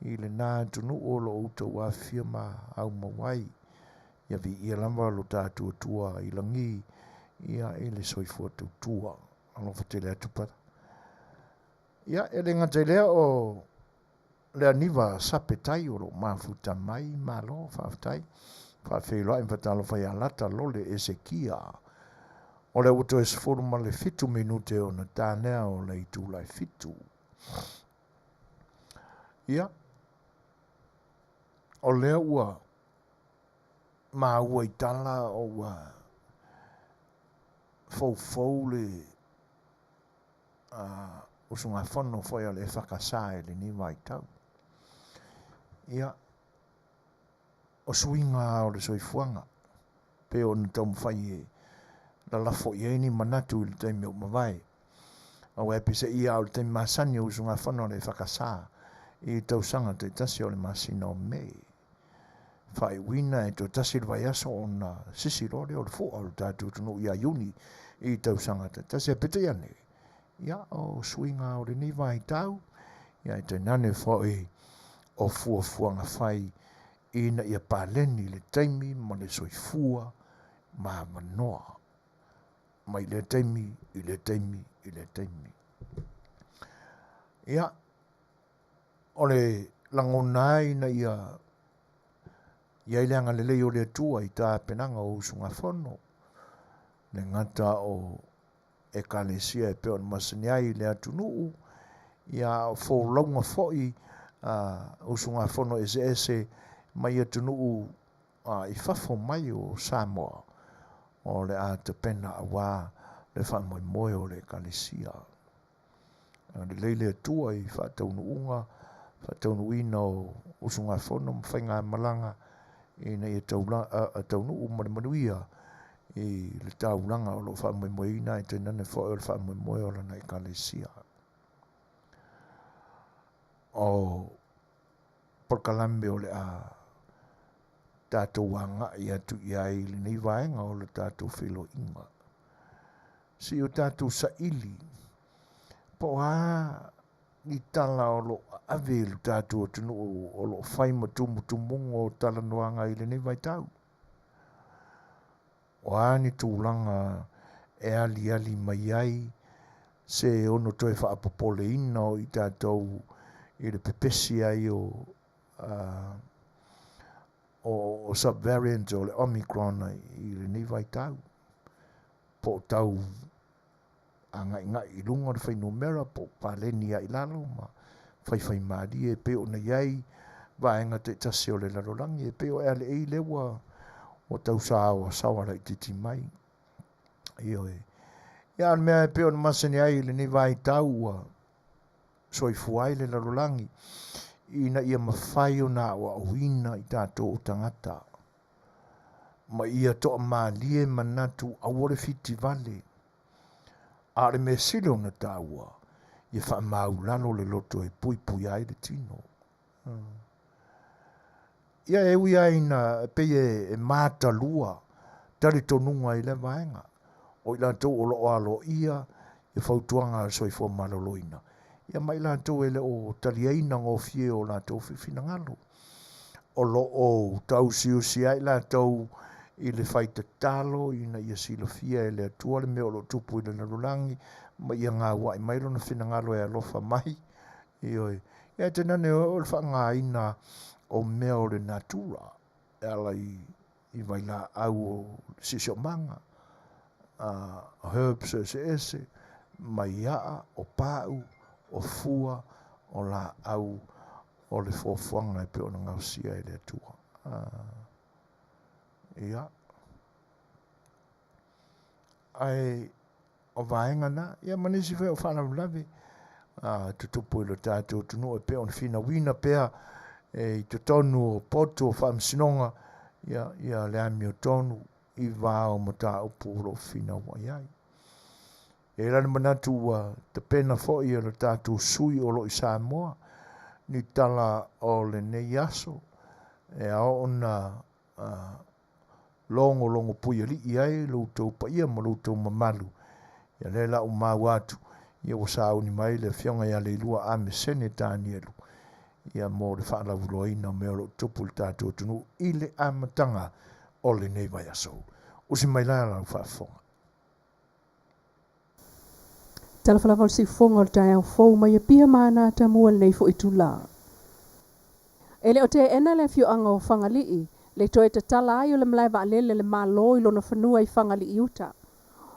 i lena atunuu o lo o outou afifio ma aumau ai. Ia viia lava lo tatou Atua i lagi ia i le soifua tautua. Alofa tele atu, brother. Ia, e le gata i lea o le aniva sape tai o lo o mafuta mai, malo, faafetai. Faafeiloai ma faatalofa ia Lata Lole Esekia. O lea ua toe 17 minute ona tanea o le itula e 7. Ia, o lea ua maua i tala o ua foufou le usugafono foi a le EFKS i lenei vaitau. Ia, o suiga o le soifuaga, pei ona taumafai e lalafo i ai ni manatu i le taimi o mavae. Aua e peiseai o le taimi masani o usugafono a le EFKS i tausaga taitasi o le masina o Me. Faaiuina e toe tasi le vaiaso ona sisi loa lea o le fua o le tatou atunuu ia Iuni i tausaga taitasi. Ae peitai ane, ia o suiga o lenei vaitau, ia e tainane foi o fuafuaga fai ina ia paleni le taimi ma le soifua ma avanoa mai lea taimi i lea taimi i lea taimi. Ia, o le lagona ai ina ia i ai le agalelei o le Atua i tapenaga o usugafono, le gata o Ekalesia e pei ona masani ai i le atunuu, ia a o folauga foi a usugafono eseese mai atunuu i fafo mai o Samoa, o le a tapena aua le faamoemoe o le Ekalesia. Agalelei le Atua i faataunuuga, faataunuuina o usugafono ma faigamalaga ina ia taunuu ma le manuia i le taulaga o lo o faamoemoeina ae tainane foi o le faamoemoe o lana Ekalesia. O polokalame o le a tatou agai atu i ai i lenei vaega o le tatou feiloaiga. Se i o tatou saili po o a ni tala o lo o ave i lo tatou atunuu o lo o fai ma tumutumuga o talanoaga i lenei vaitau. O a ni tulaga e aliali mai ai se ono toe faapopoleina o i tatou i le pepesi ai o o subvariant o le Omicron i lenei vaitau, po o tau agaigai i luga o le fuainumera po o paleni lava i lalo ma faifaimalie e pei ona i ai vaega taitasi o le lalolagi, e pei o LA lea ua ua tau saoasaoa laitiiti mai. Ioe. Ia, a o le mea e pei ona masani ai i lenei vaitau ua soifua ai le lalolagi ina ia mafai ona aoaoina i tatou o tagata ma ia toamalie manatu aua le fitivale. A o le mea sili ona taua, ia faamaulalo le loto e puipuia ai le tino. Ia e ui lava ina pei e matalua talitonuga i lea vaega, o i latou o lo o aloaia i fautuaga a le soifua maloloina, ia ma i latou e le o taliaina gofie o latou finagalo. O lo o tausiusi ai latou i le fai tatalo ina ia silafia e le Atua le mea o lo o tupu i le lalolagi ma ia gauai mai lona finagalo e alofa mai. Ioe. Ia tainane o le faaaogaina o mea o le natura e ala i vailaau o le siosiomaga, herbs eseese, mai a'a, o pa'u, o fua, o laau o le fuafuaga e pei ona gaosia e le Atua. Ia. Ae o vaega na, ia ma nisi foi o faalavelave tutupu i lo tatou atunuu e pei ona finauina pea e i totonu o potu o faamasinoga, ia, ia le amiotonu i va o mataupu o lo o finauai ai. E i ai la le manatu ua tapena foi e lo tatou sui o lo o i Samoa ni tala o lenei aso e ao ona logologo puialii ai lo outou paia ma lo outou mamalu. Ia lea la ua maua atu, ia ua sauni mai le Afioga ia Leilua Amesene Tanielu, ia mo le faalauiloaina o mea o lo o tupu i le tatou atunuu i le amataga o lenei vaiaso. Usi mai la lau faafofoga.
Talofa lava o le siufofoga o le taeao fou mai Apia ma Anata mua i lenei foi itula. E le o teena le afioaga o Fagalii le toe tatala ai o le malae vaalele a le Malo i lona fanua i Fagalii Uta.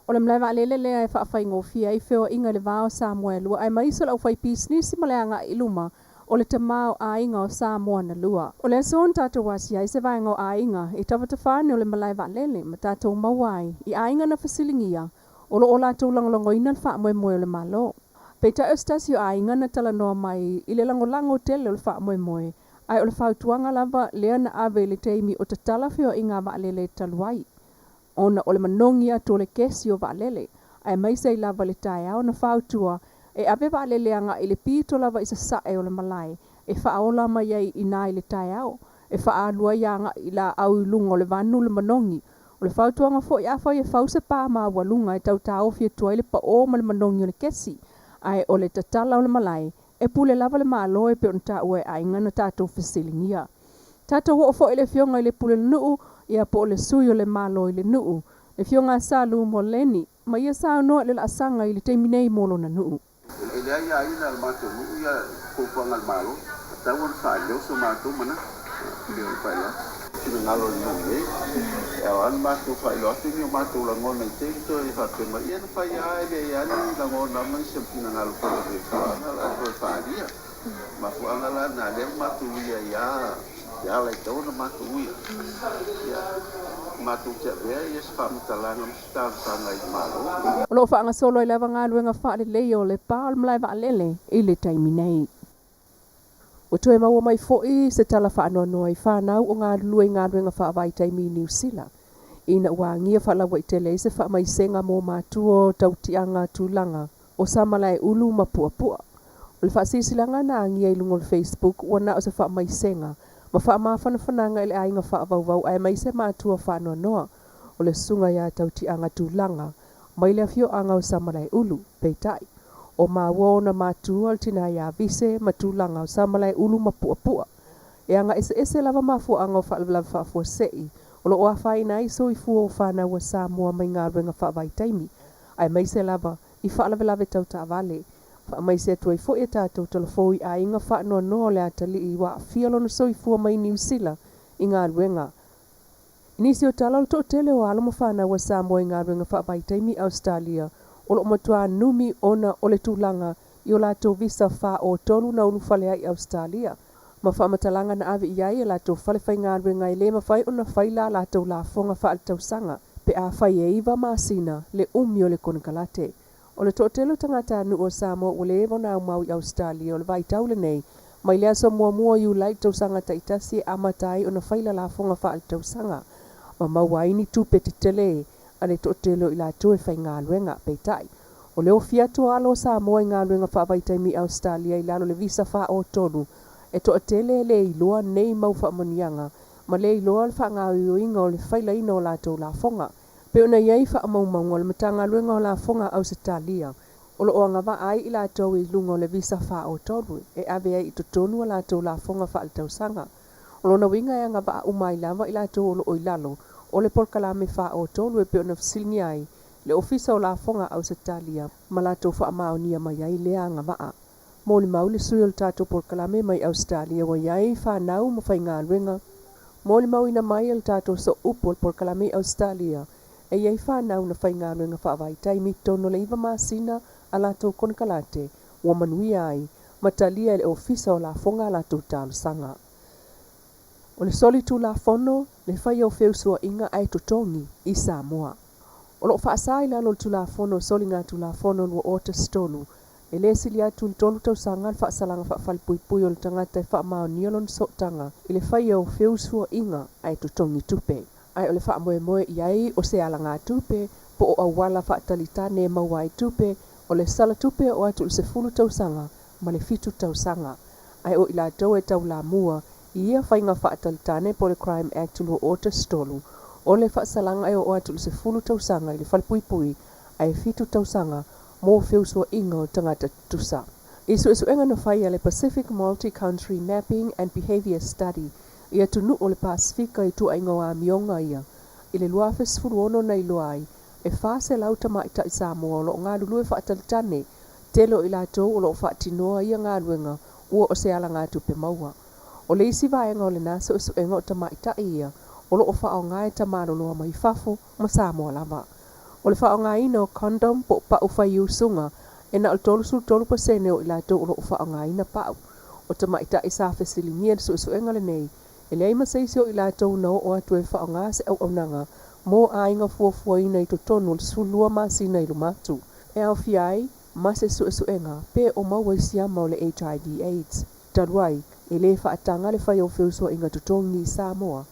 O le malae vaalele lea e faafaigofie ai feoaiga i le va o Samoa e lua aemaise o le aufaipisinisi ma le agai i luma o le tamaoaiga o Samoa na lua. O le aso na tatou asia ai se vaega o aiga i tafatafane o le malae vaalele ma tatou maua ai i aiga na fesiligia o lo o latou lagolagoina le faamoemoe o le Malo. Peitai o se tasi o aiga na talanoa mai i le lagolago tele o le faamoemoe, ae o le fautuaga lava lea na ave i le taimi o tatala feoaiga a vaalele talu ai ona o le manogi atu o le kesi o vaalele, aemaise ai lava i le taeao na fautua e ave vaalele agai i le pito lava i sasae o le malae e faaola mai ai i ina i le taeao e faaalu ai agai i laau i luga o le vanu le manogi. O le fautuaga foi afai e fau se pa maualuga e tau taofi atu ai le paʻō ma le manogi o le kesi, ae o le tatala o le malae e pule lava le Malo e pei ona taua e aiga na tatou fesiligia. Tatou oo foi i le Afioga i le Pulenuu, ia po o le Sui o le Malo i le nuu, le Afioga a Sa Lu Moleni, ma ia saunoa i le laasaga i le taimi nei mo lona nuu.
E leai aiaina a le matou nuu ia fuafuaga a le Malo, tatau ona faaleo so matou manatu. E pei ona faailoa atu, finagalo o le nuu nei, e ao lava ona matou faailoa atu ni o matou lagona i taimi toe faapea mai, ia na fai lava e leai lava ni lagona ma ni se finagalo foi o le fuaga la toe faaalia. Mafuaaga la na lea ua matou uia ai lava le ala e tatau ona matou uia. Ia, matou te avea ia se faamatalaga ma se talosaga i le Malo.
O lo o faagasolo ai lava galuega faaleleia o le pa o le malae vaalele i le taimi nei. Ua toe maua mai foi se tala faanoanoa i fanau o galulue i galuega faavaitaimi i Niu Sila, ina ua agia faalauaitele ai se faamaisega mo matua o tautiaga tulaga o Samalaeulu ma Puapua. O le faasilasilaga na agia i luga o le Facebook ua na o se faamaisega ma faamafanafanaga i le aiga faavauvau aemaise matua faanoanoa o le susuga ia Tautiaga Tulaga mai le afioaga o Samalaeulu. Peitai, o maua ona matua o le tina ia Vise ma Tulaga o Samalaeulu ma Puapua. E aga eseese lava mafuaaga o faalavelave faafuasei o lo o afaina ai soifua o fanau a Samoa mai galuega faavaitaimi, aemaise lava i faalavelave tau taavale. Faamaise atu ai foi a tatou talafou i aiga faanoanoa o le atalii ua aafia lona soifua mai Niu Sila i galuega. I nisi o tala o le toatele o alo ma fanau a Samoa i galuega faavaitaimi i Ausetalia o lo o matua numi ona o le tulaga i o latou visa 43 na ulufale ai i Ausetalia ma faamatalaga na ave i ai e latou fale faigaluega e le mafai ona fai la latou lafoga faaletausaga pe afai e 9 masina le umi o le konekarate. O le toatele o tagatanuu o Samoa ua leva ona aumau i Ausetalia o le vaitau lenei mai le aso 1 o Iulai i tausaga taitasi e amata ai ona fai la lafoga faaletausaga ma maua ai ni tupe tetele a le toatele o i latou e faigaluega. Peitai, o le ofi atu o alo o Samoa i galuega faavaitaimi i Ausetalia i lalo o le visa 43 e toatele e le iloa nei mau faamanuiaga ma le iloa le faagaoioiga o le failaina o latou lafoga. Pei ona i ai faamaumauga o le Matagaluega o Lafoga a Ausetalia, o lo o agavaa ai i latou i luga o le visa 43 e ave ai i totonu a latou lafoga faaletausaga. O lona uiga e agavaa uma ai lava i latou o lo o i lalo o le polokalame 43 e pei ona fesiligia ai le Ofisa o Lafoga a Ausetalia ma latou faamaonia mai ai lea agavaa. Molimau le sui o le tatou polokalame mai Ausetalia ua i ai fanau ma faigaluega. Molimauina mai e le tatou sooupu o le polokalame i Ausetalia e i ai fanau na faigaluega faavaitaimi i totonu o le 9 masina a latou konekarate ua manuia ai ma talia e le Ofisa o Lafoga a latou talosaga. O le solitulafono le faia o feusuaiga ae totogi i Samoa. O lo o faasa i lalo o le Tulafono o Soligatulafono 2013, e le sili atu i le 3 tausaga le faasalaga faafalepuipui o le tagata e faamaonia lona sootaga i le faia o feusuaiga ae totogi tupe. Ae o le faamoemoe i ai o se alagatupe po o auala faatalitane e maua ai tupe, o le sala tupe e oo atu i le 10 tausaga ma le 7 tausaga. Ae o i latou e taulamua i ia faiga faatalitane po o le Crime Act 2013, o le faasalaga e oo atu i le 10 tausaga i le falepuipui ae 7 tausaga mo feusuaiga o tagata tutusa. I suesuega na fai a le Pacific Multi-Country Mapping and Behaviour Study i atunuu o le Pasefika i tuaiga o amioga ia i le 2016 na iloa ai e 400 tamaitai Samoa o lo o galulue faatalitane, tele o i latou o lo o faatinoa ia galuega ua o se alagatupe maua. O le isi vaega o lena suesuega o tamaitai ia o lo o faaaoga e tamaloloa mai fafo ma Samoa lava. O le faaaogaina o condom po o pau faiusuga e na o le 33% o i latou o lo o faaaogaina pau. O tamaitai sa fesiligia i le suesuega lenei, e leai ma se isi o i latou na oo atu e faaaoga se auaunaga mo aiga fuafuaina i totonu o le 12 masina i luma atu, e aofia ai ma se suesuega pe o maua i siama o le HIV AIDS. Talu ai, e le faataga le fai o feusuaiga totogi i Samoa,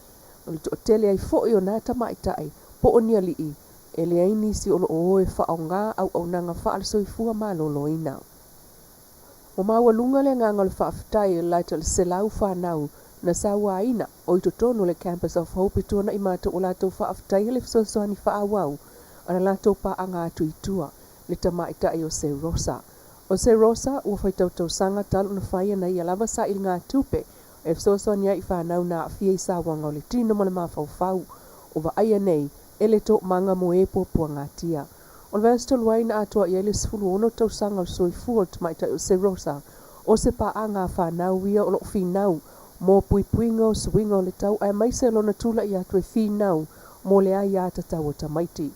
o le toatele ai foi o na tamaitai po o ni alii, e leai nisi o lo o o e faaaoga auaunaga faale-soifua maloloina. Ua maualuga le agaga o le faafetai e lata i le 100 fanau na sauaina o i totonu o le Campus of Hope i tuanai matou o latou faafetaia le fesoasoani faaauau a le latou paaga atu i tua, le tamaitai o Sir Rosa. O Sir Rosa ua faitau tausaga talu ona fai ana ia lava sailigatupe E fesoasoani ai i fanau na aafia i sauaga o le tino ma le mafaufau o vaaia nei e le toomaga mo e puapuagatia. O le vaiaso talu ai na atoa i ai le 16 tausaga o le soifua o le tamaitai o Serosa, o se paaga a fanau ia o loo finau mo puipuiga o suiga o le tau aemaise lona tula'i atu e finau mo le aiā tatau a tamaiti.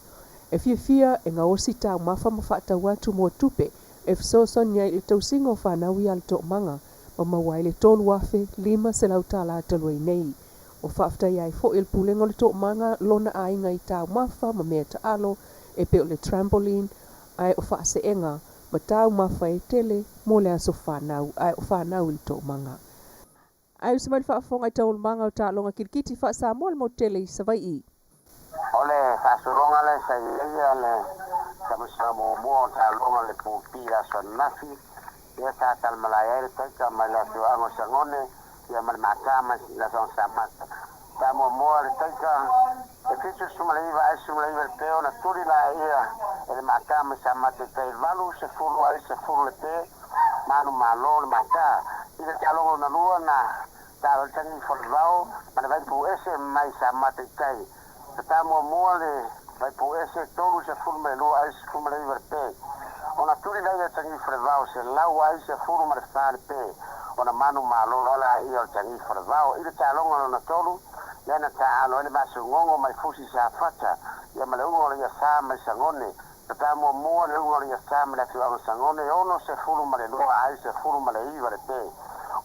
E fiafia e gaosi taumafa ma faatau atu mo tupe e fesoasoani ai i le tausiga o fanau ia a le toomaga ma maua ai le $3,500 tālā talu ai nei. Ua faafetaia ai foi e le Pulega o le Toomaga lona aiga i taumafa ma mea taalo e pei o le trampoline ae o faaseega ma taumafa e tele mo le aso fanau ae o fanau i le toomaga. Ae usu mai le faafofoga i taualumaga o taaloga kilikiti faa-Samoa le motu tele i Savai'i.
O le faasologa lea sa i ai le tamasega muamua o taaloga o le Pool B i le aso ananafi, lea sa talamalae ai le taita mai le afioaga o Sagone ia ma le Mata mai le afioaga o Samata. Sa muamua le taita e 79 ae 19 le pe ona tuli laia e le Mata mai Samata i tai 80 ae 10 le pe manu malo le Mata. I le taaloga lona lua na taalo ai le tagi Folevao ma le Vaipu ese mai Samata i tai. Sa ta muamua le Vaipu ese 32 ae 19 le pe ona tuli laia e tagi Folevao 100 ae 14 le pe ona manu malo laia o le tagi Folevao. I le taaloga lona tolu lea na taaalo ai le Vasugogo mai Fusi Safata ia ma le uga o le Iasa mai Sagone. Sa ta muamua le uga o le Iasa mai le afioaga o Sagone 62 ae 19 le pe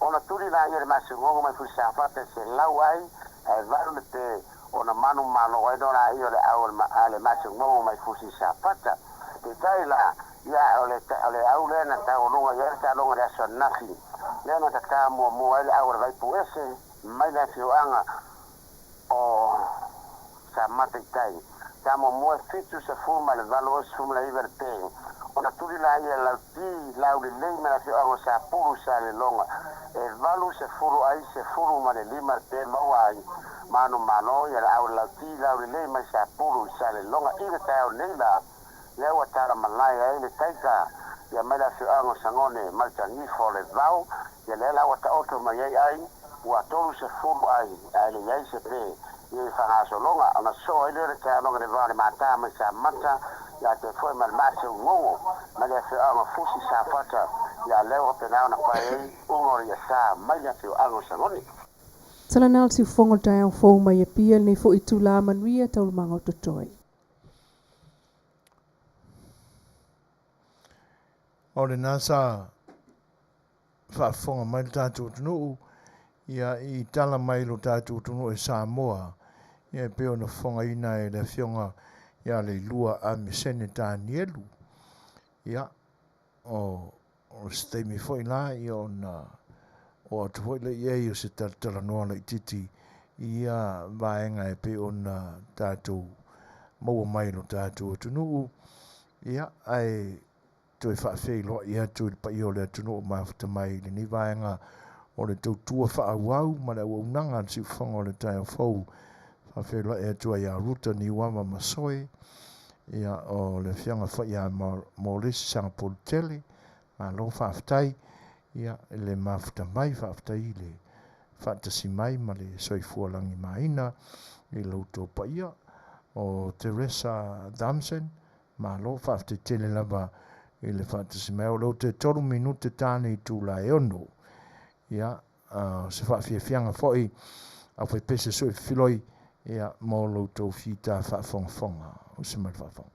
ona tuli laia le Vasugogo mai Fusi Safata 100 ae 8 le pe ona manu malo ai no laia o le au a le Vasugogo mai Fusi Safata. Peitai la ia o le au lea na taualuga i ai le taaloga i le aso ananafi lea na tatā muamua ai le au a le Vaipu ese mai le afioaga o Samata i tai. Sa muamua e 78 e 19 le pe ona tuli laia lauti laulelei ma le afioaga o Sapulu sa Leloga e 80 ai 15 le pe maua ai manu malo ia le au lauti laulelei mai Sapulu sa Leloga. I le taeao nei la lea ua talamalae ai le taita ia mai le afioaga o Sagone ma le tagifo o le Vao ia lea la ua taoto mai ai ai ua 30 ai ae le iai se pe i faagasologa ona sosoo ai lea o le taaloga i le va o le Mata mai Samata ia te foi ma le Maseugogo mai le afioaga o Fusi Safata ia lea ua faapena ona pae ai uga o le iasa mai le afioaga o Sagone.
Tala na o le siufofoga o le taeao fou mai Apia i lenei foi itula manuia taualumaga o totoe.
O lena sa faafofoga mai le tatou atunuu ia i tala mai lo tatou atunuu e Samoa ia e pei ona fofogaina e le afioga ia Leilua Amesene Tanielu. Ia o se taimi foi la ia ona oo atu foi lea i ai o se talatalanoa laitiiti i ia vaega e pei ona tatou maua mai lo tatou atunuu. Ia ae toe faafeiloai atu i le paia o le atunuu o mafuta mai i lenei vaega o le tautua faaauau ma le auaunaga a le siufofoga o le taeao fou. Faafeiloai atu ai ia Ruta Niuava Masoe, ia o le afioga foi ia Molesi Sagapolutele, malo faafetai ia i le mafuta mai, faafetai i le faatasi mai ma le soifua lagimaina i lo outou paia. O Teresa Thompson, malo faafetai tele lava i le faatasi mai. O lea ua toe 3 minute ta nei itula e 6. Ia, o se faafiafiaga foi au faipese sui filoi ia mo lo outou fita faafogafoga. O se mai le faafofoga.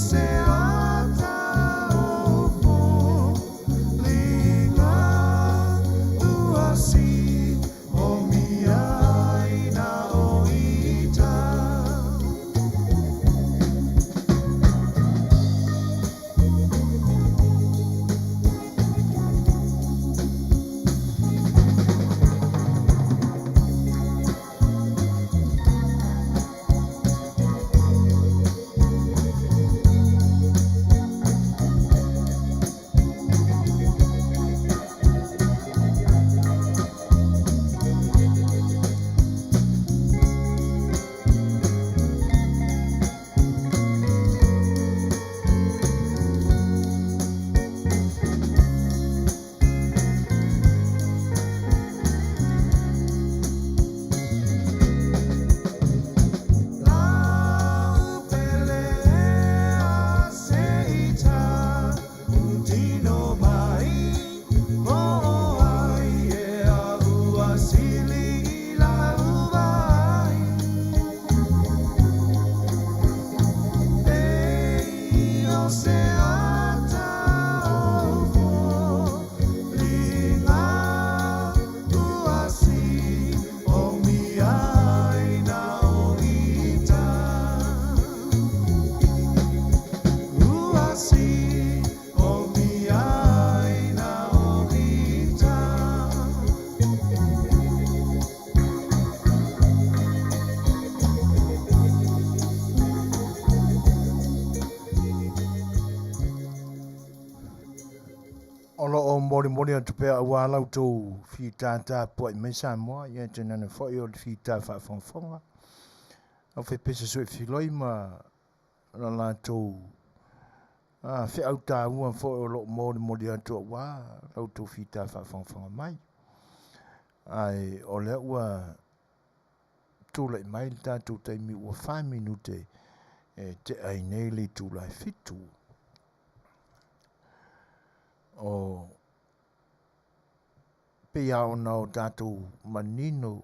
se ata o foliga ua si o mia ai na o ita. Lau pele a se ita utino mai mo ai e a ua sili i lau vai. E o se ata o foliga ua si o mia ai na o ita. Ua si o mia ai na o ita.
O loo molimoli atu pea auā la outou fitātā pua'i mai Samoa, ia tainane foi o le fitā faafogafoga au faipese soifiloi ma la latou feau taua foi o loo molimoli atu auā la outou fitā faafogafoga mai. Ae o lea ua tula'i mai le tatou taimi ua 4 minute e tea ai nei le itula e 7. O pei lava ona o tatou manino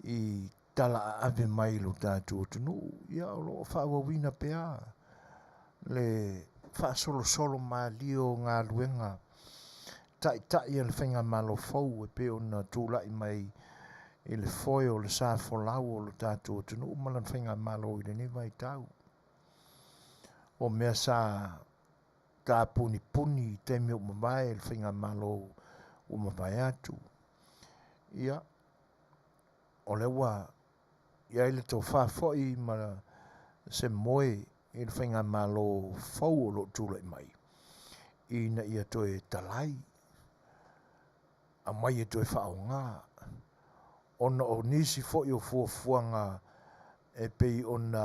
i tala aave mai i lo tatou atunuu, ia o loo faaauauina pea le faasolosolo malie o galuega taitai a le faigamalo fou e pei ona tulai mai i le foe o le sa folau o lo tatou atunuu ma lana faigamalo i lenei vaitau. O mea sa tapunipuni i taimi ua mavae le faigamalo ua mavae atu, ia o lea ua i ai le tofā foi ma se moe i le faigamalo fou o loo tulai mai ina ia toe talai aumai e toe faaaogā ona o nisi foi o fuafuaga e pei ona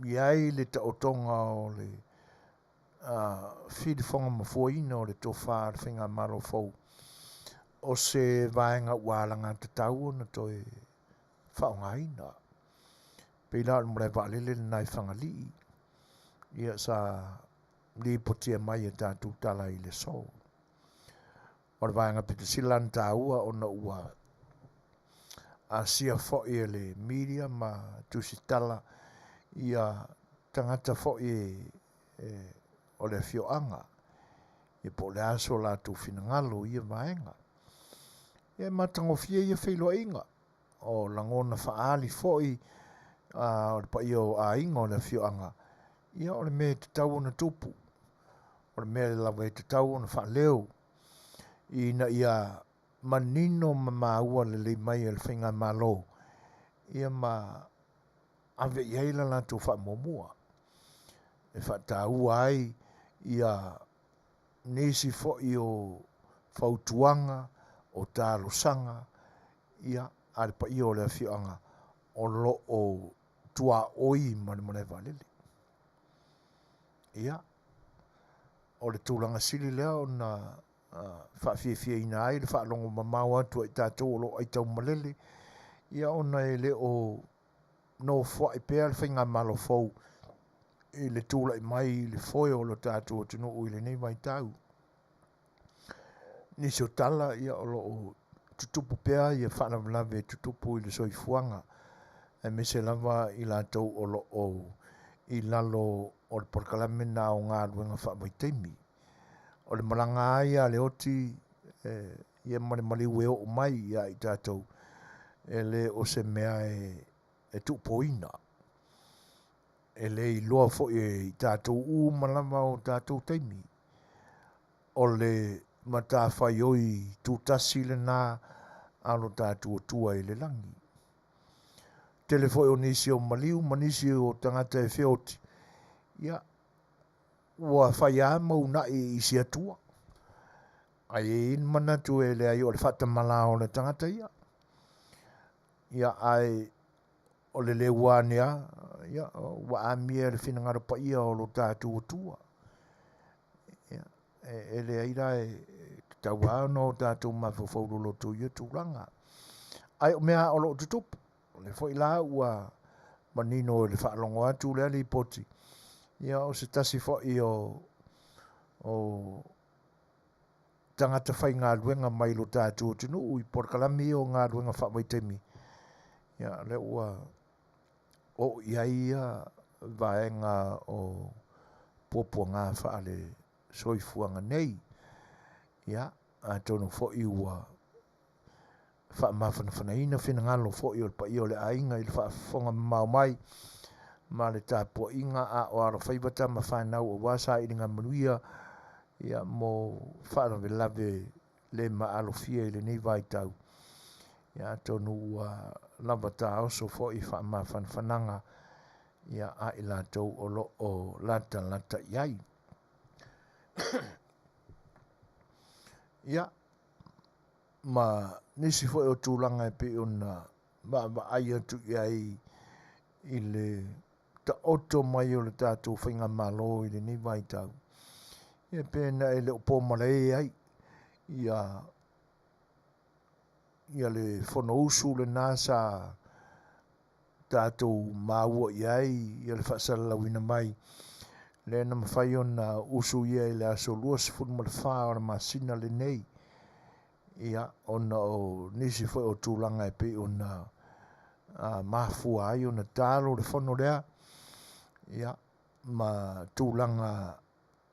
i ai le taotoga o le filifoga mafuaina o le tofā a le faigamalo fou o se vaega ua alagatatau ona toe faaaogaina. Pei la o le malae vaalele lena i Fagalii, ia sa lipotia mai e tatou tala i le aso. O le vaega pito sili la ona taua ona ua asia foi e le media ma tusitala ia tagata foi e o le afioaga, ia po o le a so latou finagalo i ia vaega. Ia e matagofie ia feiloaiga o lagona faaali foi o le paia o aiga o le afioaga, ia o le mea e tatau ona tupu, o le mea lava e tatau ona faaleo ina ia manino ma maua lelei mai e le faigamalo, ia ma ave i ai la latou faamuamua e faataua ai ia nisi foi o fautuaga o talosaga ia a le paia o le afioaga o loo tuaoi ma le malae vaalele. Ia o le tulaga sili lea ona faafiafiaina ai le faalogo mamao atu ai tatou o loo aitau malele, ia ona e le o nofoai pea le faigamalo fou i le tulai mai i le foe o lo tatou atunuu i lenei vaitau. Nisi o tala ia o loo tutupu pea ia faalavelave tutupu i le soifuaga, aemaise lava i latou o loo i lalo o le polokalame na o galuega faavaitaimi. O le malaga ai a le oti e, ia ma le maliu e oo mai ia i tatou, e le o se mea e, e tuupoina. E le iloa foi e i tatou uma lava o tatou taimi. O le matafaioi tutasi lena a lo tatou Atua i le lagi. Tele foi o nisi o maliu ma nisi o tagata e feoti, ia, ua fai lava ma uunai i isi atua. Ae i ai le manatu e leai o le faatamala o le tagata ia. Ia, ae o le le ua ane lava, ia, ua amia e le finagalo paia o lo tatou Atua. Ia, e, e leai la e tatau lava ona o tatou mafaufau loloto i ia tulaga. Ae o mea o lo o tutupu, o lea foi la ua manino i le faalogo atu lea lipoti, ia o se tasi foi o, o tagata faigaluega mai lo tatou atunuu i polokalame ia o galuega faavaitaimi, ia lea ua oo i ai ia vaega o puapuaga faale soifuaga nei. Ia, atonu foi ua faamafanafanaina finagalo foi o le paia o le aiga i le faafofoga mamao mai ma le tapuaiga a o alofaiva tama fanau aua sailiga manuia ia mo faalavelave le maalofia i lenei vaitau. Ia atonu ua lava taoso foi faamafanafanaga ia a i latou o lo o latalata i ai. Ia, ma nisi foi o tulaga e pei ona vaavaai atu i ai i le taoto mai o le tatou faigamalo i lenei vaitau, ia pe na e le o po malae ai ia ia le Fonousu lena sa tatou maua i ai ia le faasalalauina mai lea na mafai ona usu ia i le aso 24 o le masina lenei, ia ona o nisi foi o tulaga e pei ona mafua ai ona talo le fono lea, ia ma tulaga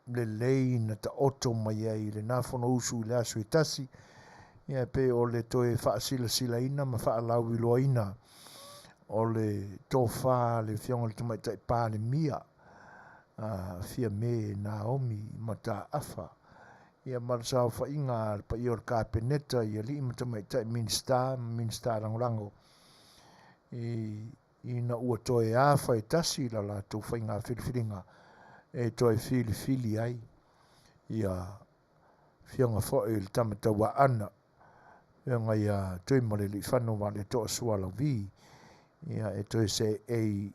lelei na taoto mai ai i lena Fonousu i le aso e tasi, ia e pei o le toe faasilasilaina ma faalauiloaina o le tofa a le Afioga i le Tamaitai Palemia a Fiame Naomi Mataafa, ia ma le saofaiga a le paia o le Kapeneta i alii ma tamaitai Minisita ma Minisita Lagolago i ina ua toe afa e tasi la latou faiga filifiliga e toe filifili ai ia Afioga foi i le Tama Tauaana, Afioga ia Tuimalealiifano Vaaletoa Sualauvi, ia e toe seei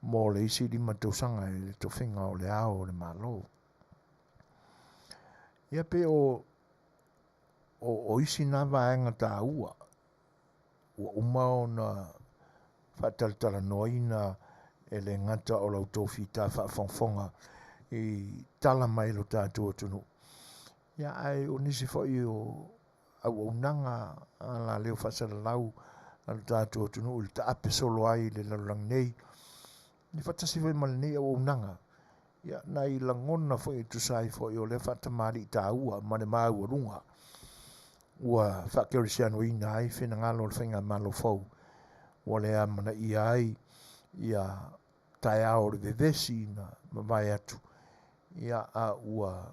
mo le isi 5 tausaga i le tofiga o le Ao o le Malo. Ia pei o, o, o isi na vaega taua ua uma ona faatalatalanoaina e le gata o la outou fita faafogafoga i tala mai lo tatou atunuu, ia ae o nisi foi o auaunaga alaleo faasalalau a lo tatou atunuu i le taape solo ai i le lalolagi nei, ia faatasi foi ma lenei auaunaga, ia nai lagona foi e tusa ai foi o lea faatamalii taua ma le maualuga ua faakerisianoina ai finagalo o le faigamalo fou ua le amanaia ai ia taeao o le vevesi na mavae atu, ia a ua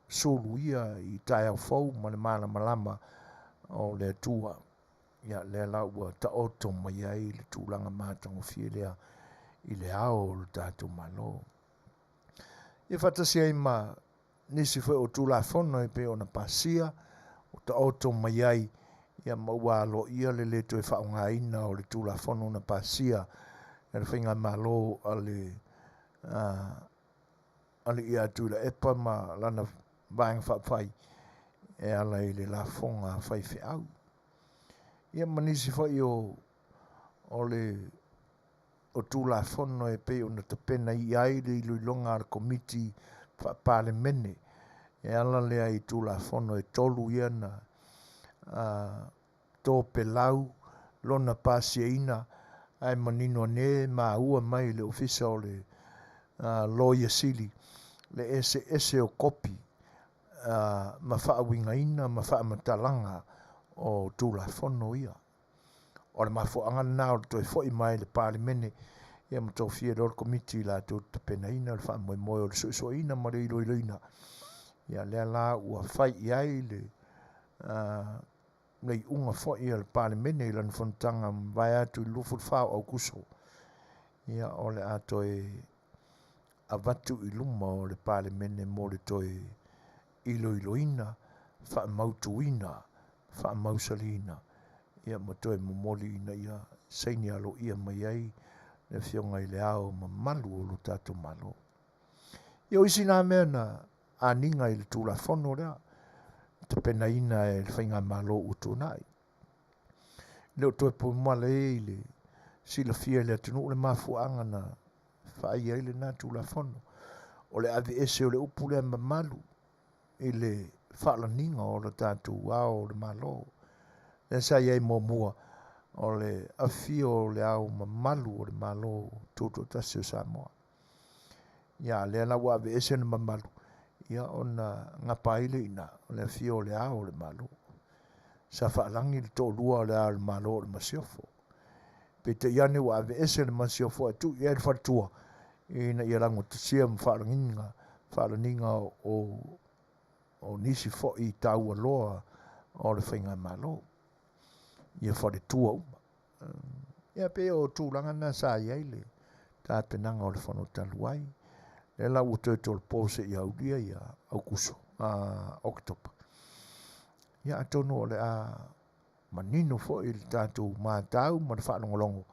sulu ia i taeao fou ma le malamalama o le Atua. Ia lea la ua taoto mai ai le tulaga matagofie lea i le ao o le tatou Malo. Ia faatasi ai ma nisi foi o Tulafono e pei ona pasia, ua taoto mai ai ia ma ua aloaia le le toe faaaogaina o le Tulafono na pasia e le Faigamalo a le Alii ia Tuilaepa ma lana Vaega Faaupufai e ala i le lafoga a faifeau. Ia ma nisi foi o, o le o Tulafono e pei ona tapena i ai le iloiloga a le Komiti Faa-Palemene e ala lea i Tulafono e 3 ia na topelau lona pasiaina ae manino ane maua mai le Ofisa o le Loia Sili le eseese o kopi ma faauigaina ma faamatalaga o Tulafono ia. O le mafuaaga lena o le toe foi mai le Palemene ia ma tofia loa le Komiti latou te tapenaina le faamoemoe o le suesueina ma le iloiloina. Ia lea la ua fai i ai le le iuga foi a le Palemene i lana fonotaga mavae atu i le 24 o Aukuso. Ia o le a toe avatu i luma o le Palemene mo le toe iloiloina, faamautuina, faamausaliina, ia ma toe momoli ina ia saini aloaia mai ai le Afioga i le Ao Mamalu o lo tatou Malo. Ia o isi na mea na aniga i le Tulafono lea, tapenaina e le Faigamalo ua tuanai. E le o toe pumala i le silafia i le atunuu le mafuaaga na fai ai lena Tulafono. O le aveese o le upu lea mamalu i le faalaniga o le tatou Ao o le Malo. Lea sa i ai muamua o le afifio o le Ao Mamalu o le Malo Tutoatasi o Samoa. Ia lea la ua aveese le mamalu, ia ona gapa ai lea i ina o le afio o le Ao o le Malo. Sa faalagi le toalua o le Ao o le Malo o le Masiofo. Peitai ane ua aveese le Masiofo ae tuu i ai le faletua ina ia lagotasia ma faalaniga, faalaniga o nisi foi taua loa o le Faigamalo, ia faletua uma. Ia pei o tulaga na sa i ai le tapenaga o le fono talu ai. Lea la ua toe tolopo seia aulia ia Aukuso, Oketopa. Ia atonu o le a manino foi le tatou matau ma le faalogologo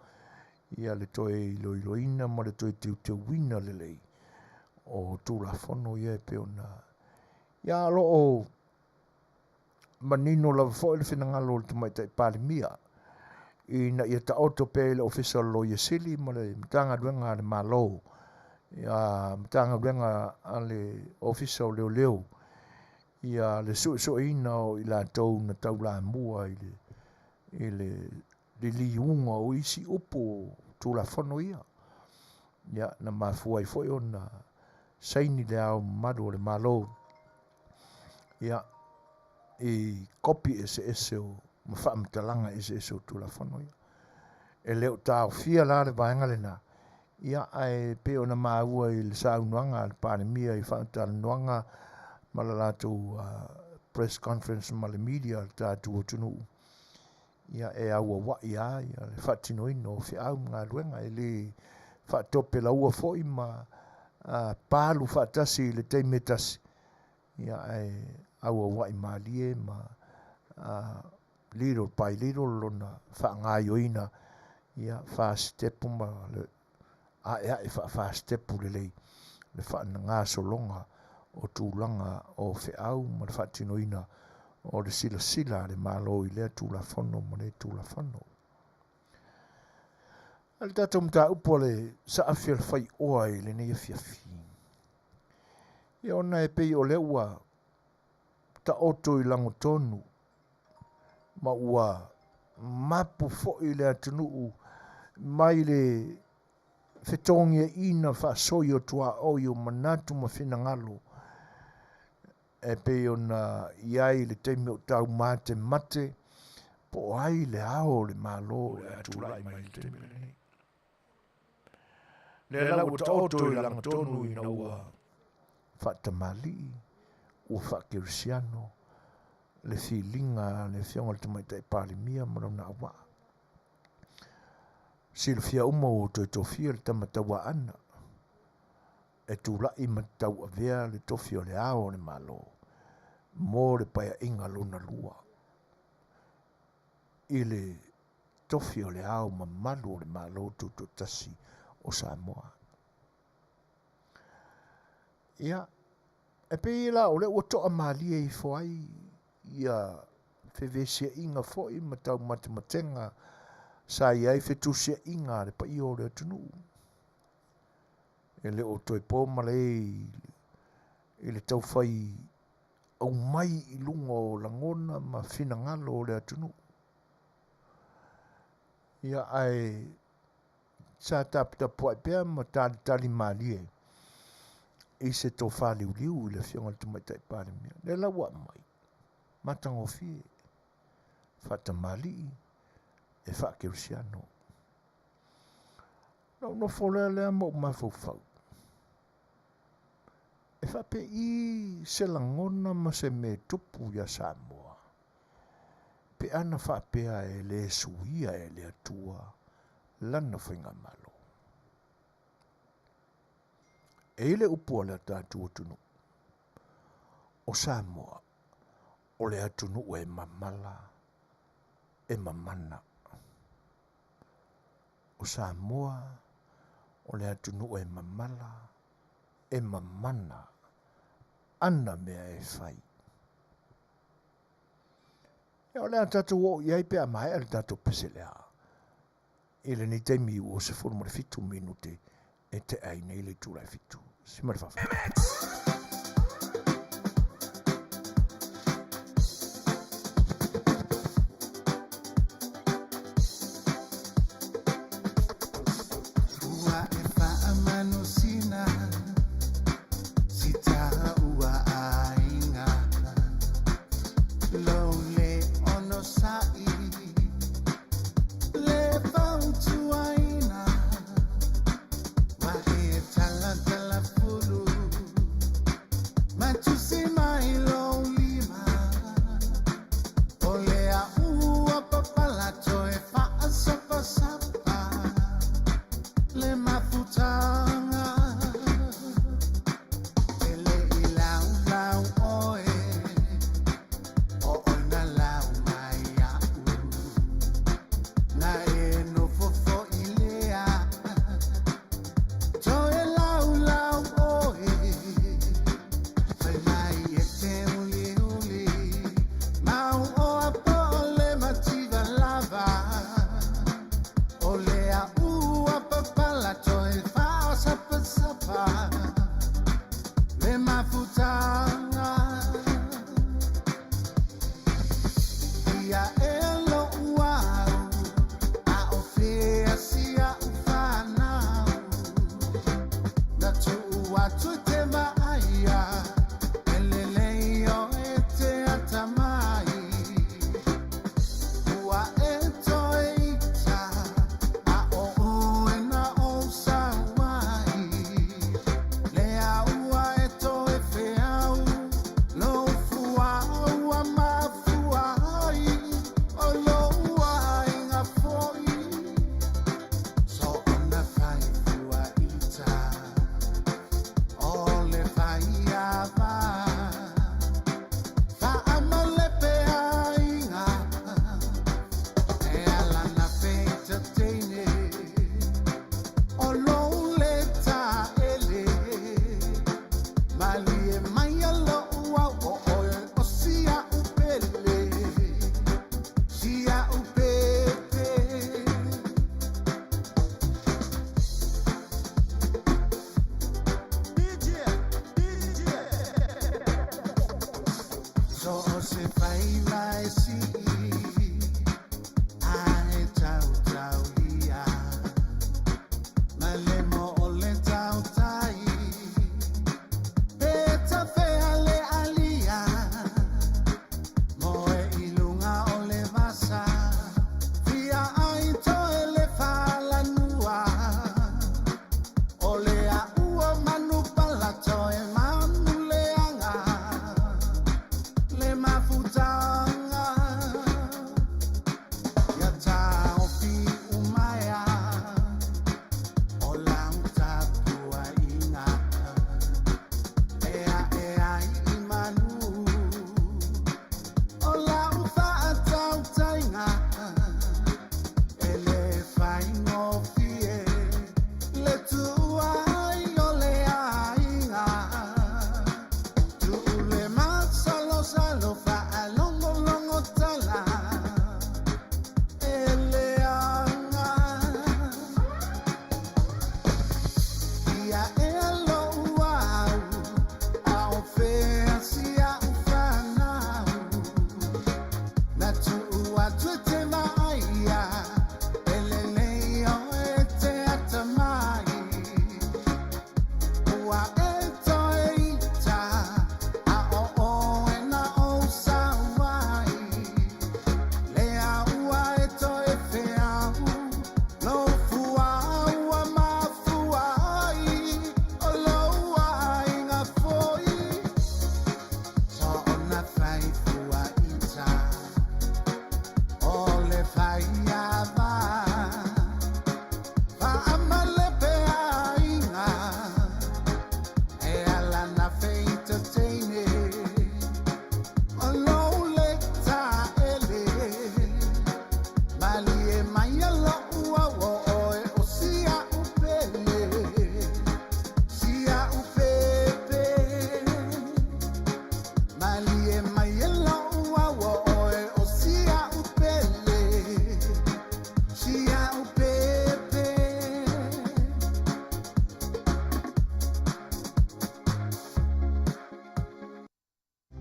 ia le toe iloiloina ma le toe teuteuina lelei o Tulafono ia e pei ona ia o lo o manino lava foi le finagalo o le Tamaitai Palemia ina ia taoto pea i le Ofisa o le Loia Sili ma le Matagaluega a le Malo, ia Matagaluega a le Ofisa o Leoleo ia le suesueina o i latou na taulamua i le liliuga o isi upu o Tulafono ia. Ia na mafua ai foi ona saini le Ao Mamalu o le Malo ia i kopi eseese o ma faamatalaga eseese o Tulafono ia. E le o taofia la le vaega lena, ia ae pei ona maua i le saunoaga a le Palemia i faatalanoaga ma le latou press conference ma le media a le tatou atunuu, ia e auauai lava ia le faatinoina o feau ma galuega, e le faatopelaua foi ma palu faatasi i le taimi e tasi, ia ae auauai malie ma little by little lona faagaioina, ia fasitepu ma le aeae faafasitepu lelei le faanagasologa o tulaga o feau ma le faatinoina o le silasila a le Malo i lea Tulafono ma lea Tulafono. A le tatou mataupu o le saafi o le faioa i lenei afiafi. Ia ona e pei o lea ua taoto i lagotonu ma ua mapu foi le atunuu mai le fetogiaina faasoi o tuaoi o manatu ma finagalo e pei ona i ai le taimi o taumatemate po o ai le Ao o le Malo o le a tulai mai i le taimi lenei. Lea la ua taoto i lagatonu ina ua faatamalii, ua faakerisiano le filiga a le Afioga i le Tamaitai Palemia ma lona auvaa. Silafia uma ua toe tofia le tama Tauaana e tulai ma tauavea le tofi o le Ao o le Malo mo le paeaiga lona lua i le tofi o le Ao Mamalu o le Malo Tutoatasi o Samoa. Ia, e pei la o lea ua toamalie ifo ai ia fevesiaiga foi ma taumatematega sa i ai fetusiaiga a le paia o le atunuu. E le o toe po malae i le taufai aumai i luga o lagona ma finagalo o le atunuu. Ia ae sa taputapuai pea ma talitali malie. i se tofā liuliu i le Afioga i le Tamaitai Palemia. Lea la ua aumai, matagofie, faatamalii, e faakerisiano. Na ou nofo lea lea ma ou mafaufau, e faapei se lagona ma se mea e tupu iā Samoa pe ana faapea e le suia e le Atua lana faigamalo. E i ai le upu a le tatou atunuu, o Samoa o le atunuu e mamala, e mamana. O Samoa o le atunuu e mamala, e mamana ana mea e fai. Ia o le a tatou oo i ai pe a maea le tatou pese lea. I lenei taimi ua 17 minute e tea ai nei le itula e 7. Si ma le faafetai.
Ua e faamanusina si taua aiga lou le onosai le fautuaina ua e talatalafulu matusi mai lou lima o le aua papalato e faasapasapa le mafutaga e le i laulau oe o ona lau mai a'u na e nofo fo'i lea toe laulau oe fai mai e te uliuli mau oa po o le mativa lava o le aua papalato e faasapasapa le mafutaga ia e lo'u au a o fea sia'u fanau na tu'u atu te vaaia e lelei o e te atamai ua e toe ita a o oe na ou sau ai le aua e toe feau lou fuaua mafua ai o lou aiga fo'i so ona fai fua ita o le faiava faamalepe aiga e ala na feita teine o lou le taele malie mai alo'u au o oe o sia'u pele sia'u pepe. So o se faiva e si'i ae tautaulia ma le mo o le tautai pe tafea le alia mo e i luga o le vasa fia ai toe le falanua o le aua manu palato e manu leaga le mafutaga.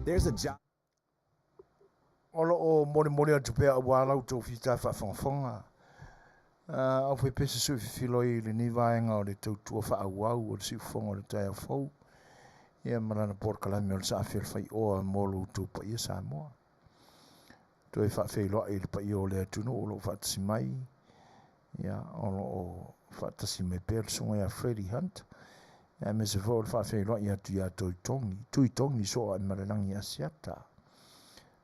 There's a job.
O lo o molimoli atu pea aua la outou fita faafogafoga. Aufaipese sui fefiloi i lenei vaega o le tautua faaauau o le siufofoga o le taeao fou, ia ma lana polokalame o le Saafi o le Faioa mo lo outou paia Samoa. Toe faafeiloai i le paia o le atunuu o lo o faatasi mai, ia, o lo o faatasi mai pea le susuga ia Freddie Hunt, ia, aemaise foi o le faafeiloai atu ia Toitongi, Tuitongi Sooaemalelagi Asiata,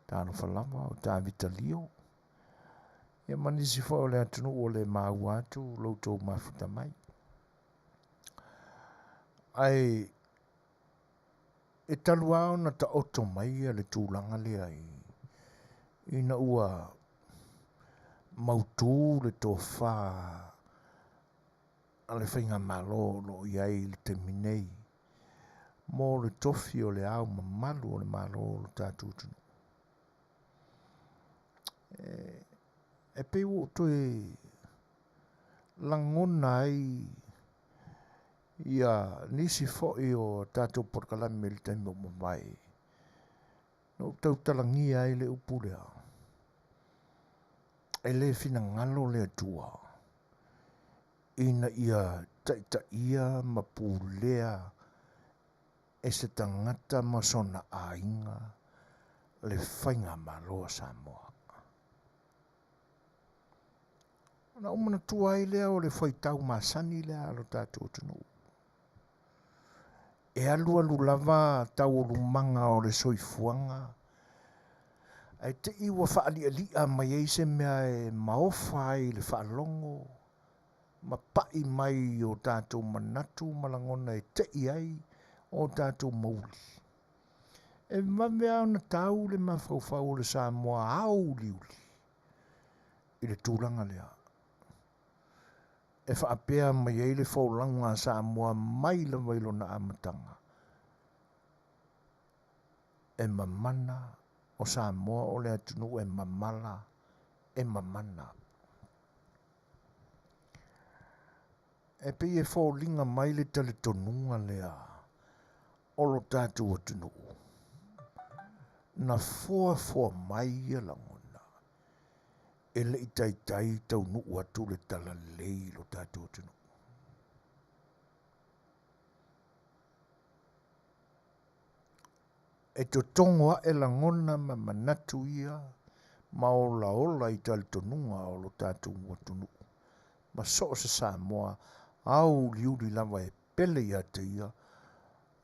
Talofa lava o Tavita Lio, ia ma nisi foi o le atunuu o le maua atu lo outou mafuta mai. Ae e talu lava ona taoto mai le tulaga lea ina ua mautu le tofa a le faigamalo o lo o i ai i le taimi nei mo le tofi o le Ao Mamalu o le Malo o lo tatou atunuu. E pei ua ou toe lagona ai ia nisi foi o tatou polokalame i le taimi o mavae, na ou tautalagia ai le upu lea, e le finagalo le Atua ina ia taitaia ma pulea e se tagata ma sona aiga le faigamalo a Samoa. Ona ou manatua ai lea o le faitau masani lea a lo tatou atunuu. E alualu lava taualumaga o le soifuaga, ae te i ua faalialia mai ai se mea e maofa ai le faalogo ma pai mai i o tatou manatu ma lagona e tei ai o tatou mauli. E vave lava ona tau le mafaufau o le Samoa auliuli i le tulaga lea. E faapea mai ai le folauga a Samoa mai lava i lona amataga, e mamana o Samoa o le atunuu e mamala, e mamana. E pei e foliga mai le talitonuga lea o lo tatou atunuu, na foafoa mai ia lagona e le i taitai taunuu atu le talalelei i lo tatou atunuu. E totogo ae lagona ma manatu ia ma olaola i talitonuga o lo tatou atunuu ma so o se Samoa auliuli lava e pele ia te ia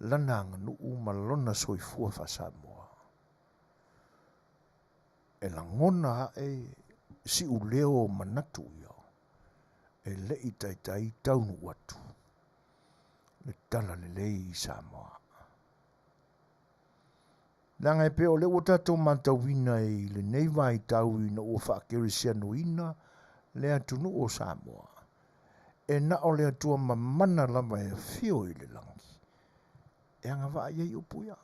lana aganuu ma lona soifua faa-Samoa. E lagona ae siuleo o manatu ia e le i taitai taunuu atu le talalelei i Samoa. Leaga e pei o lea ua tatou matauina i lenei vaitau ina ua faakerisianoina le atunuu o Samoa, e na o le Atua mamana lava e afio i le lagi e agavaa i ai upu ia.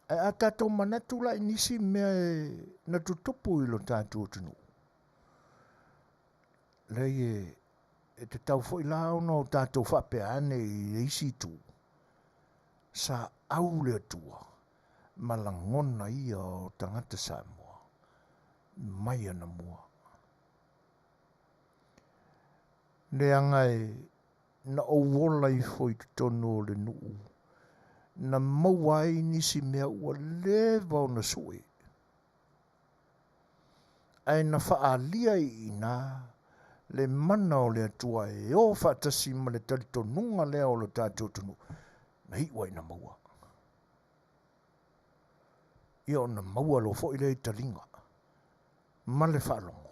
Ae a tatou manatu la i nisi mea e na tutupu i lo tatou atunuu, leai e tatau foi la ona o tatou faapea ane i le isi itu, sa au le Atua ma lagona ia o tagata Samoa mai anamua. Leaga e na ou ola ifo i totonu o le nuu, na maua ai nisi mea ua leva ona sue, ae na faaalia i ina le mana o le Atua e o faatasi ma le talitonuga lea o lo tatou atunuu, na iu ai na maua. Ia ona maua loa foi lea i taliga ma le faalogo,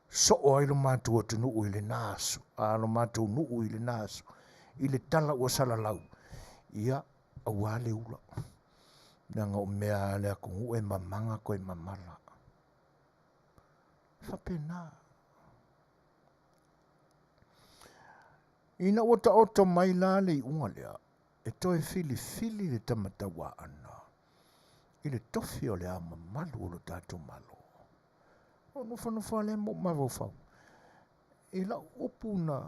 soo ai lo matou atunuu i lena aso, a lo matou nuu i lena aso, i le tala ua salalau, ia, aua le ula. Leaga o mea a le atunuu e mamaga toe mamala. E faapena. Ina ua taoto mai la le iuga lea, e toe filifili le tama tauaana i le tofi o le Ao Mamalu o lo tatou Malo. O nofonofo lava lea ma ou mafaufau i lau upu na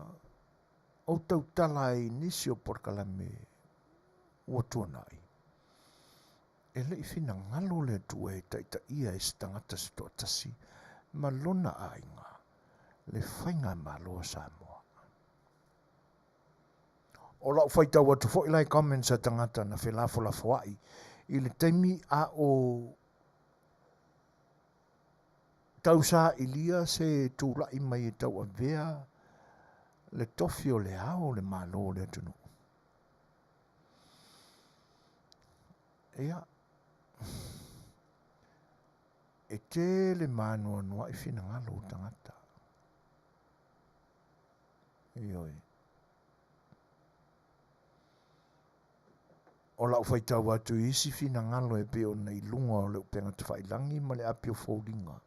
ou tautala ai i nisi o polokalame. ua tuanai, e le i finagalo le Atua e taitaia e se tagata se toatasi ma lona aiga le faigamalo a Samoa. O lau faitau atu foi la i comments a tagata na felafolafoai i le taimi a o tausailia se tulai mai e tauavea le tofi o le Ao o le Malo o le atunuu. Ia, e tele maanoanoa'i finagalo o tagata. Ioe. O lau faitau atu i isi finagalo e pei ona i luga o le upega tafailagi ma le api o foliga,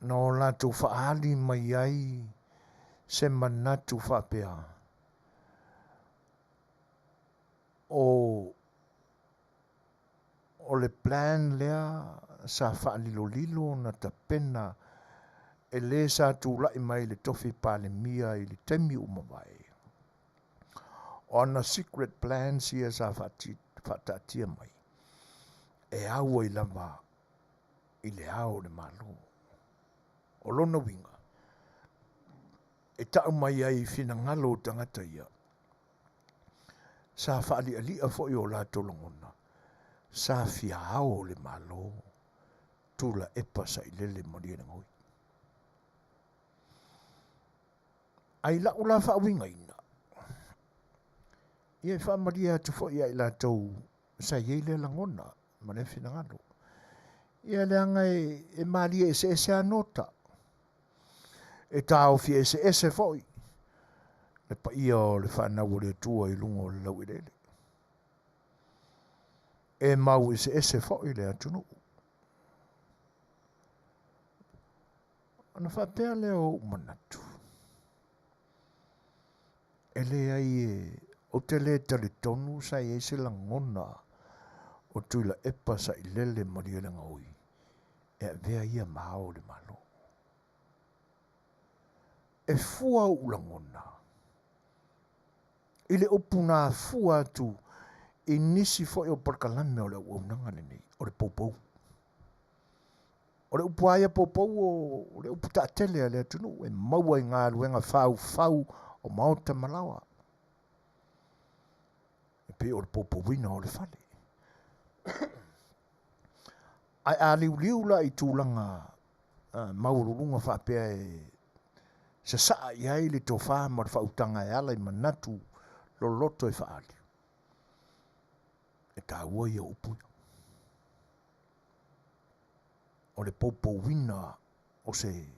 na o latou faaali mai ai se manatu faapea, o O le plan lea sa faalilolilo na tapena e le sa tulai mai i le tofi Palemia i le taimi ua mavae. O ana secret plans ia sa faataatia mai e au ai lava i le Ao o le Malo. O lona uiga, e tau mai ai i finagalo o tagata ia, Sa faalialia foi o latou lagona, sa fia ao le Malo, Tulaepa Sailele Malielegaoi. Ae i la'u la faauigaina, ia e faamalie atu foi ia i latou sa i ai lea lagona ma lea finagalo. Ia leaga e malie eseese a nota. E taofi eseese foi le paia o le fanau o le Atua i luga o le laueleele. E mau eseese foi le atunuu. Ona faapea lea o ou manatu, e leai e, ou te le talitonu sa i ai se lagona o Tuilaepa Sailele Malielegaoi e avea ia ma ao o le Malo. E fua ou lagona i le upu na afua atu i nisi foi o polokalame o le auaunaga lenei, o le poupou. O le upu lava ia poupou o le upu taatele a le atunuu e maua i galuega faufau o maota ma laoa. E pei o le poupouina o le fale. Ae a liuliu la i tulaga maualuluga faapea e sasaa i ai le tofa ma le faautaga e ala i manatu loloto e faaali, e taua ia upu ia. O le poupouina o se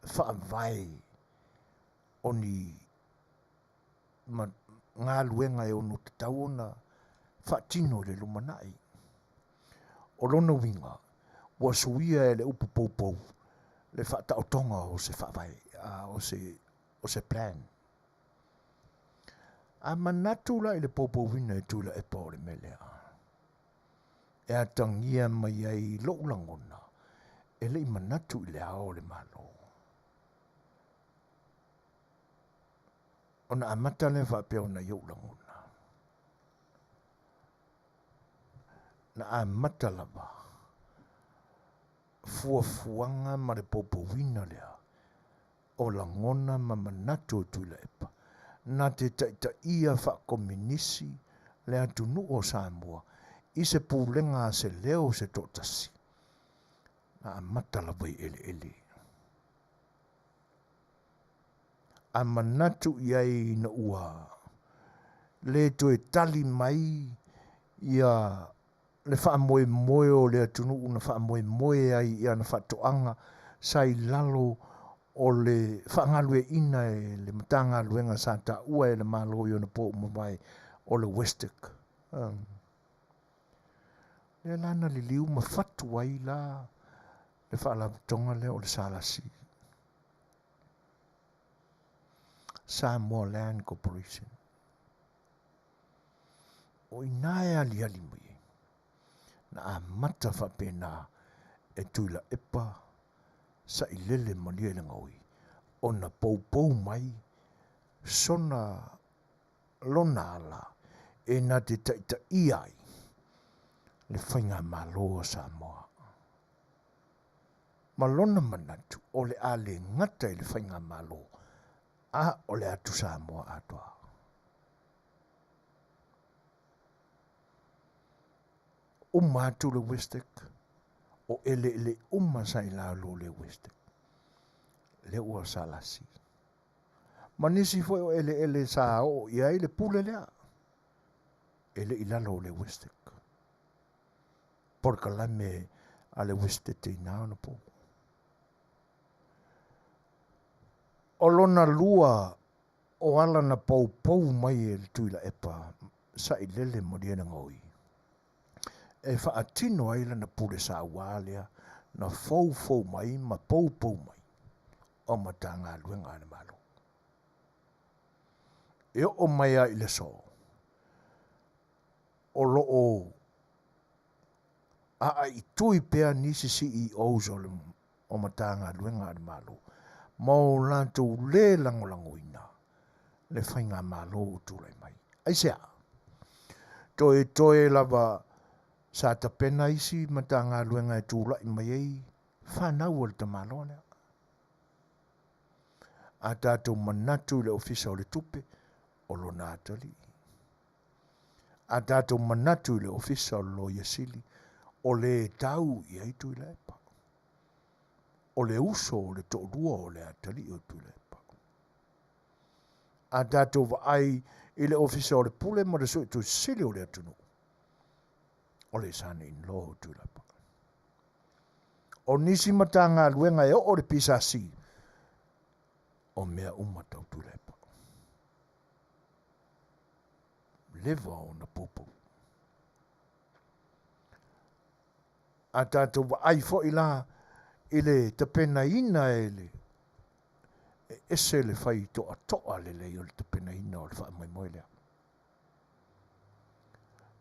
faavae o ni ma galuega e ono tatau ona faatino i le lumanai. O lona uiga, ua suia e le upu poupou le faataotoga o se faavae, o se plan. A manatu la i le poupouina e Tuilaepa o le mea lea, e atagia mai ai i lou lagona, e le i manatu i le Ao o le Malo. Ona amata lea faapea ona i ou lagona. Na amata lava fuafuaga ma le poupouina lea o lagona ma manatu o Tuilaepa na te taitaia faakominisi le atunuu o Samoa i se pulega a se leo se toatasi. Na amata lava i eleele. A manatu i ai ina ua le toe tali mai ia le faamoemoe o le atunuu na faamoemoe ai i ana faatoaga sa i lalo o le faagalueaiina e le Matagaluega sa taua e le Malo i ona po ua mavae o le WESTEC. Lea la na liliu ma fatu ai la le Faalapotopotoga lea o le SLC, Samoa Land Corporation. O i ina e aliali mai ai, na amata faapena e Tuilaepa Sailele Malielegaoi ona poupou mai sona lona ala e na te taitaia ai le faigamalo o Samoa. Ma lona manatu o le a le gata i le faigamalo a o le atu Samoa atoa. Uma atu le Westec, o eleele uma sa i lalo o le Westec, lea ua SLC. Ma nisi foi o eleele sa oo i ai le pule lea, e le i lalo o le Westec. Polokalame a le Westec i na ona po. O lona lua o ala na poupou mai e le Tuilaepa sailele malielegaoi e faatino ai lana pule sauā lea na foufou mai ma poupou mai o Matagaluega a le Malo. E oo mai lava i le aso, o lo o aaitui pea nisi CEOs o Matagaluega a le Malo ma o latou lē lagolagoina le faigamalo ua tulai mai. Aisea? Toetoe lava sa tapena isi Matagaluega e tulai mai ai fanau a le tamaloa lea. A tatou manatu i le Ofisa o le Tupe, o lona atalii. A tatou manatu i le Ofisa o le Loia Sili, o le tau i ai Tuilaepa. O le uso o le toalua o le atalii o Tuilaepa. A tatou vaai i le Ofisa o le Pule ma le Suetusi Sili o le atunuu, o le son-in-law o Tuilaepa. O nisi Matagaluega e oo le PSC, o mea uma tau Tuilaepa. Leva ona poupou. A tatou vaai foi la i le tapenaina e le e ese le fai toatoa lelei o le tapenaina o le faamoemoe lea.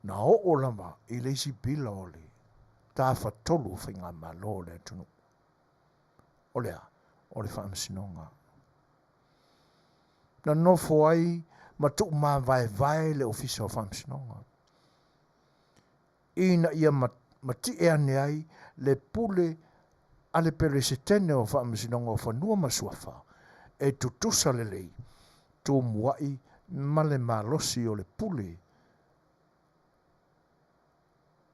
Na oo lava i le isi pila o le tafatolu o faigamalo o le atunuu. O le a? O le Faamasinoga. Na nofo ai ma tuumavaevae le Ofisa o Faamasinoga ina ia matie ane ai le pule a le Peresetene o Faamasinoga o Fanua ma Suafa e tutusa lelei tumuai ma le malosi o le pule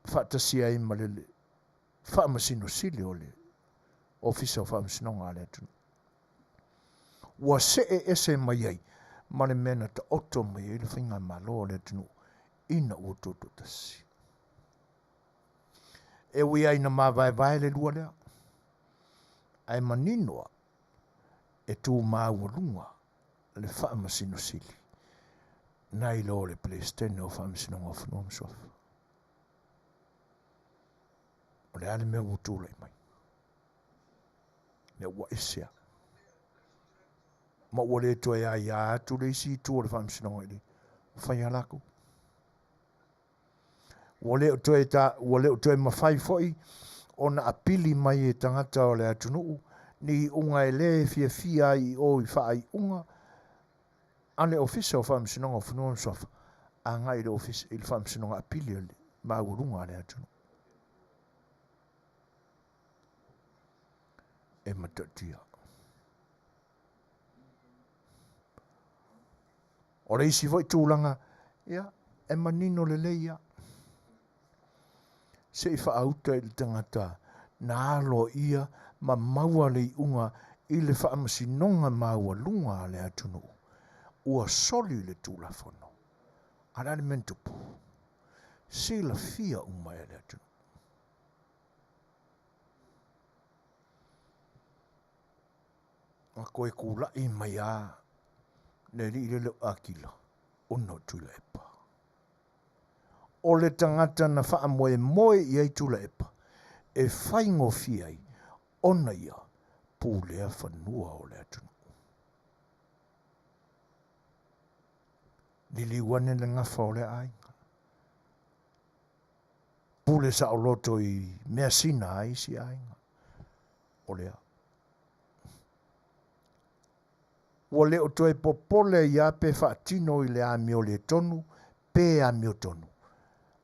faatasi ai ma le Faamasino Sili o le Ofisa o Faamasinoga a le atunuu. Ua see ese mai ai ma le mea na taoto mai ai le faigamalo o le atunuu ina ua tutoatasi. E ui ai ina mavaevae le lua lea, ae manino lava e tu maualuga le Faamasino Sili nai lo le Peresetene o Faamasinoga o Fanua ma Suafa. O le a le mea ua tulai mai? Lea ua ese lava. Ma ua le toe aia atu le isi itu o le Faamasinoga i le fai a latou. Ua le o toe, ta, ua le o toe mafai foi ona apili mai e tagata o le atunuu ni iuga e lē fiafia ai i o i faaiuga a le Ofisa o Faamasinoga o Fanua ma Suafa agai i le Ofisa i le Faamasinoga Apili a le Maualuga a le atunuu. E matautia. O le isi foi tulaga, ia, e manino lelei ia. Se i faauta i le tagata na aloaia ma maua le iuga i le faamasinoga maualuga a le atunuu, ua soli le Tulafono. A o le a le mea na tupu? Silafia uma e le atunuu. Na toe tulai mai lava le alii lele o Akila, ona o Tuilaepa. O le tagata na faamoemoe i ai Tuilaepa e faigofie ai ona ia pulea fanua o le atunuu. Liliu ane le gafa o lea aiga. Pule saoloto i measina a isi aiga. O lea. Ua le o toe popole ai lava pe faatino i le amio le tonu pe amiotonu,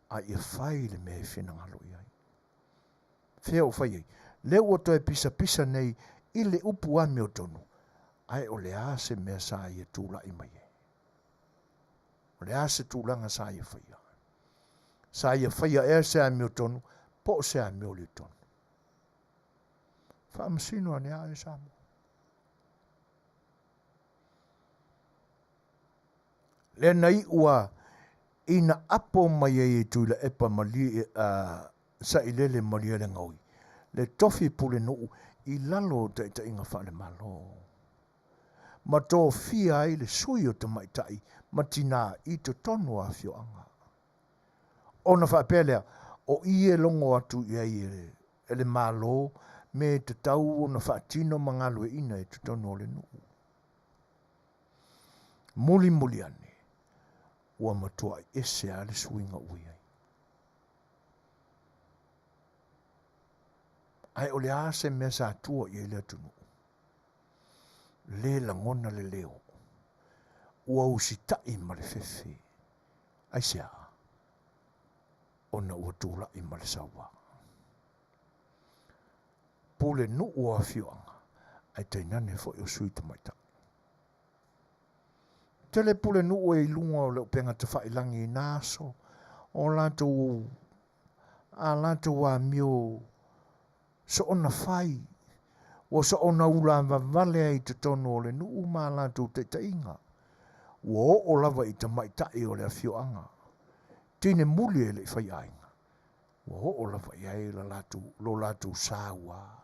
a ia fai le mea e finagalo i ai. Fea o fai ai? Lea ua toe pisapisa nei i le upu amiotonu, ae o le a se mea sa ia tulai mai ai? O le a se tulaga sa ia faia? Sa ia faia ea se amiotonu po o se amio le tonu? Faamasino ane a e Samoa. Lea na iu a ina apo mai ai e Tuilaepa malie, Sailele Malielegaoi le tofi pulenuu i lalo o taitaiga faale-Malo, ma tofia ai le sui o tamaitai ma tinā i totonu o afioaga. Ona faapea lea, o i e logo atu i ai e le Malo me e tatau ona faatino ma galueaiina i totonu o le nuu. Mulimuli ane, ua matuai ese lava le suiga ua i ai. Ae o le a se mea sa tua i ai le atunuu? Le lagona le leo. Ua usitai ma le fefe. Aisea? Ona ua tulai ma le saua. Pulenuu o afioaga, ae tainane foi o sui tamaitai. Tele pulenuu e i luga o le upega tafailagi i na aso, o latou a latou amio soona fai, ua soona ulavavale ai i totonu o le nuu ma a latou taitaiga. Ua oo lava i tamaitai o le afioaga, teine muli e le i fai aiga, ua oo lava i ai lo latou sa ua.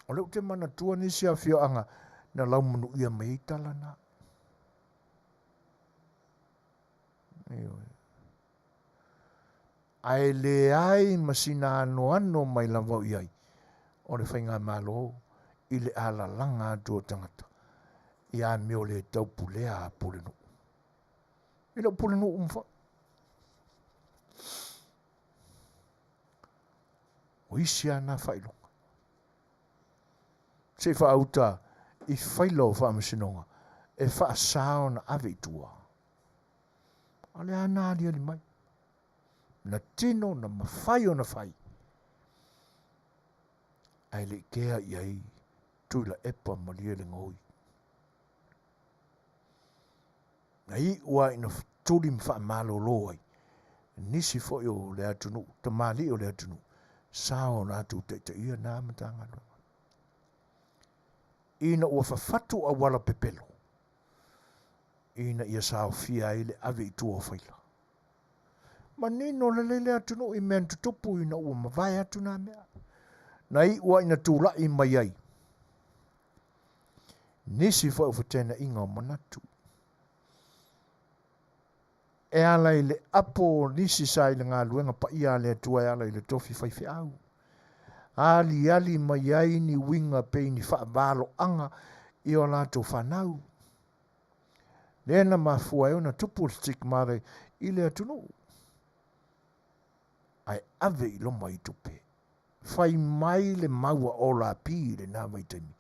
O lea ou te manatua nisi afioaga na laumanuia mai ai tala na. Ioe. Ae leai ma sina anoano mai lava o i ai o le faigamalo i le alalaga atu o tagata i amio le taupulea a pulenuu. E le o pulenuu uma foi. O isi lava na faailoga. Se i faauta i faila o faamasinoga e faasa ona ave i tua. A o le a na aliali mai? Na tino, na mafai ona fai. Ae le i kea i ai Tuilaepa Malielegaoi. Na iu lava ina tuli ma faamalolo ai nisi foi o le atunuu, tamalii o le atunuu, sa o latou taitaia na Matagaluega. Ina ua fafatu auala pepelo, ina ia saofia ai le ave i tua o faila. Manino lelei le atunuu i mea na tutupu ina ua mavae atu nā mea. Na iu lava ina tulai mai ai nisi foi o fetenaiga o manatu. E ala i le apo o nisi sa i le galuega paia a le Atua e ala i le tofi faifeau. Aliali mai ai ni uiga pei ni faavaloaga i o latou fanau. Lea na mafua ai ona tupu le stigmata i le atunuu. Ae ave i loma i tupe. Fai mai le mau a Olapi i lena vaitaimi,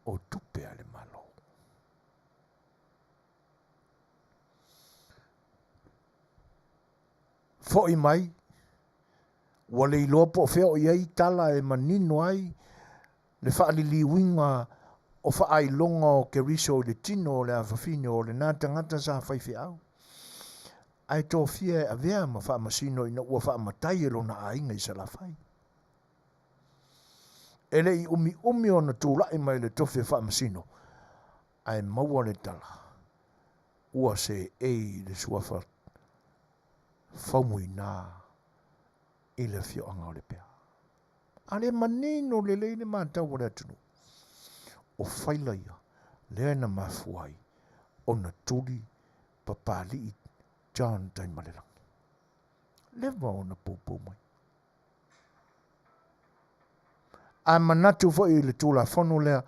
o tupe a le Malo. Foi mai, ua le iloa po o fea o i ai tala e manino ai le faaliliuina o faailoga o Keriso i le tino o le afafine o lena tagata sa faifeau, ae tofia e avea ma faamasino ina ua faamatai e lona aiga i Salafai. E le i umiumi ona tulai mai le tofi o faamasino, ae maua le tala, ua seei le suafa Faumuina i le afioaga o Lepea. A le manino lelei le matau a le atunuu, o faila ia lea na mafua ai ona tuli Papalii John Taimalelagi. Leva ona poupou mai. A manatu foi i le Tulafono lea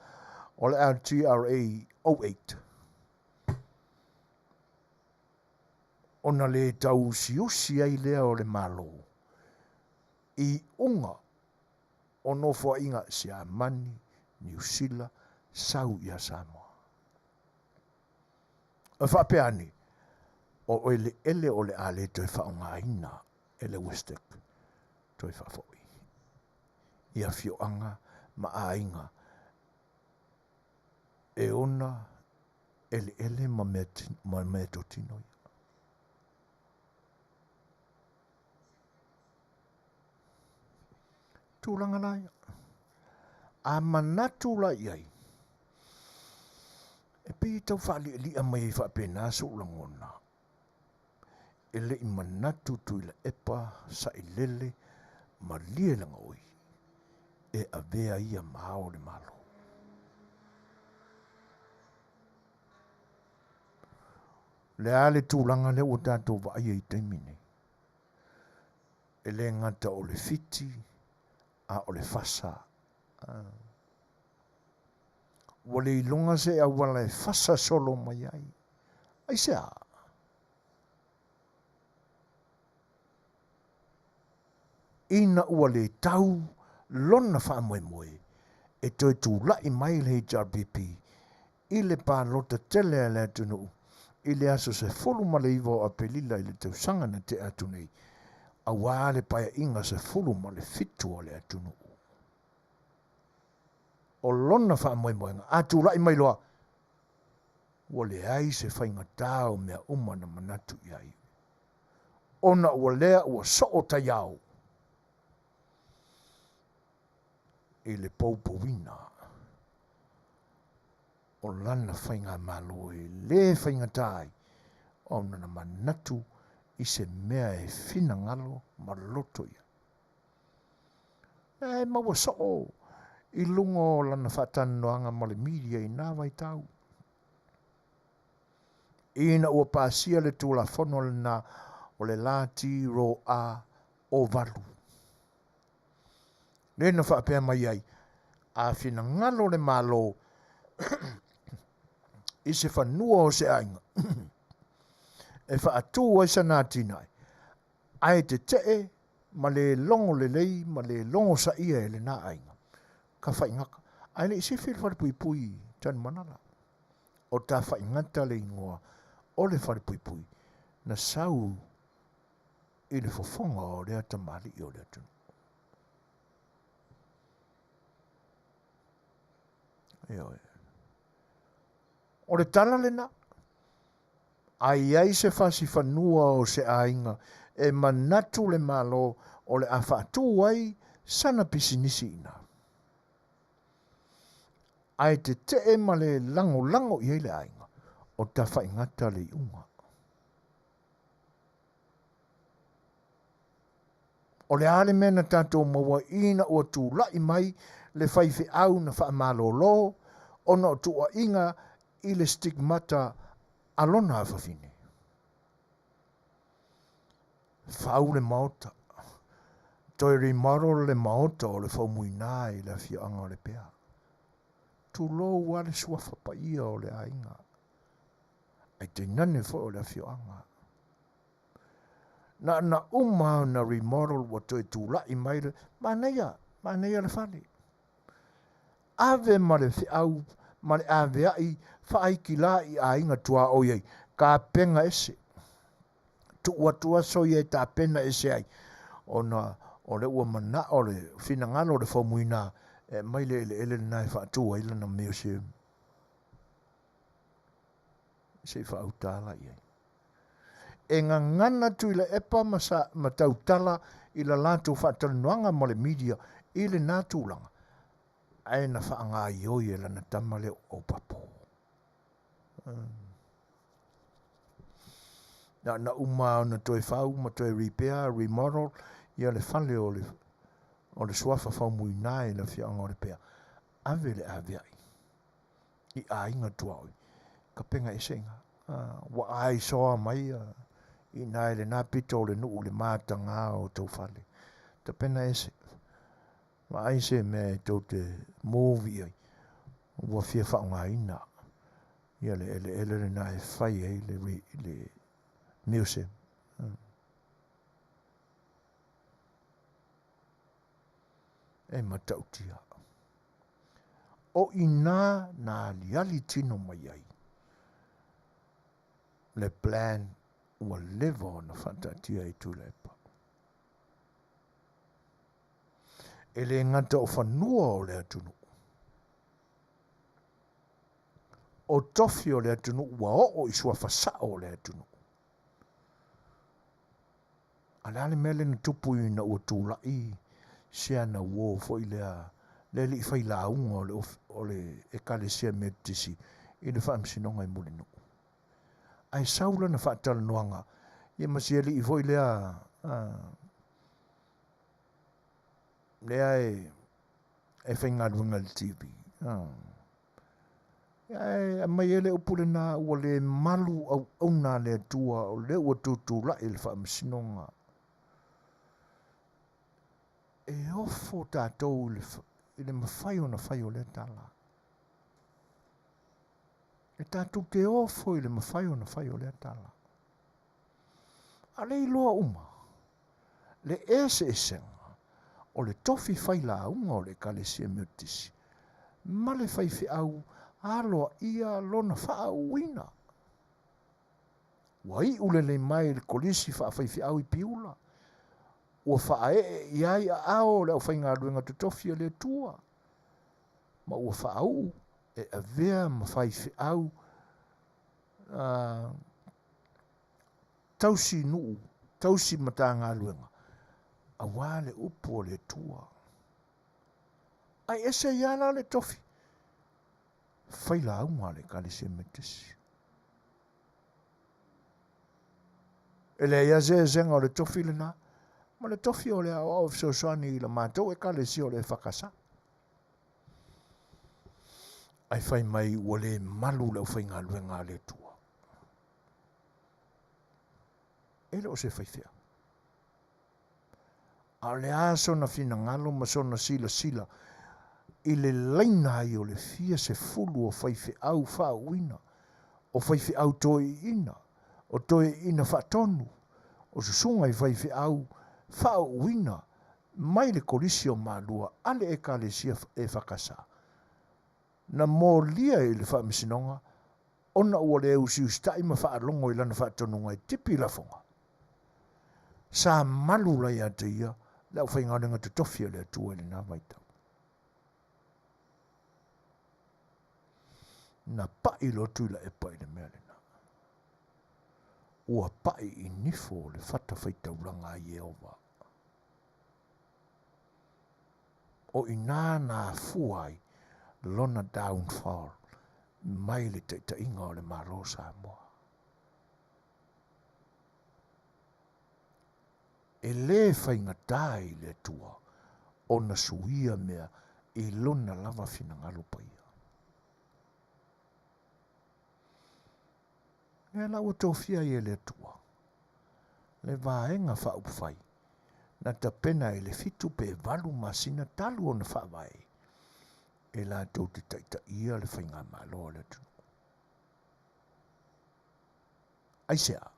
o le LTRA 08, ona le tauusiusi ai lea o le Malo i iuga o nofoaiga Siamani, Niu Sila, sau ia Samoa. E faapea ane, o eleele o le a le toe faaaogaina e le WESTEC toe faafoi i afioaga ma aiga e ona eleele ma mea, ma meatotino ia. Tulaga la ia. A manatu la i ai, e pei e tau faalialia mai ai faapena so'u lagona, e le i manatu Tuilaepa sailele malie lagaoi e avea ia ma ao o le Malo. O le a le tulaga lea ua tatou vaaia i taimi nei? E le gata o le fiti a o le fasa. Ua le iloga se auala e fasa solo mai ai. Aisea? Ina ua le tau lona faamoemoe e toe tulai mai le HRPP i le palota tele a le atunuu i le aso 19 o Aperila i le tausaga na tea atu nei, aua le Paeaiga 17 a le atunuu. O lona faamoemoega, a tulai mai loa, ua leai se faigata o mea uma na manatu i ai, ona ua lea ua soo taiao i le poupouina o lana faigamalo e lē faigata ai ona na manatu i se mea e finagalo ma loto i ai. E maua soo i luga o lana faatalanoaga ma le media i na vaitau. Ina ua pasia le Tulafono lena o le la ti ro a o valu. Lea na faapea mai ai, a finagalo le Malo i se fanua o se aiga e faatu ai sana atinae, ae tetee ma le logo lelei ma le logo saia e lena aiga, ka faigata. Ae le i sifi le falepuipui Tanumalala. O Tafaigata le igoa o le falepuipui na sau i le fofoga o lea tamalii o le atunuu. Ioe. O le tala lena, a i ai se fasi fanua o se aiga e manatu le Malo o le a faatu ai sana pisinisi i ina, ae tetee ma le lagolago i ai le aiga, o Tafaigata le iuga. O le a le mea na tatou maua ina ua tulai mai le faifeau na faamalolo ona o tuuaiga i le stigmata a lona afafine? Fau le maota. Toe remodel le maota o le Faumuina i le afioaga o Lepea. Tulou lava le suafa paia o le aiga, ae tainane foi o le afioaga. Na ona uma ona remodel ua toe tulai mai le manaia, manaia le fale. Ave ma le feau ma le aveai faaikilā i aiga tuaoi ai, tapena ese. Tuu atu aso ia e tapena ese ai, ona o lea ua manao le finagalo o le Faumuina e aumai le eleele lena e faatu ai lana museum. Se i faauta la i ai. E gagana Tuilaepa ma, sa, ma tautala i la latou faatalanoaga ma le media i lena tulaga, ae na faagaioi e lana tama lea o Aupapo. Na ona uma ona toe fau ma toe repair, remodel ia le fale o le, o le suafa Faumuina i le afioaga o Lepea. Ave le aveai i aiga tuaoi, kapega ese i ina. Ua aisoa mai i ina i lena pito o le nuu i le matagā o tou fale. Tapena ese. Vaai se mea e tou te move i ai, ua fia faaaogaina ia le eleele lena e fai ai le, le museum. E matautia. O i inā na aliali tino mai ai le plan ua leva ona faataatia e Tuilaepa. E le gata o fanua o le atunuu, o tofi o le atunuu ua oo i suafa sao o le atunuu. A le a le mea lea na tupu ina ua tulai se ana uo foi lea le alii failauga o le, o le Ekalesia Metotisi i le Faamasinoga i Mulinuu. Ae sau lana faatalanoaga ia ma si alii foi lea lea e e faigaluega i le TV. Ae aumai ai le upu lena ua le malu auauna a le Atua o lea ua tutulai i le faamasinoga. E ofo tatou i le mafai ona fai o lea tala. E tatou te ofo i le mafai ona fai o lea tala. A le iloa uma le eseesega o le tofi failauga o le Ekalesia Metotisi ma le faifeau aloaia lona faauuina. Ua iu lelei mai le kolisi faafaifeau i Piula, ua faaee i ai aao o le aufaigaluega totofi a le Atua, ma ua faauu e avea ma faifeau tausi nuu, tausi matagaluega, aua le upu o le Atua. Ae ese ai lava la le tofi failauga a le Ekalesia Metotisi. E leai lava se eseesega o le tofi lena ma le tofi o le aoao fesoasoani i la matou Ekalesia o le EFKS. Ae fai mai ua le malu le aufaigaluega a le Atua. E le o se faifeau. A o le a sona finagalo ma sona silasila i le laina ai o le fia sefulu o faifeau faauuina, o faifeau toeaiina, o toeaiina faatonu, o susuga i faifeau faauuina mai le Kolisi o Malua a le Ekalesia EFKS, na molia i le Faamasinoga ona ua le usiusitai ma faalogo i lana faatonuga e tipi lafoga. Sa malu la ia te ia le aufaigaluega totofi a le Atua i lena vaitau. Na paʻi loa Tuilaepa i le mea lena. Ua paʻi i nifo o le fatafaitaulaga a Ieova. O i inā na afua ai lona downfall mai le taitaiga o le Malo o Samoa. E le faigata i le Atua ona suia mea i lona lava finagalo paia. Lea la ua tofia ai e le Atua le Vaega Faaupufai na tapena i le fitu pe valu masina talu ona faavae e latou te taitaia le faigamalo a le atunuu. Aisea?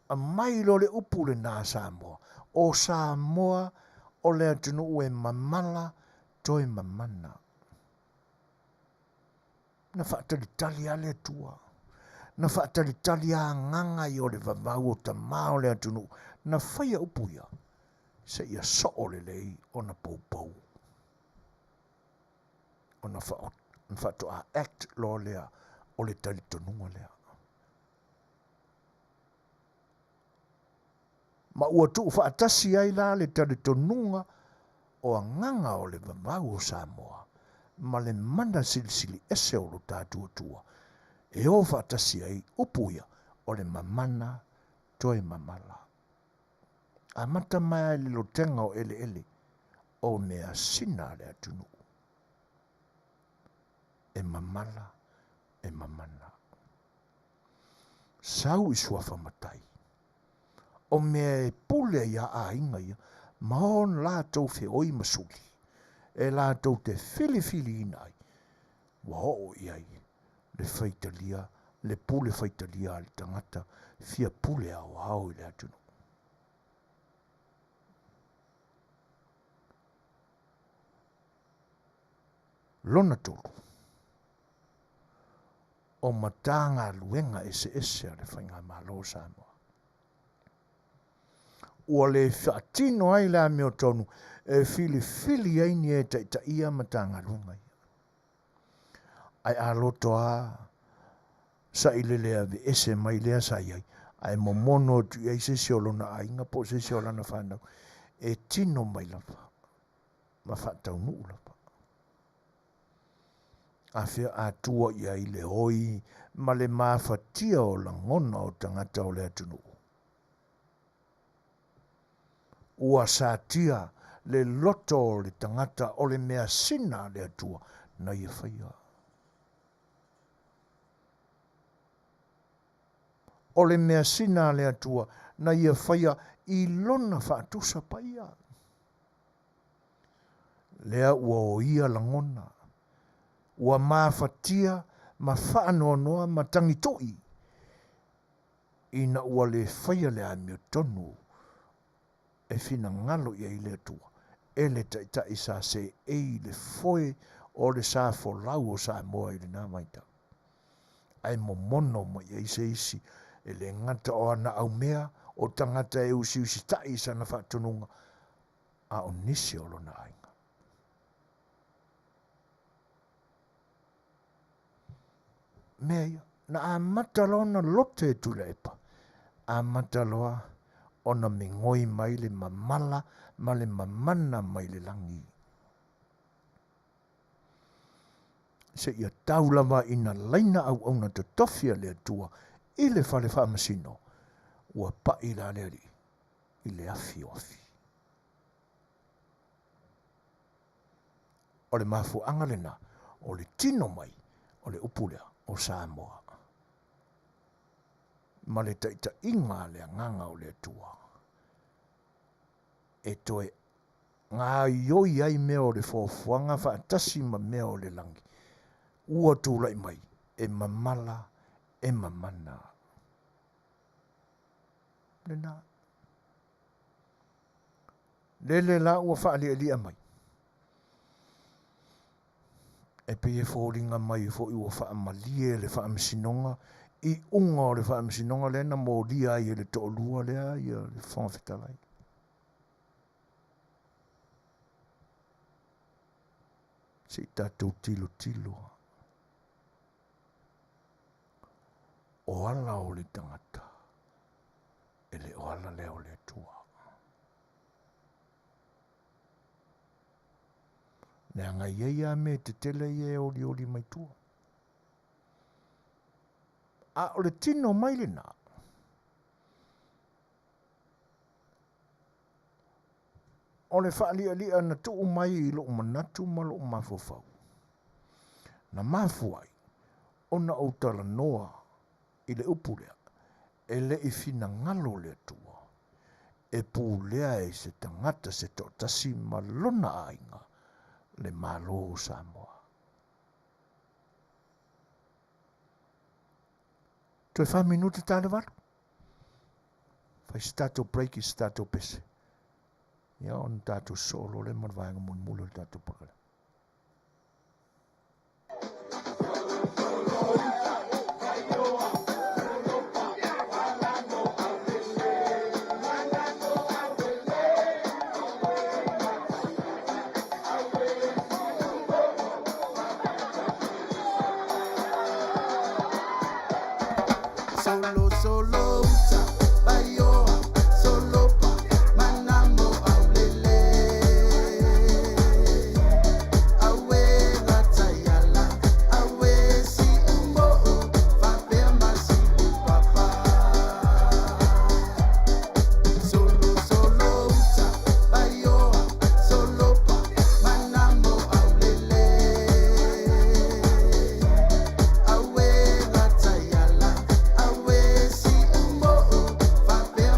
Aumai loa le upu lena a Samoa, o Samoa o le atunuu e mamala toe mamana. Na faatalitali lava le Atua. Na faatalitali lava agaga ia o le vavau o tama o le atunuu. Na faia upu ia, seia soo lelei ona poupou. Ona faatoa act loa lea o le talitonuga lea. Ma ua tuufaatasi ai la le talitonuga o agaga o le vavau o Samoa ma le mana silisili ese o lo tatou Atua e o faatasi ai upu ia o le mamana toe mamala. Amata mai lava i le lotega o eleele o measina a le atunuu. E mamala, e mamana. Sau i suafa matai. O mea e pule ai a aiga ia ma ona latou feoi ma suli, e latou te filifiliina ai, ua oo i ai le faitalia, le pule faitalia a le tagata fia pule aoao i le atunuu. Lona tolu, o Matagaluega eseese a le Faigamalo o Samoa. Ua le faatino ai le amiotonu e filifili ai ni e taitaia Matagaluega ia. Ae a loto a sailele aveese mai lea sa i ai, ae momono atu i ai se isi o lona aiga po o se isi o lana fanau, e tino mai lava ma faataunuu lava. Afea a tua i ai le oi ma le mafatia o lagona o tagata o le atunuu. Ua satia le loto o le tagata o le measina a le Atua na ia faia. O le measina a le Atua na ia faia i lona faatusa paia. Lea ua oia lagona, ua mafatia ma faanoanoa ma tagitui ina ua le faia le amiotonu e finagalo i ai le Atua e le Taitai sa seei le foe o le sa folau o Samoa i lena vaitau. Ae momono mai ai se isi e le gata o ana aumea o tagata e usiusitai i sana faatonuga, a o nisi o lona aiga. Mea ia, na amata loa ona lote e Tuilaepa, amata loa ona migoi mai le mamala ma le mamana mai le lagi. Seia tau lava ina laina auauna totofi a le Atua i le fale faamasino, ua paʻi la le Alii i le afi o afi. O le mafuaaga lena o le tino mai o le upu lea o Samoa ma le taitaiga a le Agaga o le Atua e toe gaoioi ai mea o le fuafuaga faatasi ma mea o le lagi ua tulai mai e mamala e mamana. Lena. Lele la ua faalialia mai. E pei e foliga mai foi ua faamalie le Faamasinoga i uga o le Faamasinoga lea na molia ai e le toalua lea ia le Fofoga Fetalai. Se i tatou tilotilo. O ala o le tagata e le o ala lea o le Atua. Leaga e i ai lava mea tetele ia e olioli mai tua. A o le tino mai lena, o le faalialia na tuu mai i lou manatu ma lou mafaufau, na mafua ai ona ou talanoa i le upu lea, e le i finagalo le Atua e pulea e se tagata se toatasi ma lona aiga le Malo o Samoa. Toe fa minute ta le valu. Fai se tatou break i se tatou pese. Ia ona tatou sosoo loa lea ma le vaega mulimuli o le tatou polokalame.
Solo solo uta baioa solo pa manamo aulele awe gataiala awe si umoo fapea masi upapa solo solo uta baioa solo pa manamo aulele awe gataiala awe si umoo fapea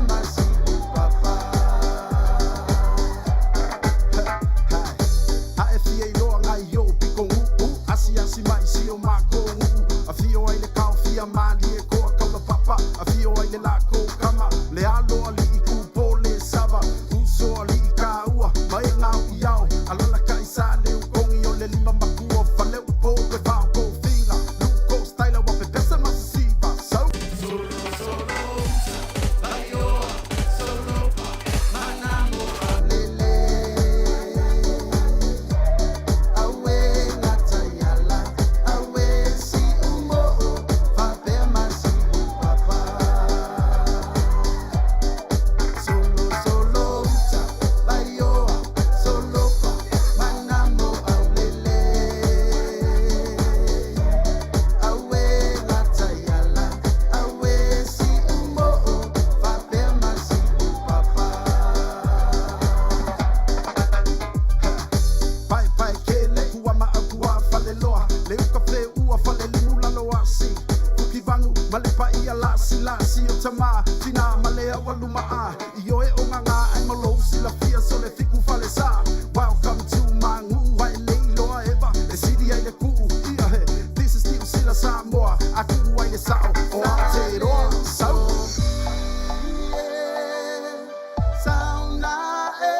la si o tama tina ma le au aluma a i oe o ngā ai ma lou silafia so le fiku fale sa. Welcome to my nuu ai le iloa eva e siri ai le kuu ia he. This is New Sila Samoa a kuu ai le sao o Aotearoa sau. Sauna e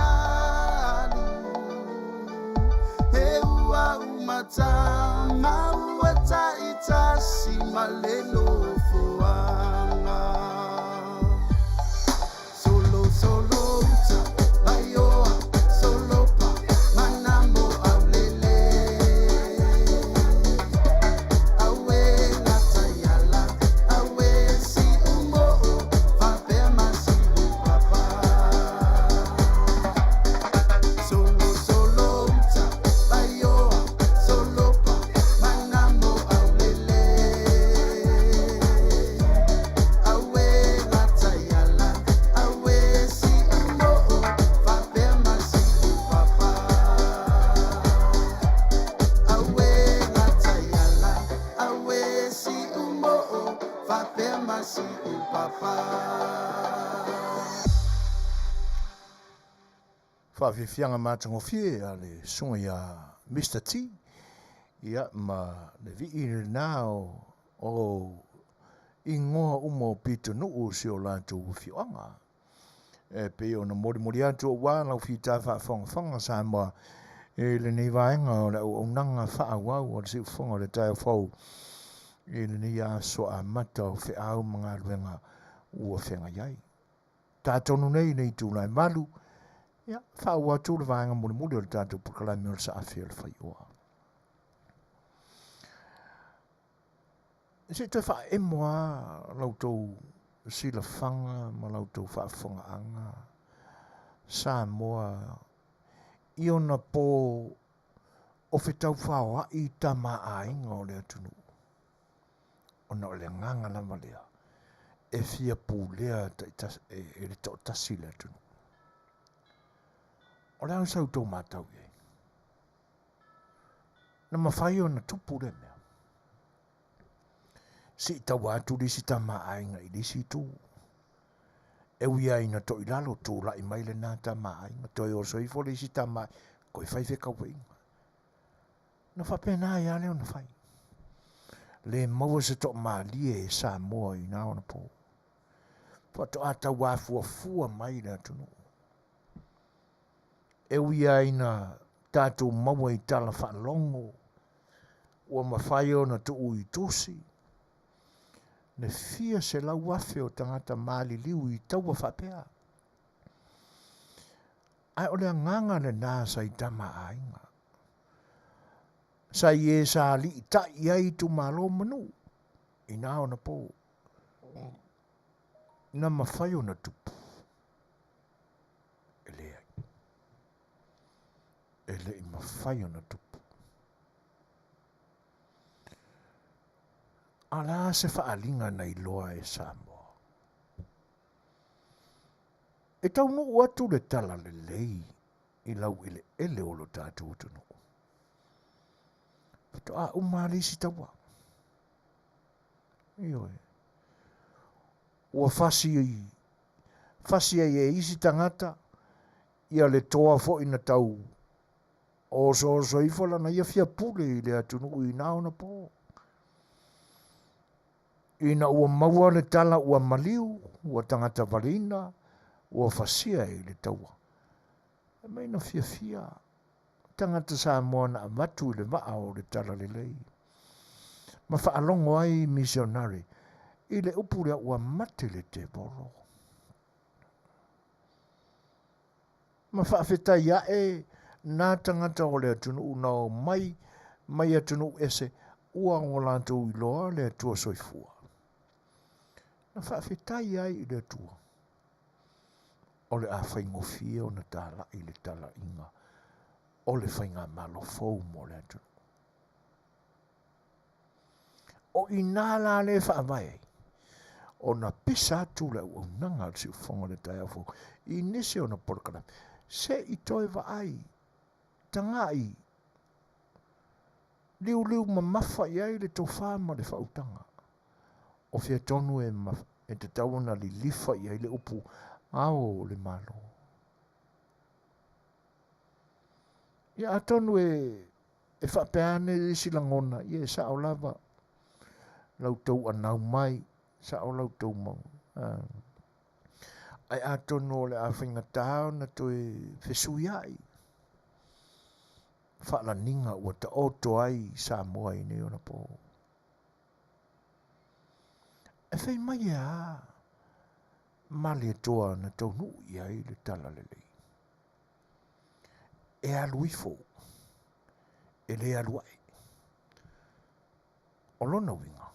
alu he ua umata maua taitasi ma le nofoaga. Solo solo uta vaioa solo pa manamo aulele. Aue nataiala aue si umo'o fapea masiu papa. Solo solo uta vaioa solo pa manamo aulele. Aue nataiala aue si umo'o fapea masiu papa. Aue nataiala aue si umo'o fapea masiu papa.
Faafiafiaga matagofie a le suga iā Mr T ia ma le vi'i lenā o igoa uma o pitonuu o si o latou afioaga. E pei ona molimoli atu auā lau fita faafogafoga Samoa i lenei vaega o le auaunaga faaauau a le siufofoga o le taeao fou i lenei aso amata o feau ma galuega ua feagai ai. Tatonu nei i le itula e 8, ia, faaauau atu le vaega mulimuli o le tatou polokalame o le saafi o le faioa. Se i toe faaemo lava la outou silafaga ma la outou faafofogaaga Samoa i ona po o fetaufaoa'i tamaaiga o le atunuu. Ona o le agaga lava lea e fia pulea e le toatasi le atunuu. O le a sa outou matau i ai? Na mafai ona tupu lea mea. Sii taua atu le isi tamaaiga i le isi itu. E ui ai ina toilalo tulai mai lena tamaaiga, toe oso ifo le isi tamaaiga, toe fai fekauaiga. Na faapena ai lava lea ona fai. Le maua se toamalie e Samoa i na ona po. Faatoa tauafuafua mai le atunuu. E ui ai ina tatou maua i tala faalogo, ua mafai ona tuu i tusi, le fia 100,000 o tagata maliliu i taua faapea. Ae o le agaga lenā sa i tamaaiga. Sa i e sa liitai ai itumalo ma nuu i na ona po. Na mafai ona tupu. E leai. E le'i mafai ona tupu. A o le a se faaaliga na iloa e Samoa? E taunuu atu le talalelei i laueleele o lo tatou atunuu. Faatoa uma lava le isi taua. Ioe. Ua fasi, fasi ai e isi tagata ia le toa foi na tau osooso ifo lana ia fia pule i le atunuu i na ona po. Ina ua maua le tala ua maliu, ua tagata valeina, ua fasia i le taua. E mai na fiafia tagata Samoa na avatu i le vaa o le talalelei. Ma faalogo ai misionare i le upu lea ua mate le tevolo. Ma faafetai ae nā tagata o le atunuu na o mai mai atunuu ese ua o latou iloa le Atua soifua. Na faafetai ai i le Atua o le a faigofie ona tala'i le talaiga o le faigamalo fou mo le atunuu. O i nā la le faavae ai, ona pisa atu le auaunaga a le siufofoga o le taeao fou i nisi ona polokalame, se i toe vaai, taga'i, liuliu mamafa i ai le tofa ma le faautaga. O fea tonu e, e tatau ona lilifa i ai le upu ao o le Malo? Ia atonu e e faapea ane le isi lagona, ia e sao lava la outou anau mai, sao la outou mau. Ae atonu o le a faigata ona toe fesuiai faalaniga ua taoto ai Samoa i nei ona po. E fai mai e a Malietoa na taunuu i ai le talalelei. E alu ifo, e le alu ae. O lona uiga,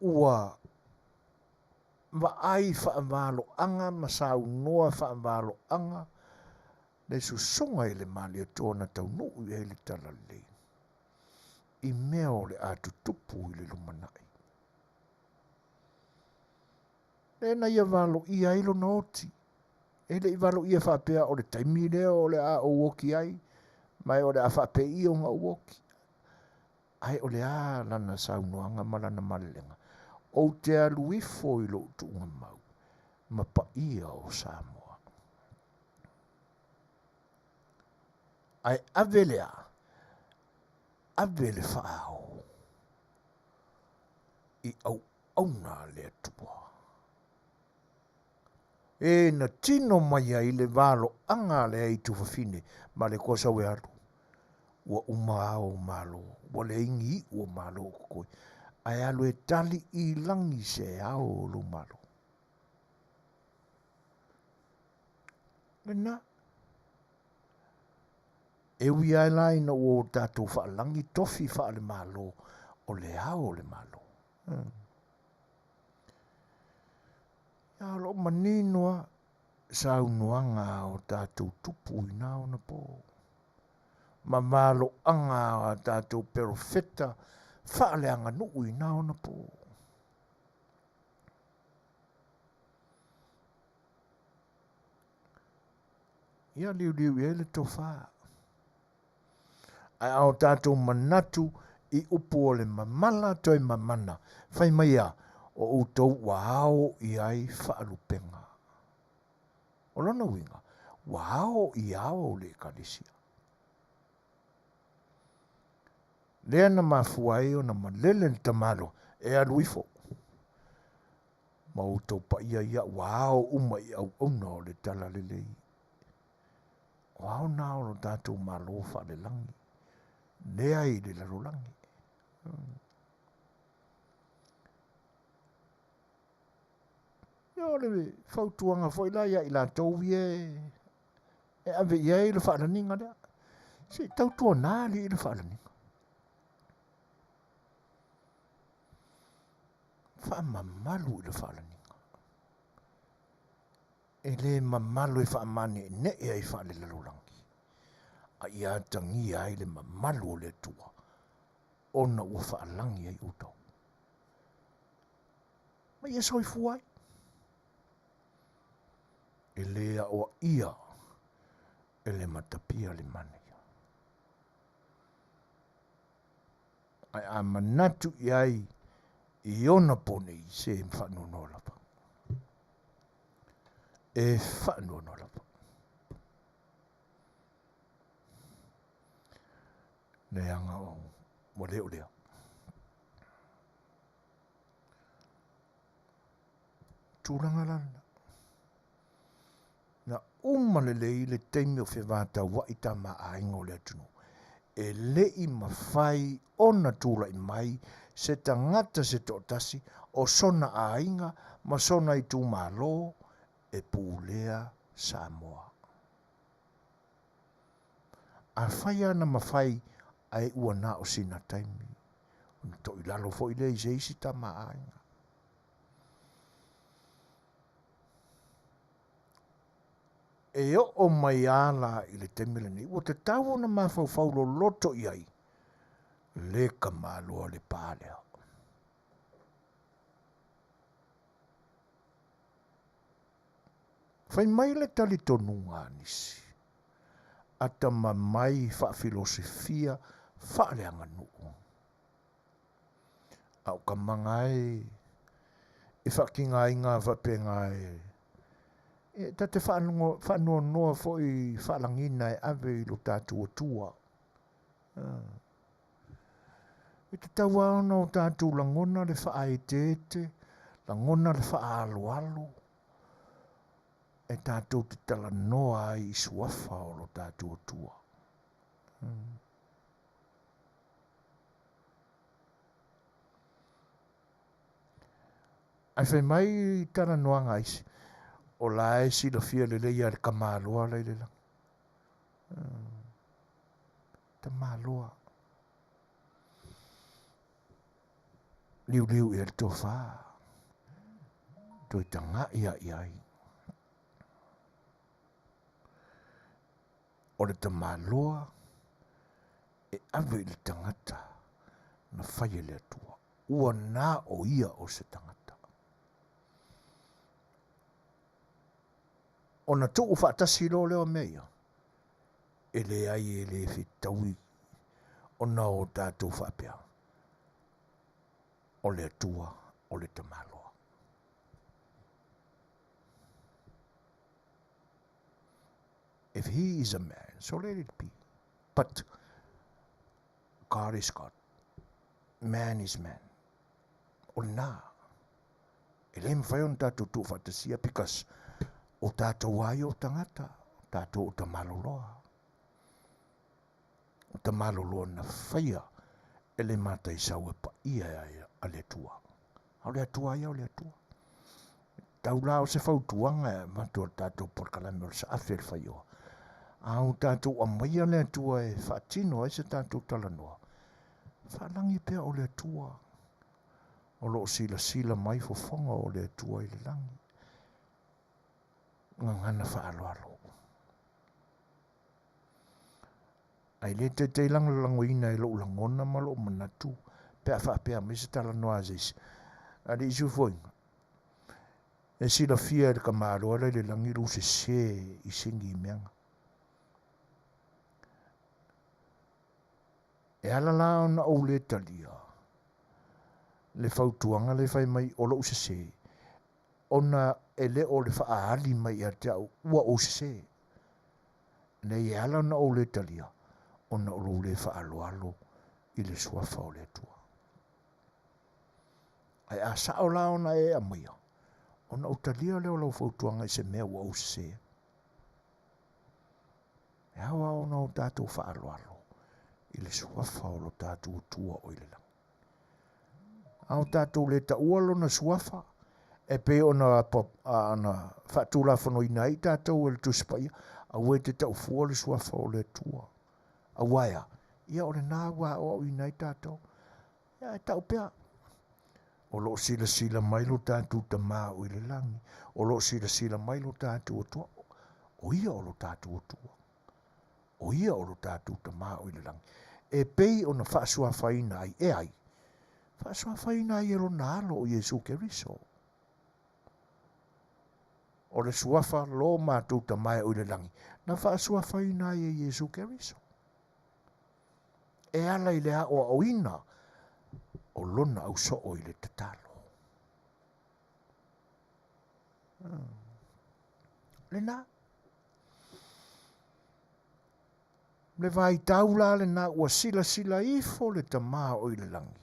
ua vaai faavaloaga ma saunoa faavaloaga le susuga i le Malietoa na taunuu i ai le talalelei i mea o le a tutupu i le lumanai. Lea na ia valoia ai lona oti. E le i valoia faapea o le taimi lea o le a ou oti ai, ma o le a faapei ona ou oti. Ae o le a lana saunoaga ma lana malelega, ou te alu ifo i lou tuugamau ma paia o Samoa. Ae ave le a? Ave le faaao i auauna a le Atua. E na tino mai ai le valoaga a le aitufafine ma le koasauealu. Ua uma ao o Malo, ua leai ni iu o Malo o totoe, ae alu e tali i lagi se ao o lou Malo. Lena. E ui ai la ina ua o tatou faalagi tofi faale-Malo o le ao o le Malo. Ia o lo o manino lava saunoaga a o tatou tupu i na ona po, ma maloaga a tatou perofeta faaleaganuu i na ona po. Ia liuliu i ai le tofa. Ae a o tatou manatu i upu o le mamala toe mamana, fai mai a, o outou ua ao i ai faalupega. O lona uiga, ua ao i ao le Ekalesia. Lea na mafua ai ona malele le tamaloa e alu ifo ma outou paia ia ua ao uma i auauna o le talalelei. O ao na o lo tatou Malo faalelagi, lea i le lalolagi. Ia o le fautuaga foi la ia i latou ia e ave i ai le faalaniga lea, se i tautuana alii le faalaniga. Faamamalu i le faalaniga. E le mamalu e faamane'ene'e ai faalelalolagi, a ia atagia ai le mamalu o le Atua, ona ua faalagi ai outou. Ma ia soifua ai. E le aoaia e le matapia le manaia. Ae a manatu i ai i ona po nei, se faanoanoa lava. E faanoanoa lava. Leaga o ua le o lea. Tulaga la lena. Na uma lelei le taimi o fevataua'i tama-a-aiga o le atunuu, e le i mafai ona tulai mai se tagata se toatasi o sona aiga ma sona itumalo e pulea Samoa. Afai lava na mafai ae ua na o sina taimi, ona toilalo foi lea i se isi tama-a-aiga. E oo mai a la i le taimi lenei, ua tatau ona mafaufau loloto i ai le tamaloa le pa lea. Fai mai le talitonuga a nisi, atamamai faafilosofia faaleaganuu. A o ka maga e e faakigaiga faapena e e ta te faanoanoa foi i faalagiga e ave i lo tatou Atua. E tatau lava ona o tatou lagona le faaeteete, lagona le faaaloalo e tatou te talanoa ai i suafa o lo tatou Atua. Ae fai mai i talanoaga a isi, o la e silafia lelei lava e le tamaloa la i le lagi. Tamaloa. Liuliu i ai le tofa. Toe tagai lava i ai. O le tamaloa e ave i le tagata na fai e le Atua. Ua na o ia o se tagata. Ona tuu faatasi loa lea o mea ia, e leai e le fetaui ona o tatou faapea, o le Atua o le tamaloa. If he is a man, so let it be. But God is God. Man is man. O lena. E le mafai ona tatou tuufaatasia because o tatou lava ia o tagata, o tatou o tamaloloa. O tamaloloa na faia e le mataisau e paia a le Atua. A o le Atua ia o le Atua. Tau la o se fautuaga e avatu e le tatou polokalame o le saafi a le faioa. A o tatou aumaia le Atua e faatino ai se tatou talanoa, faalagi pea o le Atua o lo o silasila mai fofoga o le Atua i le lagi. Gagana faaaloalo. Ae le taitai lagolagoina e lou lagona ma lou manatu pe a faapea mai se talanoa a se isi. Alii Sufoiga, e silafia e le tamaloa la i le lagi lou sese i sigi i meaga. E ala la ona ou le talia le fautuaga lea e fai mai o lou sese, ona e le o le faaali mai ia te au ua ou sese. Nei e ala ona ou le talia, ona o lou le faaaloalo i le suafa o le Atua. Ae a sao la ona e aumaia, ona ou talia lea o lau fautuaga i se mea ua ou sese ai. E ao lava ona o tatou faaaloalo i le suafa o lo tatou Atua o i le lagi. A o tatou le taua lona suafa, e pei ona ona faatulafonoina ai tatou e le Tusi Paia, aua e te tau fua le suafa o le Atua. Aua e a? Ia o lena ua aoaoina ai tatou. Ia e tau pea, o lo o silasila mai lo tatou Tama o i le lagi, o lo o silasila mai lo tatou Atua, o ia o lo tatou Atua. O ia o lo tatou Tama o i le lagi. E pei ona faasuafaina ai e ai? Faasuafaina ai e lona Alo o Iesu Keriso. O le suafa lo matou Tama o i le lagi, na faasuafaina ai e Iesu Keriso. E ala i le aoaoina o lona ausoo i le tatalo. Lena. Le vaitau la lena ua silasila ifo le Tama o i le lagi,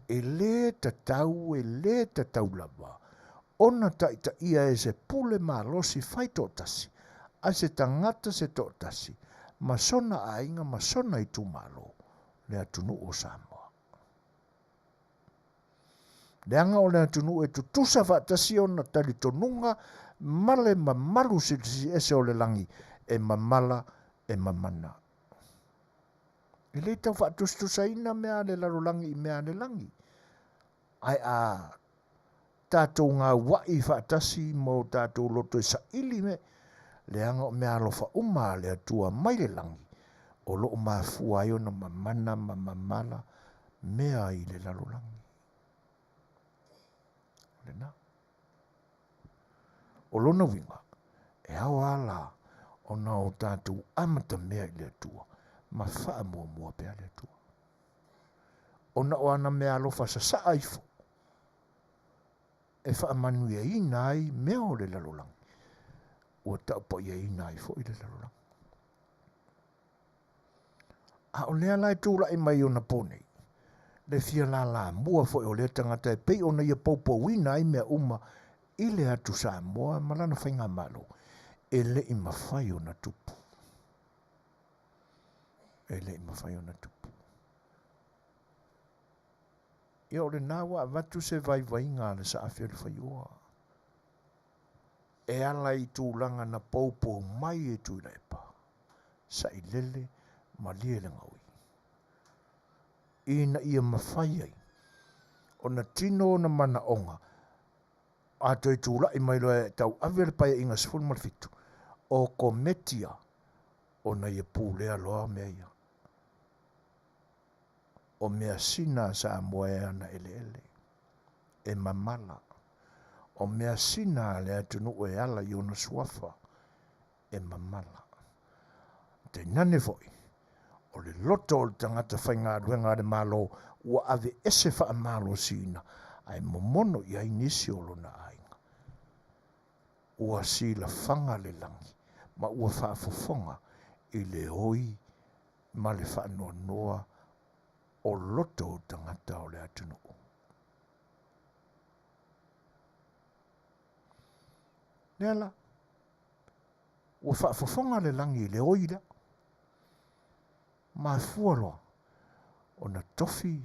e lē tatau, e lē tatau lava ona taitaia e se pule malosi fai toatasi a se tagata se toatasi ma sona aiga ma sona itumalo le atunuu o Samoa. Leaga o le atunuu e tutusa faatasi ona talitonuga ma le mamalu silisiliese o le lagi e mamala e mamana. E le tau faatusatusaina mea a le lalolagi i mea a le lagi, ae a tatou gauaʻi faatasi ma o tatou loto e saili me, leaga o mea alofa uma a le Atua mai le lagi, o lo o mafua ai ona mamana ma mamala mea i le lalolagi. O lena. O lona uiga, e ao lava la ona o tatou amatamea i le Atua ma faamuamua pea le Atua. Ona o ana meaalofa sasaa ifo e faamanuiaina ai mea o le lalolagi, ua taupaiaina ai foi le lalolagi. A o lea la e tulai mai ona po nei, le fia lalamua foi o lea tagata e pei ona ia poupouina ai mea uma i le atu Samoa ma lana faigamalo, e le i mafai ona tupu. E le i mafai ona tupu. Ia o lena ua avatu se vaivaiga a le Saafi o le Faioa e ala i tulaga na poupou mai e Tuilaepa, Sailele ma Malielegaoi, ina ia mafai ai ona tino ona manaoga a toe tulai mai loa e tauave le Paeaiga 17 o Kometia ona ia pulea loa mea ia. O measina a Samoa e ana eleele, e mamala. O measina a le atunuu e ala i ona suafa, e mamala. Tainane foi, o le loto o le tagata faigaluega a le Malo ua aveese faamalosiina ae momono i ai nisi o lona aiga. Ua silafaga le lagi ma ua faafofoga i le oi ma le faanoanoa o loto o tagata o le atunuu. Lea la, ua faafofoga le lagi i le oi lea. Mafua loa ona tofi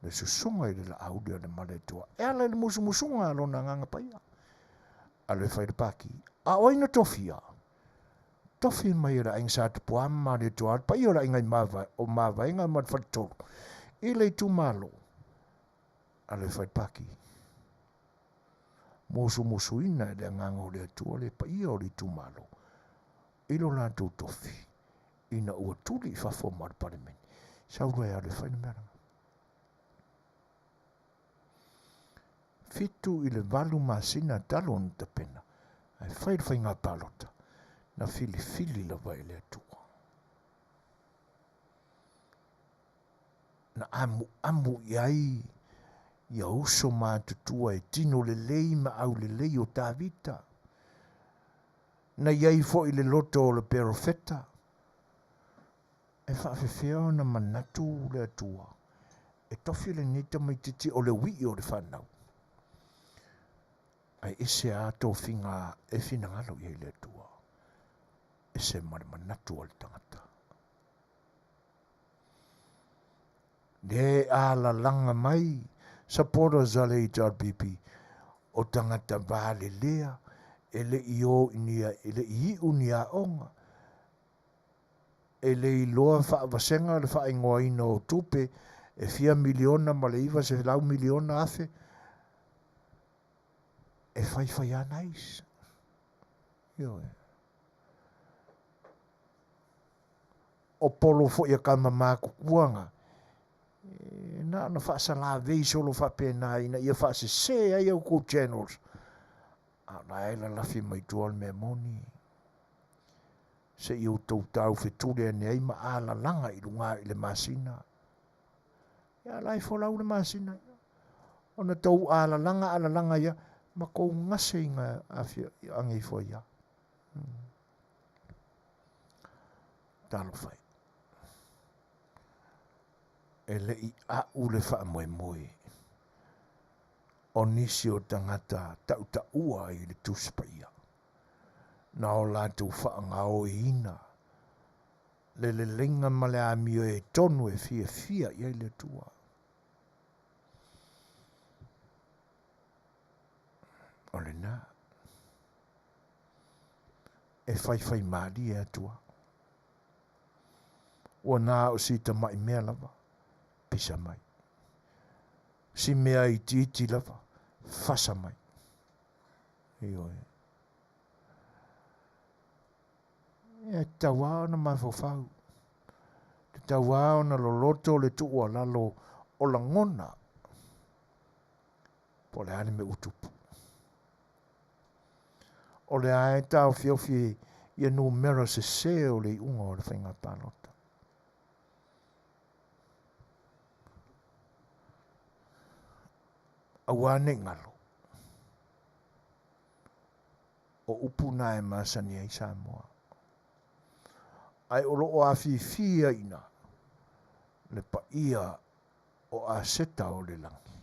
le susuga i le Laauli o le Malietoa e ala i le musumusuga a lona Agaga Paia. Alu e fai le paki. A o ai na tofia? Tofi mai e le aiga Sa Tupua ma Malietoa, le paia o le aiga i Mavae, o Mavaega ma le Faletolu i le itumalo. Alu e fai le paki. Musumusuina e le Agaga o le Atua le paia o le itumalo i lo latou tofi ina ua tuli i fafo ma le Palemene. Sau loa e alu e fai le mea lena. 7 i le 8 masina talu ona tapena ae fai le faiga palota na filifili lava e le Atua. Na amuamu i ai ia uso matutua e tino lelei ma aulelei o Tavita. Na i ai foi le loto o le perofeta e faafefea ona manatu le Atua e tofi lenei tamaitiiti o le uii o le fanau, ae ese a tofiga e finagalo i ai le Atua, ese ma le manatu o le tagata. Le alalaga mai supporters a le HRPP o tagata valelea e le i o i ni, e le i iu ni aoga, e le iloa faavasega le faaigoaina o tupe e fia miliona ma le 900 miliona afe e faifai ana isi. Ioe. O polo foi a kama matutuaga, e na ona faasalavei solo faapena ina ia faasese ai au kou channels. A o la e lalafi mai tua le mea moni. Se i outou tau fetuli ane ai ma alalaga i luga i le masina. Ia la e folau le masina. Ona tou alalaga alalaga ia ma kou gase inga afio age ifo ia. Talofa e. E le i a'u le faamoemoe o nisi o tagata tautaua i le Tusi Paia, na o latou faagaoiina le leleiga ma le amio e tonu e fiafia i ai le Atua. O lena e faifai malie atu a. Ua na o si tamai mea lava, pisa mai. Si mea itiiti lava, fasa mai. Ioe. E tatau lava ona mafaufau, tatau lava ona loloto le tuualalo o lagona, po o le a le mea ua tupu. O lea e taofiofi ia numera sese o le iuga o le faiga palota. Aua ne i galo, o upu na e masani ai Samoa. Ae o lo o afifi ai i ina le paia o aseta o le lagi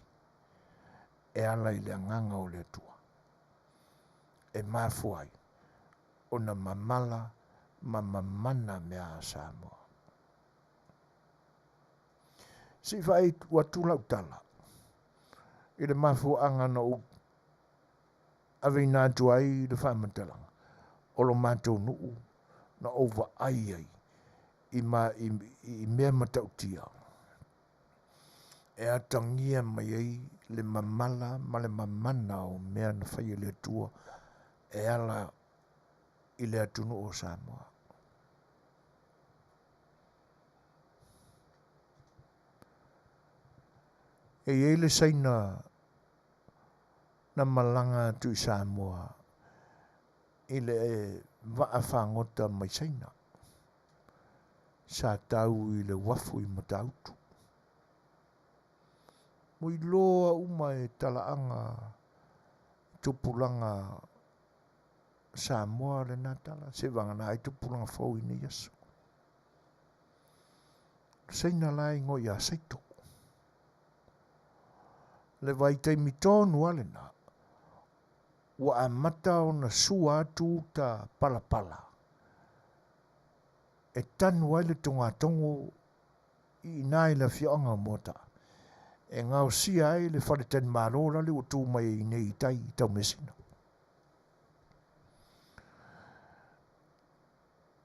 e ala i le agaga o le Atua e mafua ai ona mamala ma mamana mea a Samoa. Se i faaiu atu lau tala i le mafuaaga na ou aveina atu ai le faamatalaga o lo matou nuu na ou vaai ai i, ma, i, i mea matautia e atagia mai ai le mamala ma le mamana o mea na fai e le Atua e ala i le atunuu o Samoa. E i ai le Saina na malaga atu i Samoa i le vaa fagota mai Saina. Sa tau i le uafu i Matautu. Ua iloa uma e talaaga tupulaga Samoa lena tala, seivagana ai tupulaga fou i nei aso. Saina la e igoa ia Saito. Le vaitaimi tonu lava lena, ua amata ona sua atu uta palapala e tanu ai le togatogo i ina i le afioaga o Moataa, e gaosia ai le faletalimalo lale ua tu mai ai nei i tai i Taumeasina.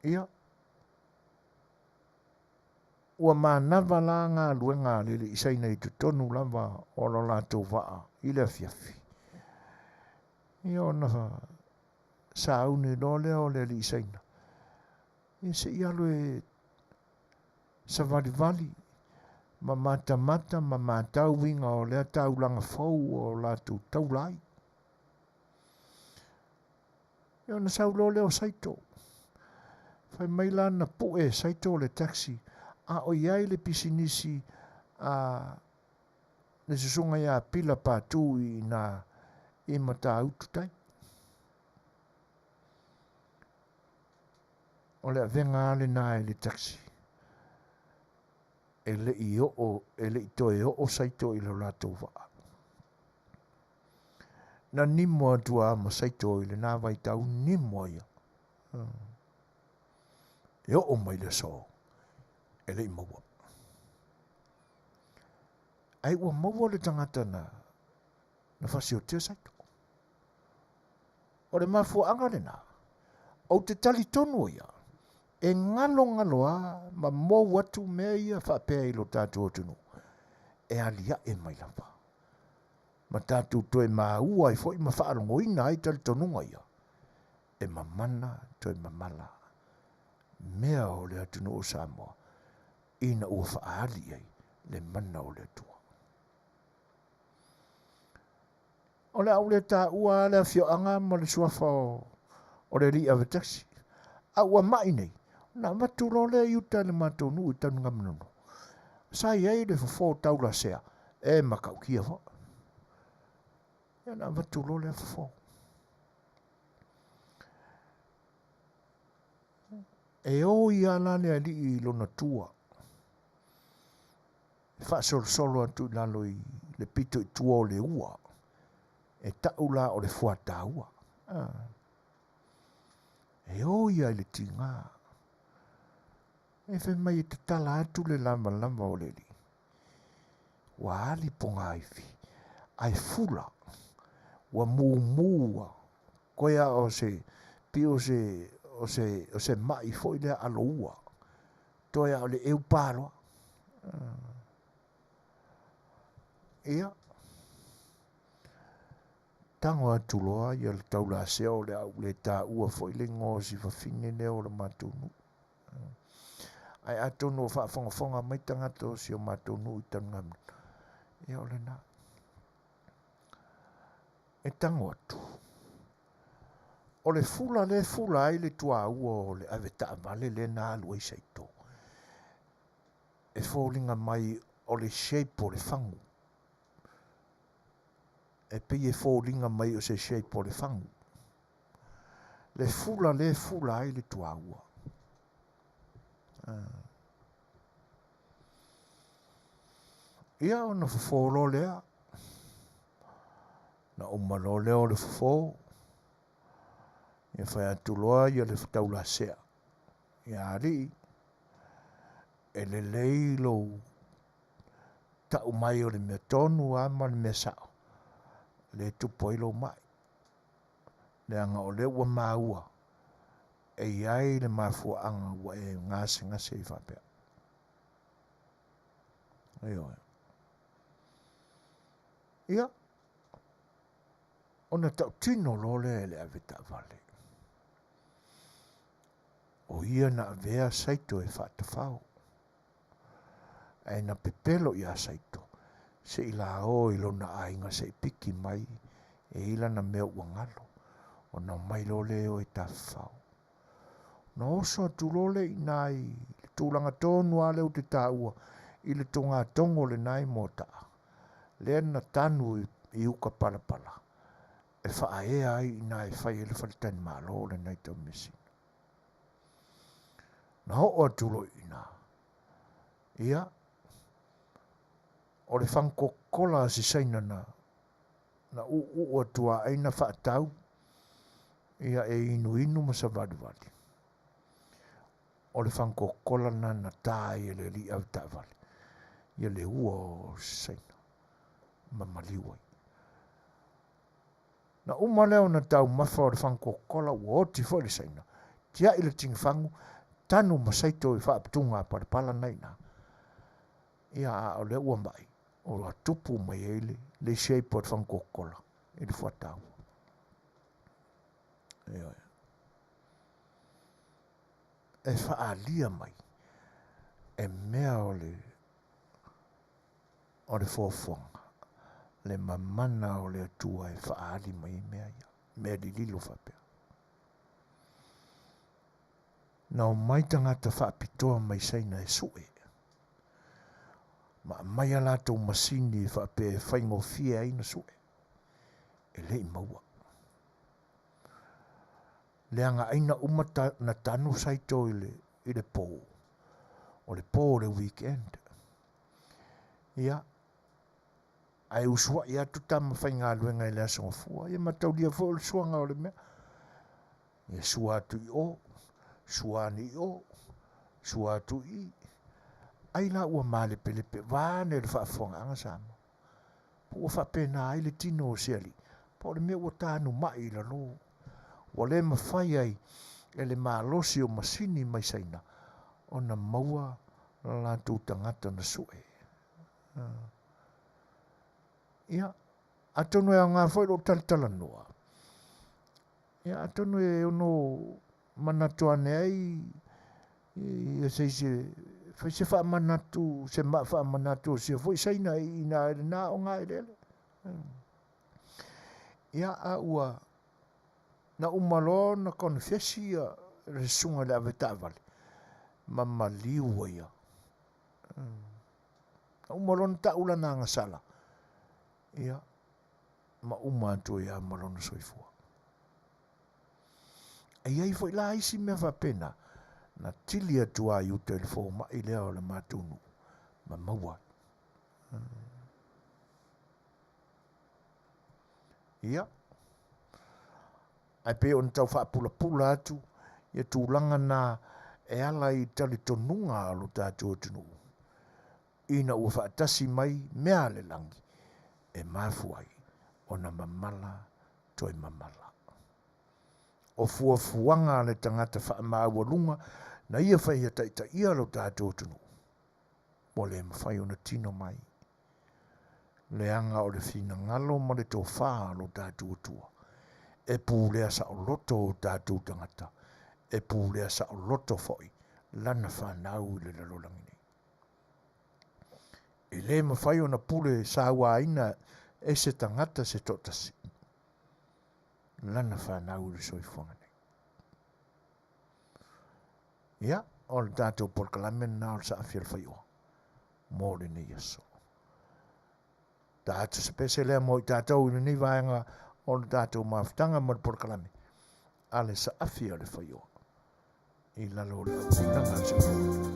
Ia, ua manava la galuega a le alii Saina i totonu lava o lo latou vaa i le afiafi. Ia ona sauni loa lea o le alii Saina, ia se i alu e savalivali ma matamata ma matau uiga o lea taulaga fou o latou taula ai. Ia ona sau loa lea o Saito. Fai mai la na pue e Saito le taxi a o i ai le pisinisi a le susuga ia Pila Patu i ina i Matautu tai. O le avega lava lena i le taxi. E le i oo, e le i toe oo Saito i lo latou vaa. Na nimo atu a ma Saito i lena vaitau, nimo ia. E oo mai le aso, e le i maua. Ai ua maua le tagata na, na fasiotia Saito. O le mafuaaga lena, ou te talitonu ia, e galogalo a ma mou atu mea ia faapea i lo tatou atunuu, e aliae mai lava. Ma tatou toe maua ai foi ma faalogoina ai talitonuga ia, e mamana toe mamala mea o le atunuu o Samoa, ina ua faaali i ai le mana o le Atua. O le a ou le taua lava le afioaga ma le suafa o le alii ave taxi. A ua mai nei, ona avatu loa lea i uta i le matou nuu i Tanugamanono. Sa i ai le fofo taulasea e matautia foi. Ia ona avatu loa lea fofo. E o ia la le alii i lona tua. E faasolosolo atu i lalo i le pito i tua o le ua, e tau la o le fuataua. E o ia i le tiga. E fai mai e tatala atu le lavalava o le alii. Ua ali pogaifi, ae fula, ua mumu ua koe a o se pei o se o se o se mai foi lea aloua. Toe a o le ʻeu pā loa. Ia, tago atu loa ia le taulasea o le a ou le taua foi le igoa o si fafine lea o le matou nuu. Ae atonu o faafogafoga mai tagata o si o matou nuu i Tanugamanono, ia o lena. E tago atu. O le fula lea e fula ai le tuaua o le ave taavale lea na alu ai Saito, e foliga mai o le shape o le fagu. E pei e foliga mai o se shape o le fagu. Le fula lea e fula ai le tuaua. Ia ona fofo loa lea, na uma loa lea o le fofo, ia fai atu loa ia le taulasea, ia alii, e lelei lou tau mai o le mea tonu lava ma le mea sao, lea e tupu ai lou mai. Leaga o lea ua maua e i ai le mafuaaga ua e gasegase ai faapea. Ioe. Ia, ona tautino loa lea e le avetaavale. O ia na avea Saito e faatafao. Ae na pepelo ia Saito, se i la o i lona aiga se i piki mai e i ai lana mea ua galo, ona omai loa lea e o e tafafao. Ona oso atu loa lea i ina i le tulaga tonu lava lea ou te taua i le togatogo lena i Moataa, lea na tanu i uka palapala e faaea ai i ina e fai ai le faletalimalo lena i Taumeasina. Na oo atu loa i ina, ia, o le fagu kokola a si Saina na na uuu atu ai na faatau, ia e inuinu ma savalivali. O le fagu kokola lena na ta ai e le alii avetaavale ia le ua o Saina ma maliu ai. Na uma lea ona taumafa o le fagu kokola ua oti foi le Saina, tiai le tigifagu, tanu ma saito i faaputuga palapala na i ina. Ia a o lea ua mai, ua tupu mai ai le, le shape o le fagu kokola i le fuataua. Ioe. E faaalia mai e mea o le o le fuafuaga, le mamana o le Atua e faaali mai ai mea ia, mea lililo faapea. Na omai tagata faapitoa mai Saina e sue, ma aumai a latou masini e faapea e faigofie ai ona sue, e le i maua. Leaga ai na uma ta, na tanu Saito i le, i le pō, o le pō o le weekend. Ia, ae usuai atu tama faigaluega i le Aso Gafua, ia mataulia foi o le suaga o le mea. Ia sua atu i o, sua ane i o, sua atu i i. Ai la ua malepelepe vaeane le faafofogaaga Samoa. Po ua faapena ai le tino o se alii, po o le mea ua tanu mai i lalo. Ua le mafai ai e le malosi o masini mai Saina ona maua la latou tagata na sue. Ia, atonu e aoga foi lou talatalanoa. Ia, atonu e ono manatu ane ai ia se isi e fai se faamanatu, se maa faamanatu o sia foi Saina i ina i lena ogaeleele. Ia, a ua na uma loa ona konefesi ia le susuga i le avetaavale ma maliu ai ia. Na uma loa ona tau lana agasala, ia, ma uma atu ai lava ma lona soifua. E i ai foi la isi mea faapena, na tili atu lava i uta i le fomai lea o le matou nuu, ma maua ai. Ia, ae pei ona tau faapulapula atu ia tulaga na e ala i talitonuga o lo tatou atunuu, ina ua faatasi mai mea a le lagi e mafua ai ona mamala toe mamala. O fuafuaga a le tagata faamaualuga na ia faia taitaia lo tatou atunuu, ua le mafai ona tino mai, leaga o le finagalo ma le tofa a lo tatou Atua, e pulea saoloto o tatou tagata, e pulea saoloto foi lana fanau i le lalolagi nei. E le mafai ona pule sauaina e se tagata se toatasi lana fanau i le soifuaga nei. Ia, o le tatou polokalame lena o le Saafi o le Faioa mo lenei aso. Ta atu se pese lea mo i tātou i lenei vaega o le tātou mafutaga ma le polokalame a le saafi o le faioa i lalo o le auaunaga a le Siufofoga.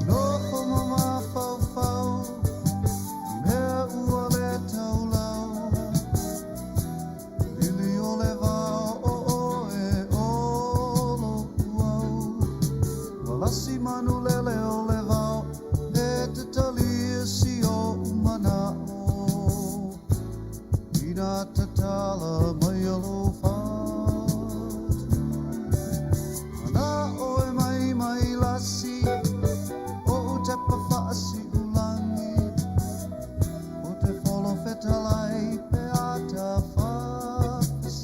Nofo ma mafaufau, mea ua le taulau. Lili o le vao o oe o lo'u au. Ua lasi manu lele o le vao e te talia si o'u mana'o. Ina tatala mai lou fatu. Mana'o e mai mai lasi o'u tepa fa'asi'ulagi. O te folofetalai pe ata fa'afesaga'i.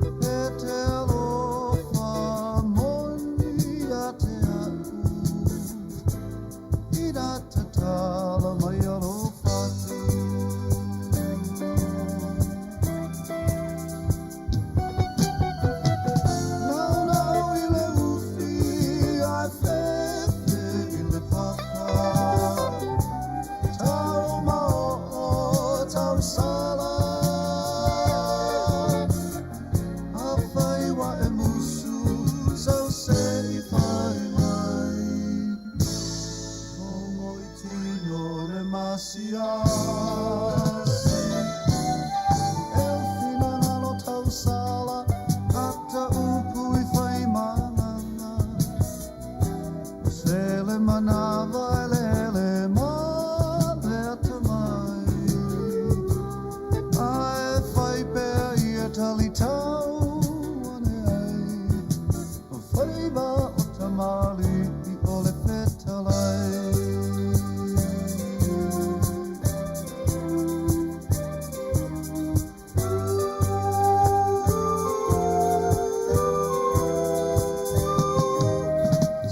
E te alofa moni ia te a'u. Ina tatala mai lou fatu. Naunau i le ufi ae fefe i le papa. Tau mao'o tau sala. Afai ua e musu sau se i fai mai. Momo i tino le masiasi. E o finagalo tausala ata upu i fai magaga. Se le manava e lele ma le atamai. Ae fai pea ia talitau ane ai. O faiva o tamalii o le fetalai.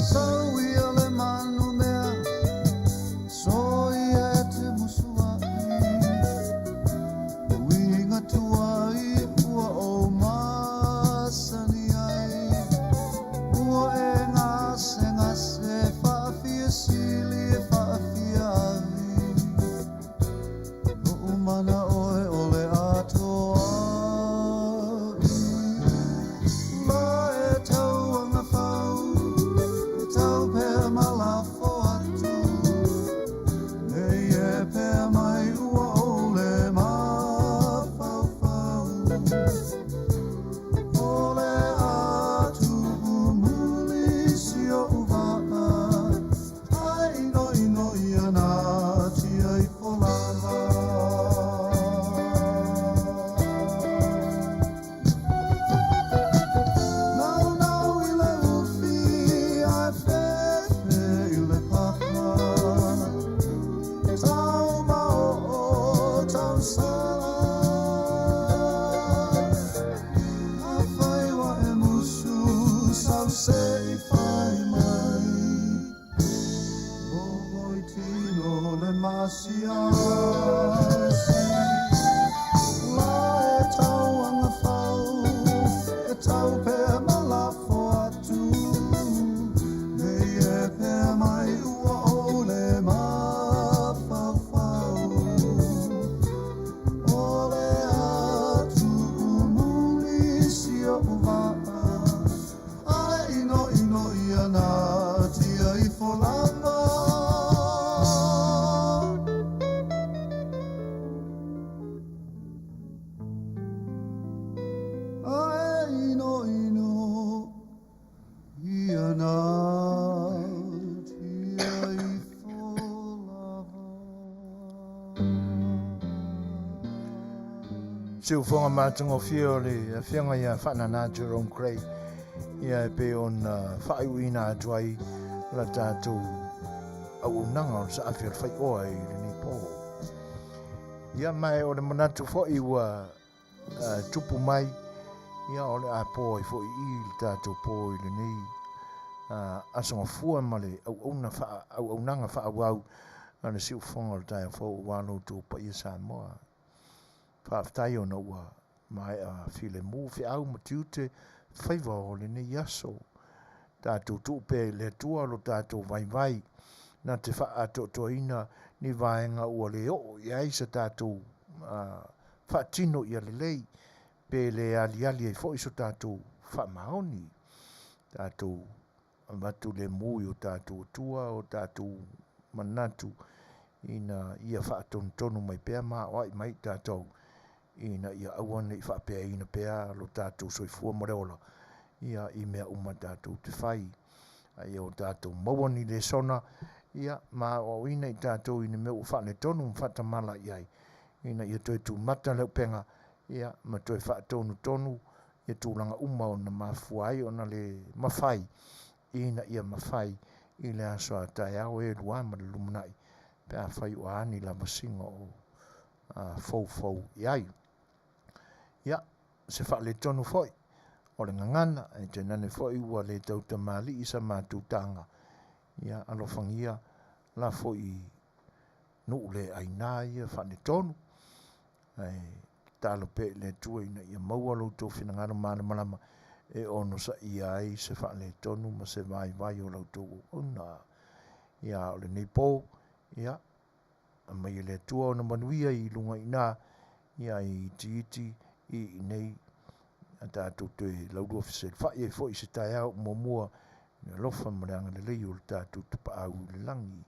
Sau ia le manu mea, so ia e te musua'i. Uiga tuai ua ou masani ai. Ua e gasegase faafia sili e faafia avi. Lo'u mana'o e o le atoa'i. La e tau agafau, e tau pea ma lafo atu. Nei e pea mai ua ou le mafaufau. O le atu'umuli si o'u va'a. Ae inoino ia natia ifo lava. Naunau i le ufi ae fefe i le papa. Tau mao'o tau sala. Afai ua e musu sau se i fai mai. Momo i tino le masiasi. La e tau agafau, e tau pea ma lafo atu. Nei e pea mai ua ou le mafaufau. O le atu'umuli si o'u va'a. Ae inoino ia natia ifo lava. Ae inoino ia natia ifo lava.
Siufoga matagofie o le afioga ia Faanana Jerome Craig ia e pei ona faaiuina atu ai la tatou auaunaga o le saafi o le faioa i lenei po. Ia ma e o le manatu fo'i ua tupu mai ia o le apo ai fo'i i le tatou po i lenei aso gafua ma le auauna auaunaga faaauau a le siufofoga o le taeao fou auā lo outou paia Samoa. Faafetai ona ua Maea filemu feau ma tiute faiva o lenei aso. Tatou tuu pea i le Atua lo tatou vaivai na te faaatoatoaina ni vaega ua le oo i ai se tatou faatino ia lelei pe le aliali ai foi so tatou faamaoni. Tatou avatu lemu i o tatou Atua o tatou manatu ina ia faatonutonu mai pea ma aoai mai i tatou ina ia aua ne i faapeaina pea lo tatou soifua ma le ola ia i mea uma tatou te fai. A ia o tatou maua ni lesona ia ma aoaoina i tatou i ni mea ua faaletonu ma faatamala i ai ina ia toe tumata le upega ia ma toe faatonutonu ia tulaga uma ona mafua ai ona le mafai ina ia mafai i le aso a taeao e lua ma le lumanai pe afai o a ni lavasiga o foufou i ai. Ia, se faaletonu foi o le gagana, ae tainane foi ua le tautamalii sa matou taga, ia alofagia lafo i nuu le aina ia faaletonu, ae tatalo pea i le Atua ina ia maua lo outou finagalo malamalama e onosaia ai se faaletonu ma se vaivai o la outou auauna. Ia, o lenei po, ia, aumai e le Atua ona manuia i luga i ina, ia e itiiti i inei a tatou toe laulua feselefai ai foi i se taeao muamua i le alofa ma le agalelei o le tatou Tapaau i le lagi.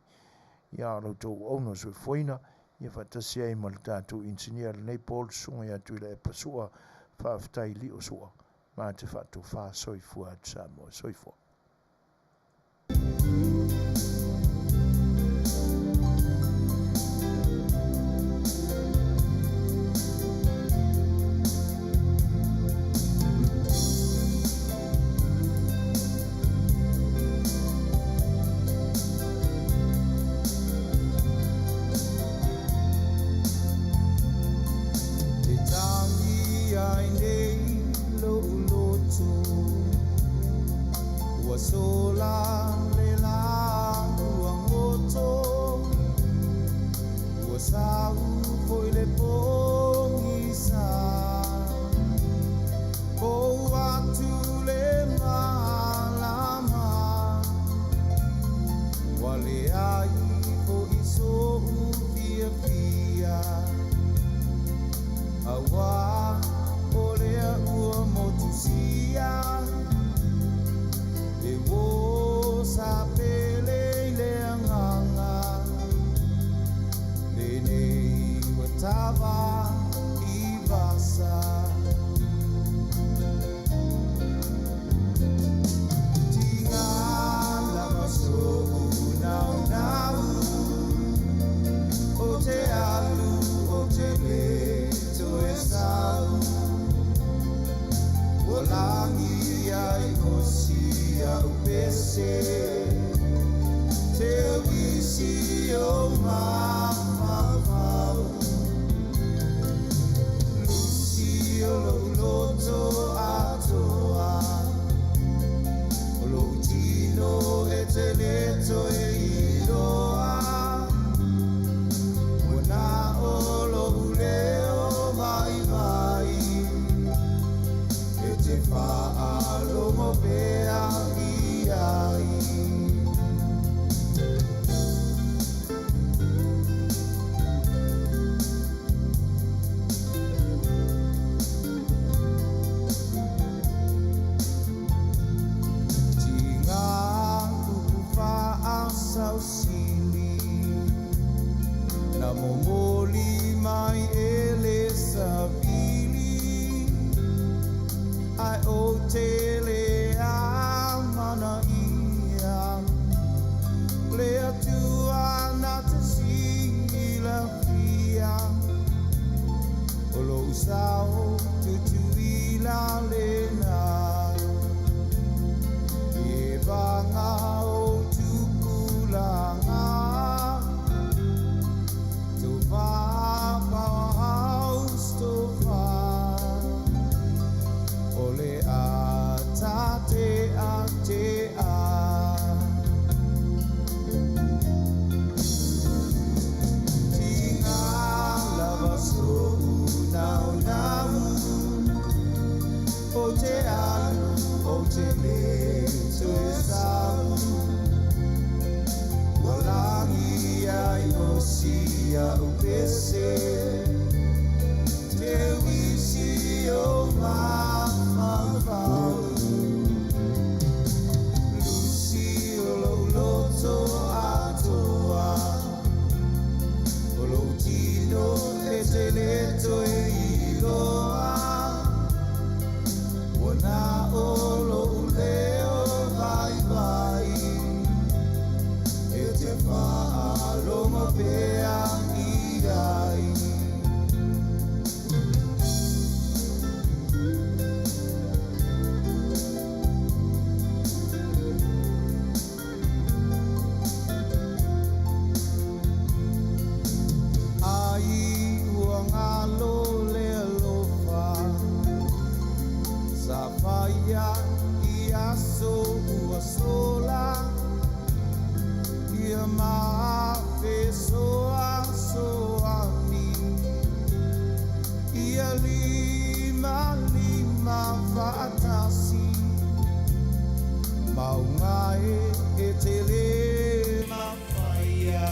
Ia, o la outou auauna soifuaina, ia faatasi ai ma le tatou inisinia lenei po le susuga ia Tuilaepa Sua, faafetai lio Sua, ma te faatofa soifua atu Samoa. Soifua.
Te tangi ai nei lou loto ua sola le la ua goto ua sau foi le pogisa pou atu le malama ua leai foi so'u fiafia auā o lea ua motusia e uō sa pele i le agaga lenei ua tava i vasa. Tiga lava so'u naunau o te alu o te lē toe sau ua lagi ai osi a'u pese te uisi o mafaufau lusi o lou loto atoa o lou tino e te lē toe iloa ua na o lou leo vaivai e te faalogo pea i ai. Tiga upu faasausili na momoli mai e le savili ae ou te le amanaia le Atua na te silafia o lou sao tutuila lena e vaga o tupulaga tofa powerhouse tofa o le a tate a te a. Tiga lava so'u naunau
te le toe iloa Ua na o lou leo vaivai E te faalogo pea i ai. Ai ua galo le alofa sa faia i aso ua sola ia mafesoasoani ia limalima faatasi mauga e e te lē mafaia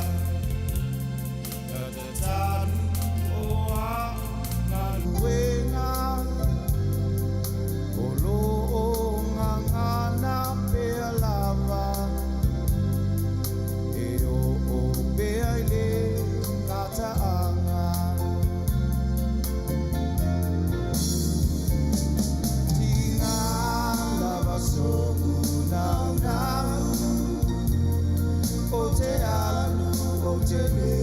Tatatalu o a galuega o lo o gagana pea lava e o o pea i le gataaga. Tiga lava so'u naunau o te alu ou te lē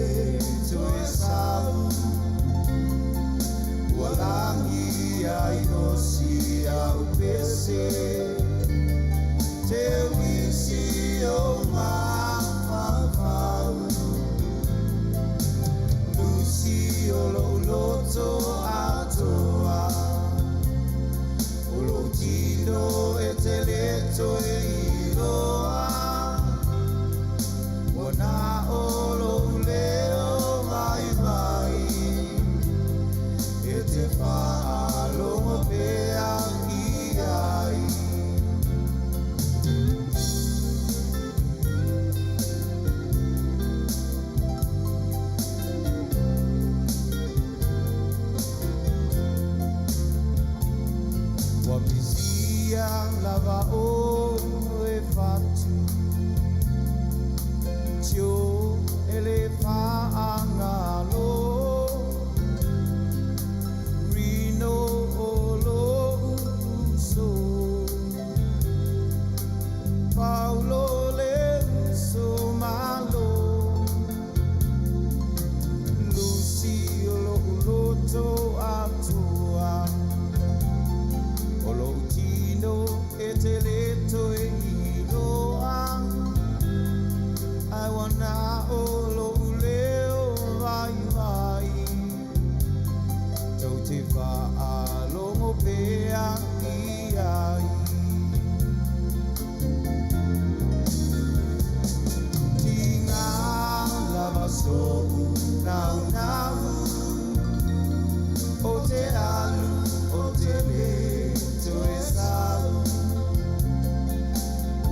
toe sau ua lagi ai osi au pese teuisi o mafaufau lusi o lou loto atoa o lou tino e te lē toe iloa ua na o lou leo vaivai e te faalogo pea i ai. Ua misia lava o e fatu tio e le faagalo Rino o lou uso Paulo le uso malo Lusi o lou loto atoa o lou tino e te lē toe iloa Ai ua na o lou leo vaivai tou te faalogo pea i ai. Tiga lava so'u naunau o te alu ou te lē toe sau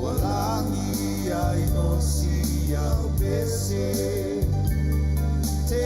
ua lagi ai osi au pese. Te